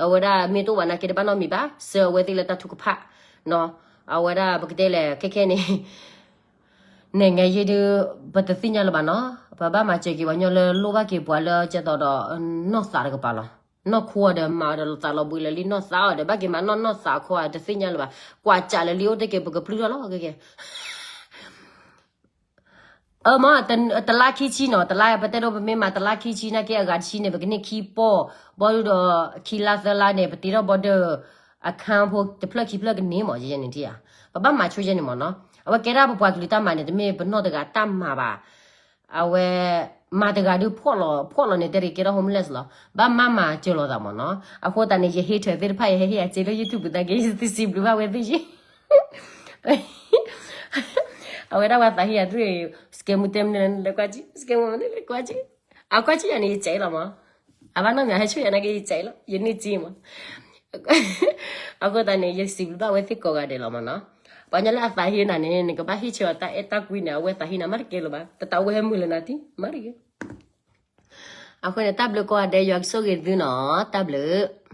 အဝဲဒၣ်မ့ၢ်တအိၣ်ဘၣ်နာ်က့တဘၣ်နီတမံၤဘၣ်, ဆှၢအဝဲသ့ၣ်လၢတၢ်ထုကဖၣ်နီၤ, အဝဲဒၣ်ပကတဲလဲၣ် ခဲခဲန့ၣ် နဲၣ်ငါယ့ဒုး ပတသ့ၣ်ညါလၢၤဘၣ်နီၤ, ပဘၣ်မၤစၢၤက့ၤပှၤကညီလၢလိၣ်ဘၣ်က့ၤပှၤလၢကဲသိးဒီး နီၢ်သးတကပၤလီၤ, နီၢ်ခိအီၤဒီးမၤအီၤဒီးသးလီၤဘှံးလၢာ်လံ, နီၢ်သးအီၤဒီး ဘၣ်က့ၤမၤနီၢ်နီၢ်သးခိအီၤတသ့ၣ်ညါလၢၤဘၣ်, ကွၢ်စးလၢာ်လံအိၣ်တ့ၢ်က့ၤ ပကပျုၢ်ထီၣ်လီၤ, ကဲကဲ အၢမ့ၢ် တလါခံဆံနီၤ, တလါပတဲဒိးပမ့ၢ်မၤတလါခံဆံနာ်က့ အဂၤတဆံန့ၣ် ပကန့ၢ်ခံပီၢ်, ဘီဒုဒီးခံလါသၢလါန့ၣ် ပတ့ထီၣ် border account ဖိတဖျၢၣ်ခံဖျၢၣ်ကန့ၢ်မး ယဲန့ၣ်ထံၣ်ဧါ, ပဘၣ်မၤဆိယဲန့ၣ်မ့ၢ်နီၤ, အဝဲကဲဒၣ်ပပှၤကလုာ်တၢ်မၤန့ၣ် တမ့ၢ်ပနီၢ်တဂၤတၢ်မၤဘၣ်, အဝဲ မၤတဂၤဒုးဖှီၣ်လီၤ ဖှီၣ်လီၤန့ၣ် တဲတကဲထီၣ် homeless လီၤ, ဘၣ်မၤမၤစၢၤလိာ်သးမ့ၢ်နီၤ, အဃိသတးန့ၣ် ယ hater သ့ၣ်တဖၣ် ယဟဲဟ့ၣ်အစ့လၢ YouTube သနာ်က့ ယစံးဘျုးဘၣ်ဝဲသ့ၣ်ယ့ၣ် အဝဲဒၣ်ပှၤသးဟ့အဒိၣ် စကဲမူတဲမနုၤ လဲၤကွၢ်ကံ, စကဲမူတဲမနုၤ လဲၤကွၢ်ကံ, အကွၢ်ကံယၤန့ၣ် ယစဲးလီၤမး, အဘၣ်နီတမံၤ ဟဲဆိၣ်ယၤနာ်က့ ယစဲးလီၤ ယန့ၢ်စ့မး, အဃိသတးန့ၣ် ယစံးဘျုးဘၣ်ဝဲသ့ၣ်ကိးဂၤဒဲးလီၤမးနီၤ, ပှၤကညီလၢအသးဟ့နၤန့ၣ် နကဘၣ်ဟ့ၣ်ဆၢအီၤတၢ်အဲၣ်တၢ်ကွံန့ၣ် အဝဲသးဟ့နၤမးတကဲလၢၤဘၣ်, တတးဝဲဟဲမုာ်လၢနၤတံၢ် မးတကဲ အဃိန့ၣ် တၢ်ဘျုးကိးဂၤဒဲး ယွၤကဆိၣ်ဂ့ၤသုနီၤ, တၢ်ဘျုး